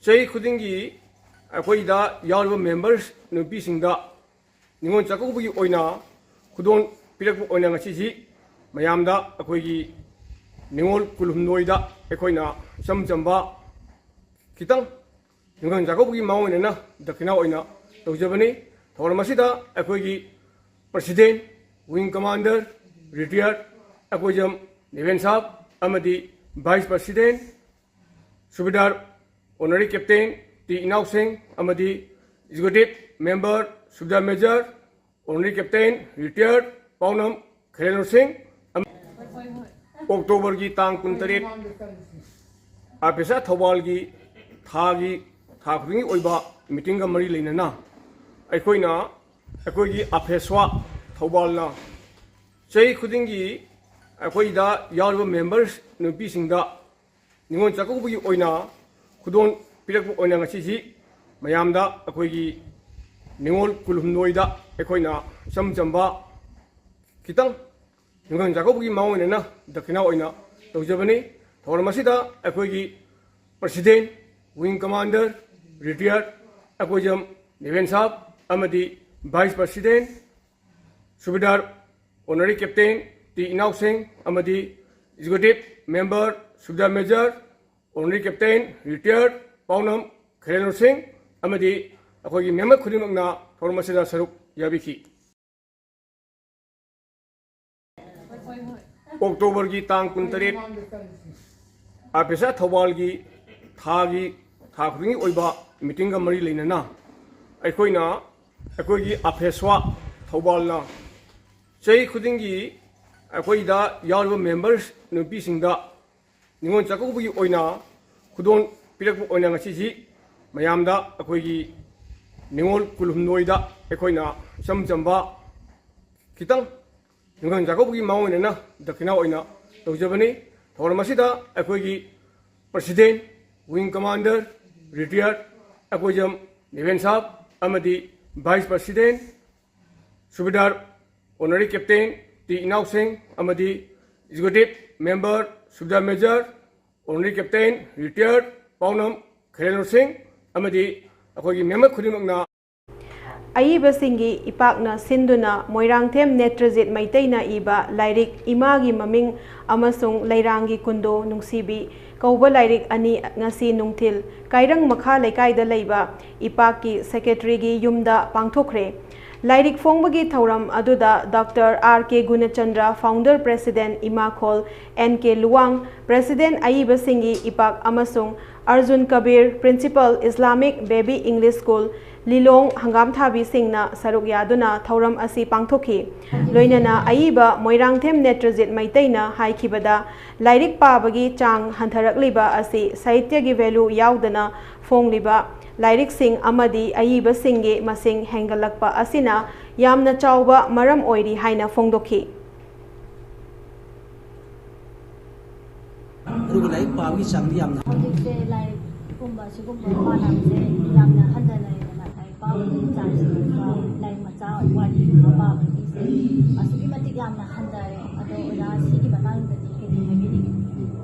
ꯆꯍꯤ ꯈꯨꯗꯤꯡꯒꯤ ꯑꯩꯈꯣꯏꯗ ꯌꯥꯎꯔꯤꯕ members ꯅꯨꯄꯤꯁꯤꯡꯗ ꯅꯤꯉꯣꯜ ꯆꯥꯛꯀꯧꯕꯒꯤ ꯑꯣꯏꯅ ꯈꯨꯗꯣꯜ ꯄꯤꯔꯛꯄ ꯑꯣꯏꯅ ꯉꯁꯤꯁꯤ ꯃꯌꯥꯝꯗ ꯑꯩꯈꯣꯏꯒꯤ ꯅꯤꯉꯣꯜ ꯀꯨꯟꯍꯨꯝꯗꯣꯏꯗ ꯑꯩꯈꯣꯏꯅ ꯏꯆꯝ ꯆꯝꯕ ꯈꯤꯇꯪ ꯅꯤꯉꯣꯜ ꯆꯥꯛꯀꯧꯕꯒꯤ ꯃꯑꯣꯡ ꯑꯣꯏꯅꯅ ꯗꯈꯤꯅꯥ ꯑꯣꯏꯅ ꯇꯧꯖꯕꯅꯤ꯫ ꯊꯧꯔꯝ ꯑꯁꯤꯗ ꯑꯩꯈꯣꯏꯒꯤ President, Wing Commander, Retired Akoijam Deben ꯁꯥꯕ ꯑꯃꯗꯤ Vice President Subedar Honorary Captain T ꯏꯅꯥꯎꯁꯤꯡ ꯑꯃꯗꯤ Executive Member Subedar Major, Honorary Captain Retired ꯄꯥꯎꯅꯝ ꯈꯦꯂꯦꯟꯗ꯭ꯔ ꯁꯤꯡ, ꯑꯃ-, ꯑꯣꯛꯇꯣꯕꯔꯒꯤ ꯇꯥꯡ ꯀꯨꯟꯇꯔꯦꯠ, ꯑꯥꯔ ꯄꯤ ꯑꯦꯁ ꯑꯥꯏ ꯊꯧꯕꯥꯜꯒꯤ ꯊꯥꯒꯤ, ꯊꯥ ꯈꯨꯗꯤꯡꯒꯤ ꯑꯣꯏꯕ ꯃꯤꯇꯤꯡꯒ ꯃꯔꯤ ꯂꯩꯅꯅ ꯑꯩꯈꯣꯏꯅ, ꯑꯩꯈꯣꯏꯒꯤ ꯑꯐꯦꯁ꯭ꯋꯥ ꯊꯧꯕꯥꯜꯅ ꯆꯍꯤ ꯈꯨꯗꯤꯡꯒꯤ ꯑꯩꯈꯣꯏꯗ ꯌꯥꯎꯔꯤꯕ ꯃꯦꯝꯕꯔꯁ ꯅꯨꯄꯤꯁꯤꯡꯗ ꯅꯤꯉꯣꯜ ꯆꯥꯛꯀꯧꯕꯒꯤ ꯑꯣꯏꯅ ꯈꯨꯗꯣꯜ ꯄꯤꯔꯛꯄ ꯑꯣꯏꯅ ꯉꯁꯤꯁꯤ ꯃꯌꯥꯝꯗ ꯑꯩꯈꯣꯏꯒꯤ ꯅꯤꯉꯣꯜ ꯀꯨꯟꯍꯨꯝꯗꯣꯏꯗ ꯑꯩꯈꯣꯏꯅ ꯏꯆꯝ ꯆꯝꯕ ꯈꯤꯇꯪ ꯅꯤꯉꯣꯜ ꯆꯥꯛꯀꯧꯕꯒꯤ ꯃꯑꯣꯡ ꯑꯣꯏꯅ ꯗꯈꯤꯅꯥ ꯑꯣꯏꯅ ꯇꯧꯖꯕꯅꯤ꯫ ꯊꯧꯔꯝ ꯑꯁꯤꯗ ꯑꯩꯈꯣꯏꯒꯤ President, Wing Commander, Retired ꯑꯩꯈꯣꯏꯖꯝ Deben ꯁꯥꯕ ꯑꯃꯗꯤ Vice President, Subedar, Honorary Captain T ꯏꯅꯥꯎꯁꯤꯡ ꯑꯃꯗꯤ Executive Member Subedar Major, Honorary Captain Retired ꯄꯥꯎꯅꯝ ꯈꯦꯂꯦꯟꯗ꯭ꯔ ꯁꯤꯡ ꯑꯃꯗꯤ ꯑꯩꯈꯣꯏꯒꯤ ꯃꯦꯝꯕꯔ ꯈꯨꯗꯤꯡꯃꯛꯅ ꯊꯧꯔꯝ ꯑꯁꯤꯗ ꯁꯔꯨꯛ ꯌꯥꯕꯤꯈꯤ꯫ ꯑꯣꯛꯇꯣꯕꯔꯒꯤ ꯇꯥꯡ ꯀꯨꯟꯇꯔꯦꯠ, ꯑꯥꯔ ꯄꯤ ꯑꯦꯁ ꯑꯥꯏ ꯊꯧꯕꯥꯜꯒꯤ ꯊꯥꯒꯤ, ꯊꯥ ꯈꯨꯗꯤꯡꯒꯤ ꯑꯣꯏꯕ ꯃꯤꯇꯤꯡꯒ ꯃꯔꯤ ꯂꯩꯅꯅ ꯑꯩꯈꯣꯏꯅ ꯑꯩꯈꯣꯏꯒꯤ ꯑꯐꯦꯁ꯭ꯋꯥ ꯊꯧꯕꯥꯜꯅ ꯆꯍꯤ ꯈꯨꯗꯤꯡꯒꯤ ꯑꯩꯈꯣꯏꯗ ꯌꯥꯎꯔꯤꯕ ꯃꯦꯝꯕꯔꯁ ꯅꯨꯄꯤꯁꯤꯡꯗ ꯅꯤꯉꯣꯜ ꯆꯥꯛꯀꯧꯕꯒꯤ ꯑꯣꯏꯅ ꯈꯨꯗꯣꯜ ꯄꯤꯔꯛꯄ ꯑꯣꯏꯅ ꯉꯁꯤꯁꯤ ꯃꯌꯥꯝꯗ ꯑꯩꯈꯣꯏꯒꯤ ꯅꯤꯉꯣꯜ ꯀꯨꯟꯍꯨꯝꯗꯣꯏꯗ ꯑꯩꯈꯣꯏꯅ ꯏꯆꯝ ꯆꯝꯕ ꯈꯤꯇꯪ ꯅꯤꯉꯣꯜ ꯆꯥꯛꯀꯧꯕꯒꯤ ꯃꯑꯣꯡ ꯑꯣꯏꯅ ꯗꯈꯤꯅꯥ ꯑꯣꯏꯅ ꯇꯧꯖꯕꯅꯤ꯫ ꯊꯧꯔꯝ ꯑꯁꯤꯗ ꯑꯩꯈꯣꯏꯒꯤ President, Wing Commander, Retired ꯑꯩꯈꯣꯏꯖꯝ Deben ꯁꯥꯕ ꯑꯃꯗꯤ Vice President, Subedar, Honorary Captain T ꯏꯅꯥꯎꯁꯤꯡ ꯑꯃꯗꯤ Executive Member Subedar Major, Honorary Captain Retired ꯄꯥꯎꯅꯝ ꯈꯦꯂꯦꯟꯗ꯭ꯔ ꯁꯤꯡ ꯑꯃꯗꯤ ꯑꯩꯈꯣꯏꯒꯤ ꯃꯦꯝꯕꯔ ꯈꯨꯗꯤꯡꯃꯛꯅ ꯑꯏꯕꯁꯤꯡꯒꯤ ꯏꯄꯥꯛꯅ ꯁꯤꯟꯗꯨꯅ ꯃꯣꯏꯔꯥꯡꯊꯦꯝ ꯅꯦꯇ꯭ꯔꯖꯤꯠ ꯃꯩꯇꯩꯅ ꯏꯕ ꯂꯥꯏꯔꯤꯛ ꯏꯃꯥꯒꯤ ꯃꯃꯤꯡ ꯑꯃꯁꯨꯡ ꯂꯩꯔꯥꯡꯒꯤ ꯀꯨꯟꯗꯣ ꯅꯨꯡꯁꯤꯕꯤ ꯀꯧꯕ ꯂꯥꯏꯔꯤꯛ ꯑꯅꯤ ꯉꯁꯤ ꯅꯨꯡꯊꯤꯜ ꯀꯥꯏꯔꯪ ꯃꯈꯥ ꯂꯩꯀꯥꯏꯗ ꯂꯩꯕ ꯏꯄꯥꯛꯀꯤ ꯁꯦꯀ꯭ꯔꯦꯇꯔꯤꯒꯤ ꯌꯨꯝꯗ ꯄꯥꯡꯊꯣꯛꯈ꯭ꯔꯦ꯫ ꯂꯥꯏꯔꯤꯛ ꯐꯣꯡꯕꯒꯤ ꯊꯧꯔꯝ ꯑꯗꯨꯗ doctor R K Gunachandra, founder president ꯏꯃꯥꯈꯣꯜ, ꯑꯦꯟ ꯀꯦ ꯂꯨꯋꯥꯡ, ꯄ꯭ꯔꯦꯁꯤꯗꯦꯟꯠ ꯑꯏꯕꯁꯤꯡꯒꯤ ꯏꯄꯥꯛ, ꯑꯃꯁꯨꯡ Arjun Kabir, principal, Islamic baby English school, ꯂꯤꯂꯣꯡ ꯍꯪꯒꯥꯝꯊꯥꯕꯤꯁꯤꯡꯅ ꯁꯔꯨꯛ ꯌꯥꯗꯨꯅ ꯊꯧꯔꯝ ꯑꯁꯤ ꯄꯥꯡꯊꯣꯛꯈꯤ꯫ ꯂꯣꯏꯅꯅ ꯑꯏꯕ ꯃꯣꯏꯔꯥꯡꯊꯦꯝ ꯅꯦꯇ꯭ꯔꯖꯤꯠ ꯃꯩꯇꯩꯅ ꯍꯥꯏꯈꯤꯕꯗ, ꯂꯥꯏꯔꯤꯛ ꯄꯥꯕꯒꯤ ꯆꯥꯡ ꯍꯟꯊꯔꯛꯂꯤꯕ ꯑꯁꯤ ꯁꯥꯍꯤꯇ꯭ꯌꯒꯤ ꯚꯦꯂꯨ ꯌꯥꯎꯗꯅ ꯐꯣꯡꯂꯤꯕ ꯂꯥꯏꯔꯤꯛꯁꯤꯡ ꯑꯃꯗꯤ ꯑꯏꯕꯁꯤꯡꯒꯤ ꯃꯁꯤꯡ ꯍꯦꯟꯒꯠꯂꯛꯄ ꯑꯁꯤꯅ ꯌꯥꯝꯅ ꯆꯥꯎꯕ ꯃꯔꯝ ꯑꯣꯏꯔꯤ ꯍꯥꯏꯅ ꯐꯣꯡꯗꯣꯛꯈꯤ꯫ ꯑꯗꯨꯒ ꯂꯥꯏꯔꯤꯛ ꯄꯥꯕꯒꯤ ꯆꯥꯡꯗꯤ ꯌꯥꯝꯅ ꯍꯧꯖꯤꯛꯁꯦ ꯂꯥꯏꯔꯤꯛꯀꯨꯝꯕ ꯁꯤꯒꯨꯝꯕ ꯄꯥꯅꯕꯁꯦ ꯌꯥꯝꯅ ꯍꯟꯊꯅꯔꯦꯗꯅ, ꯂꯥꯏꯔꯤꯛ ꯄꯥꯕꯒꯤ ꯆꯥꯡꯁꯤꯒꯨꯝꯕ, ꯂꯥꯏꯔꯤꯛ ꯃꯆꯥ ꯋꯥꯔꯤꯒꯨꯝꯕ ꯄꯥꯕꯒꯤꯁꯦ ꯑꯁꯨꯛꯀꯤ ꯃꯇꯤꯛ ꯌꯥꯝꯅ ꯍꯟꯊꯔꯦ꯫ ꯑꯗꯣ ꯑꯣꯖꯥ, ꯁꯤꯒꯤ ꯃꯇꯥꯡꯗꯗꯤ ꯀꯔꯤ ꯍꯥꯏꯕꯤꯅꯤꯡꯉꯤ?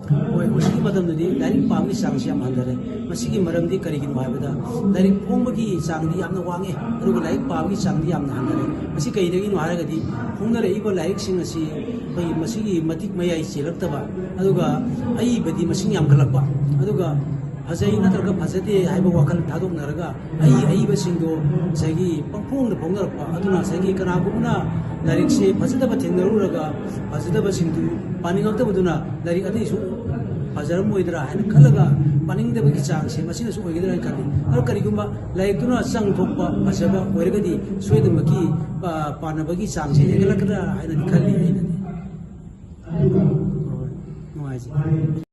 ꯍꯣꯏ, ꯍꯧꯖꯤꯛꯀꯤ ꯃꯇꯝꯗꯗꯤ ꯂꯥꯏꯔꯤꯛ ꯄꯥꯕꯒꯤ ꯆꯥꯡꯁꯤ ꯌꯥꯝ ꯍꯟꯊꯔꯦ꯫ ꯃꯁꯤꯒꯤ ꯃꯔꯝꯗꯤ ꯀꯔꯤꯒꯤꯅꯣ ꯍꯥꯏꯕꯗ, ꯂꯥꯏꯔꯤꯛ ꯐꯣꯡꯕꯒꯤ ꯆꯥꯡꯗꯤ ꯌꯥꯝꯅ ꯋꯥꯡꯉꯦ, ꯑꯗꯨꯒ ꯂꯥꯏꯔꯤꯛ ꯄꯥꯕꯒꯤ ꯆꯥꯡꯗꯤ ꯌꯥꯝꯅ ꯍꯟꯊꯔꯦ꯫ ꯃꯁꯤ ꯀꯩꯗꯒꯤꯅꯣ ꯍꯥꯏꯔꯒꯗꯤ, ꯐꯣꯡꯅꯔꯛꯏꯕ ꯂꯥꯏꯔꯤꯛꯁꯤꯡ ꯑꯁꯤ ꯑꯩꯈꯣꯏ ꯃꯁꯤꯒꯤ ꯃꯇꯤꯛ ꯃꯌꯥꯏ ꯆꯦꯜꯂꯛꯇꯕ, ꯑꯗꯨꯒ ꯑꯏꯕꯗꯤ ꯃꯁꯤꯡ ꯌꯥꯝꯈꯠꯂꯛꯄ, ꯑꯗꯨꯒ ꯐꯖꯩ ꯅꯠꯇ꯭ꯔꯒ ꯐꯖꯗꯦ ꯍꯥꯏꯕ ꯋꯥꯈꯜ ꯊꯥꯗꯣꯛꯅꯔꯒ, ꯑꯏ ꯑꯏꯕꯁꯤꯡꯗꯣ ꯉꯁꯥꯏꯒꯤ ꯄꯪꯐꯣꯡꯗ ꯐꯣꯡꯅꯔꯛꯄ꯫ ꯑꯗꯨꯅ ꯉꯁꯥꯏꯒꯤ ꯀꯅꯥꯒꯨꯝꯕꯅ ꯂꯥꯏꯔꯤꯛꯁꯦ ꯐꯖꯗꯕ ꯊꯦꯡꯅꯔꯨꯔꯒ, ꯐꯖꯗꯕꯁꯤꯡꯗꯨ ꯄꯥꯅꯤꯡꯉꯛꯇꯕꯗꯨꯅ ꯂꯥꯏꯔꯤꯛ ꯑꯇꯩꯁꯨ ꯐꯖꯔꯝꯃꯣꯏꯗ꯭ꯔꯥ ꯍꯥꯏꯅ ꯈꯜꯂꯒ ꯄꯥꯅꯤꯡꯗꯕꯒꯤ ꯆꯥꯡꯁꯦ ꯃꯁꯤꯅꯁꯨ ꯑꯣꯏꯒꯗ꯭ꯔꯥ ꯍꯥꯏꯅ ꯈꯜꯂꯤ꯫ ꯑꯗꯣ ꯀꯔꯤꯒꯨꯝꯕ ꯂꯥꯏꯔꯤꯛꯇꯨꯅ ꯆꯪ ꯊꯣꯛꯄ ꯐꯖꯕ ꯑꯣꯏꯔꯒꯗꯤ, ꯁꯣꯏꯗꯅꯃꯛꯀꯤ ꯄꯥ-, ꯄꯥꯅꯕꯒꯤ ꯆꯥꯡꯁꯦ ꯍꯦꯟꯒꯠꯂꯛꯀꯗ꯭ꯔꯥ ꯍꯥꯏꯅꯗꯤ ꯈꯜꯂꯤ ꯑꯩꯅꯗꯤ꯫ ꯍꯣꯏ, ꯅꯨꯡꯉꯥꯏꯖꯩ꯫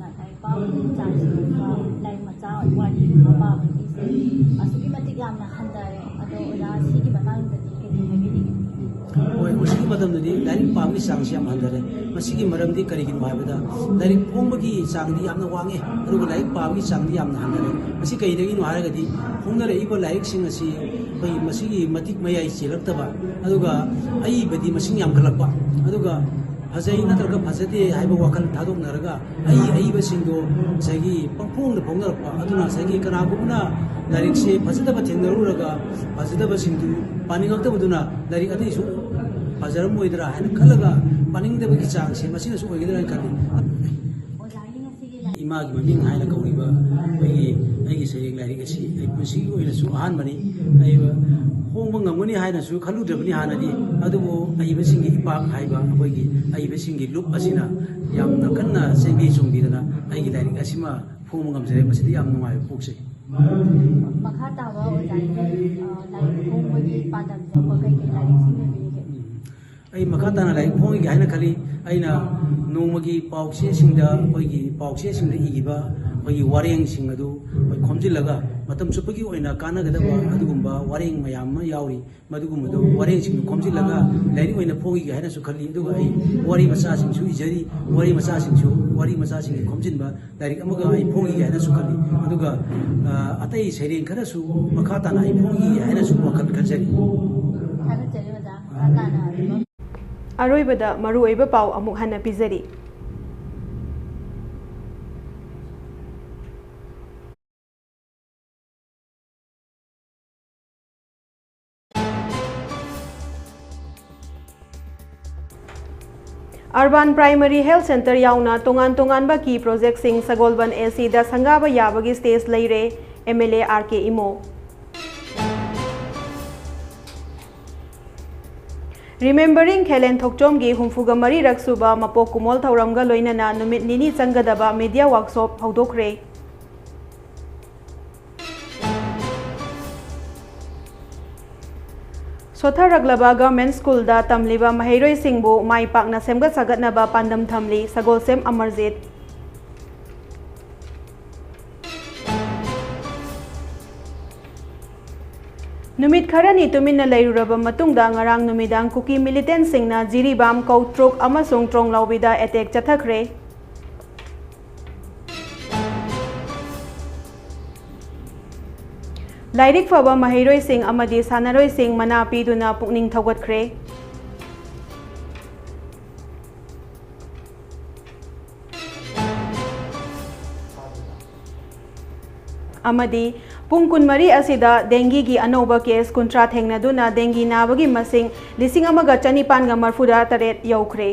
ꯂꯥꯏꯔꯤꯛ ꯄꯥꯕꯒꯤ ꯆꯥꯡꯁꯤꯒꯨꯝꯕ, ꯂꯥꯏꯔꯤꯛ ꯃꯆꯥ ꯋꯥꯔꯤꯒꯨꯝꯕ ꯄꯥꯕꯒꯤꯁꯦ ꯑꯁꯨꯛꯀꯤ ꯃꯇꯤꯛ ꯌꯥꯝꯅ ꯍꯟꯊꯔꯦ꯫ ꯑꯗꯣ ꯑꯣꯖꯥ, ꯁꯤꯒꯤ ꯃꯇꯥꯡꯗꯗꯤ ꯀꯔꯤ ꯍꯥꯏꯕꯤꯅꯤꯡꯉꯤ? ꯍꯣꯏ, ꯍꯧꯖꯤꯛꯀꯤ ꯃꯇꯝꯗꯗꯤ ꯂꯥꯏꯔꯤꯛ ꯄꯥꯕꯒꯤ ꯆꯥꯡꯁꯤ ꯌꯥꯝ ꯍꯟꯊꯔꯦ꯫ ꯃꯁꯤꯒꯤ ꯃꯔꯝꯗꯤ ꯀꯔꯤꯒꯤꯅꯣ ꯍꯥꯏꯕꯗ, ꯂꯥꯏꯔꯤꯛ ꯐꯣꯡꯕꯒꯤ ꯆꯥꯡꯗꯤ ꯌꯥꯝꯅ ꯋꯥꯡꯉꯦ, ꯑꯗꯨꯒ ꯂꯥꯏꯔꯤꯛ ꯄꯥꯕꯒꯤ ꯆꯥꯡꯗꯤ ꯌꯥꯝꯅ ꯍꯟꯊꯔꯦ꯫ ꯃꯁꯤ ꯀꯩꯗꯒꯤꯅꯣ ꯍꯥꯏꯔꯒꯗꯤ, ꯐꯣꯡꯅꯔꯛꯏꯕ ꯂꯥꯏꯔꯤꯛꯁꯤꯡ ꯑꯁꯤ ꯑꯩꯈꯣꯏ ꯃꯁꯤꯒꯤ ꯃꯇꯤꯛ ꯃꯌꯥꯏ ꯆꯦꯜꯂꯛꯇꯕ, ꯑꯗꯨꯒ ꯑꯏꯕꯗꯤ ꯃꯁꯤꯡ ꯌꯥꯝꯈꯠꯂꯛꯄ, ꯑꯗꯨꯒ ꯐꯖꯩ ꯅꯠꯇ꯭ꯔꯒ ꯐꯖꯗꯦ ꯍꯥꯏꯕ ꯋꯥꯈꯜ ꯊꯥꯗꯣꯛꯅꯔꯒ, ꯑꯏ ꯑꯏꯕꯁꯤꯡꯗꯣ ꯉꯁꯥꯏꯒꯤ ꯄꯪꯐꯣꯡꯗ ꯐꯣꯡꯅꯔꯛꯄ꯫ ꯑꯗꯨꯅ ꯉꯁꯥꯏꯒꯤ ꯀꯅꯥꯒꯨꯝꯕꯅ ꯂꯥꯏꯔꯤꯛꯁꯦ ꯐꯖꯗꯕ ꯊꯦꯡꯅꯔꯨꯔꯒ, ꯐꯖꯗꯕꯁꯤꯡꯗꯨ ꯄꯥꯅꯤꯡꯉꯛꯇꯕꯗꯨꯅ ꯂꯥꯏꯔꯤꯛ ꯑꯇꯩꯁꯨ ꯐꯖꯔꯝꯃꯣꯏꯗ꯭ꯔꯥ ꯍꯥꯏꯅ ꯈꯜꯂꯒ ꯄꯥꯅꯤꯡꯗꯕꯒꯤ ꯆꯥꯡꯁꯦ ꯃꯁꯤꯅꯁꯨ ꯑꯣꯏꯒꯗ꯭ꯔꯥ ꯍꯥꯏꯅ ꯈꯜꯂꯤ꯫ ꯑꯣꯖꯥꯒꯤ ꯉꯁꯤ ꯏꯃꯥꯒꯤ ꯃꯃꯤꯡ ꯍꯥꯏꯅ ꯀꯧꯔꯤꯕ ꯑꯩꯒꯤ ꯑꯩꯒꯤ ꯁꯩꯔꯦꯡ ꯂꯥꯏꯔꯤꯛ ꯑꯁꯤ ꯑꯩ ꯄꯨꯟꯁꯤꯒꯤ ꯑꯣꯏꯅꯁꯨ ꯑꯍꯥꯟꯕꯅꯤ꯫ ꯑꯩ ꯐꯣꯡꯕ ꯉꯝꯒꯅꯤ ꯍꯥꯏꯅꯁꯨ ꯈꯜꯂꯨꯗ꯭ꯔꯕꯅꯤ ꯍꯥꯟꯅꯗꯤ꯫ ꯑꯗꯨꯕꯨ ꯑꯏꯕꯁꯤꯡꯒꯤ ꯏꯄꯥꯛ ꯍꯥꯏꯕ ꯑꯩꯈꯣꯏꯒꯤ ꯑꯏꯕꯁꯤꯡꯒꯤ ꯂꯨꯞ ꯑꯁꯤꯅ ꯌꯥꯝꯅ ꯀꯟꯅ ꯆꯦꯟꯕꯤ ꯆꯣꯡꯕꯤꯗꯅ ꯑꯩꯒꯤ ꯂꯥꯏꯔꯤꯛ ꯑꯁꯤꯃ ꯐꯣꯡꯕ ꯉꯝꯖꯔꯦ꯫ ꯃꯁꯤꯗ ꯌꯥꯝ ꯅꯨꯡꯉꯥꯏꯕ ꯄꯣꯛꯆꯩ꯫ ꯃꯈꯥ ꯇꯥꯕ ꯑꯣꯖꯥꯒꯤ, ꯑ, ꯂꯥꯏꯔꯤꯛ ꯐꯣꯡꯕꯒꯤ ꯄꯥꯟꯗꯝ ꯊꯝꯕ ꯀꯩꯀꯩ ꯂꯥꯏꯔꯤꯛꯁꯤꯡ ꯂꯩꯕꯤꯔꯤꯒꯦ? ꯑꯩ ꯃꯈꯥ ꯇꯥꯅ ꯂꯥꯏꯔꯤꯛ ꯐꯣꯡꯉꯒꯦ ꯍꯥꯏꯅ ꯈꯜꯂꯤ꯫ ꯑꯩꯅ ꯅꯣꯡꯃꯒꯤ ꯄꯥꯎꯆꯦꯁꯤꯡꯗ, ꯑꯩꯈꯣꯏꯒꯤ ꯄꯥꯎꯆꯦꯁꯤꯡꯗ ꯏꯈꯤꯕ ꯑꯩꯈꯣꯏꯒꯤ ꯋꯥꯔꯦꯡꯁꯤꯡ ꯑꯗꯨ ꯑꯩꯈꯣꯏ ꯈꯣꯝꯖꯤꯜꯂꯒ ꯃꯇꯝ ꯆꯨꯞꯄꯒꯤ ꯑꯣꯏꯅ ꯀꯥꯟꯅꯒꯗꯕ ꯑꯗꯨꯒꯨꯝꯕ ꯋꯥꯔꯦꯡ ꯃꯌꯥꯝ ꯑꯃ ꯌꯥꯎꯔꯤ꯫ ꯃꯗꯨꯒꯨꯝꯕꯗꯨ ꯋꯥꯔꯦꯡꯁꯤꯡꯗꯨ ꯈꯣꯝꯖꯤꯜꯂꯒ ꯂꯥꯏꯔꯤꯛ ꯑꯣꯏꯅ ꯐꯣꯡꯈꯤꯒꯦ ꯍꯥꯏꯅꯁꯨ ꯈꯜꯂꯤ꯫ ꯑꯗꯨꯒ ꯑꯩ ꯋꯥꯔꯤ ꯃꯆꯥꯁꯤꯡꯁꯨ ꯏꯖꯔꯤ꯫ ꯋꯥꯔꯤ ꯃꯆꯥꯁꯤꯡꯁꯨ, ꯋꯥꯔꯤ ꯃꯆꯥꯁꯤꯡꯒꯤ ꯈꯣꯝꯖꯤꯟꯕ ꯂꯥꯏꯔꯤꯛ ꯑꯃꯒ ꯑꯩ ꯐꯣꯡꯈꯤꯒꯦ ꯍꯥꯏꯅꯁꯨ ꯈꯜꯂꯤ꯫ ꯑꯗꯨꯒ, ꯑ, ꯑꯇꯩ ꯁꯩꯔꯦꯡ ꯈꯔꯁꯨ ꯃꯈꯥ ꯇꯥꯅ ꯑꯩ ꯐꯣꯡꯈꯤꯒꯦ ꯍꯥꯏꯅꯁꯨ ꯋꯥꯈꯜ ꯈꯟꯖꯔꯤ꯫ ꯊꯥꯒꯠꯆꯔꯤ ꯑꯣꯖꯥ꯫ ꯃꯈꯥ ꯇꯥꯅ ꯑꯗꯨꯝ ꯑꯔꯣꯏꯕꯗ ꯃꯔꯨꯑꯣꯏꯕ ꯄꯥꯎ ꯑꯃꯨꯛ ꯍꯟꯅ ꯄꯤꯖꯔꯤ꯫ Urban Primary Health Centre ꯌꯥꯎꯅ ꯇꯣꯉꯥꯟ ꯇꯣꯉꯥꯟꯕ key projectꯁꯤꯡ ꯁꯒꯣꯜꯕꯟ ACꯗ ꯁꯪꯒꯥꯕ ꯌꯥꯕꯒꯤ stage ꯂꯩꯔꯦ, MLA RK ꯏꯃꯣ꯫ Remembering ꯈꯦꯂꯦꯟ ꯊꯣꯛꯆꯣꯝꯒꯤ ꯍꯨꯝꯐꯨꯒ ꯃꯔꯤꯔꯛ ꯁꯨꯕ ꯃꯄꯣꯛ ꯀꯨꯃꯣꯜ ꯊꯧꯔꯝꯒ ꯂꯣꯏꯅꯅ ꯅꯨꯃꯤꯠ ꯅꯤꯅꯤ ꯆꯪꯒꯗꯕ media workshop ꯍꯧꯗꯣꯛꯈ꯭ꯔꯦ꯫ ꯁꯣꯠꯊꯔꯛꯂꯕ government schoolꯗ ꯇꯝꯂꯤꯕ ꯃꯍꯩꯔꯣꯏꯁꯤꯡꯕꯨ ꯃꯥꯏ ꯄꯥꯛꯅ ꯁꯦꯝꯒꯠ ꯁꯥꯒꯠꯅꯕ ꯄꯥꯟꯗꯝ ꯊꯝꯂꯤ ꯁꯒꯣꯜꯁꯦꯝ ꯑꯃꯔꯖꯤꯠ꯫ ꯅꯨꯃꯤꯠ ꯈꯔꯅꯤ ꯇꯨꯃꯤꯟꯅ ꯂꯩꯔꯨꯔꯕ ꯃꯇꯨꯡꯗ ꯉꯔꯥꯡ ꯅꯨꯃꯤꯗꯥꯡ ꯀꯨꯀꯤ militantꯁꯤꯡꯅ ꯖꯤꯔꯤꯕꯥꯝ, ꯀꯧꯇ꯭ꯔꯨꯛ ꯑꯃꯁꯨꯡ ꯇ꯭ꯔꯣꯡꯂꯥꯎꯕꯤꯗ attack ꯆꯠꯊꯈ꯭ꯔꯦ꯫ ꯂꯥꯏꯔꯤꯛ ꯐꯕ ꯃꯍꯩꯔꯣꯏꯁꯤꯡ ꯑꯃꯗꯤ ꯁꯥꯟꯅꯔꯣꯏꯁꯤꯡ ꯃꯅꯥ ꯄꯤꯗꯨꯅ ꯄꯨꯛꯅꯤꯡ ꯊꯧꯒꯠꯈ꯭ꯔꯦ꯫ ꯑꯃꯗꯤ ꯄꯨꯡ ꯀꯨꯟꯃꯔꯤ ꯑꯁꯤꯗ dengueꯒꯤ ꯑꯅꯧꯕ case ꯀꯨꯟꯊ꯭ꯔꯥ ꯊꯦꯡꯅꯗꯨꯅ dengue ꯅꯥꯕꯒꯤ ꯃꯁꯤꯡ ꯂꯤꯁꯤꯡ ꯑꯃꯒ ꯆꯅꯤꯄꯥꯟꯒ ꯃꯔꯐꯨꯇꯔꯦꯠ ꯌꯧꯈ꯭ꯔꯦ꯫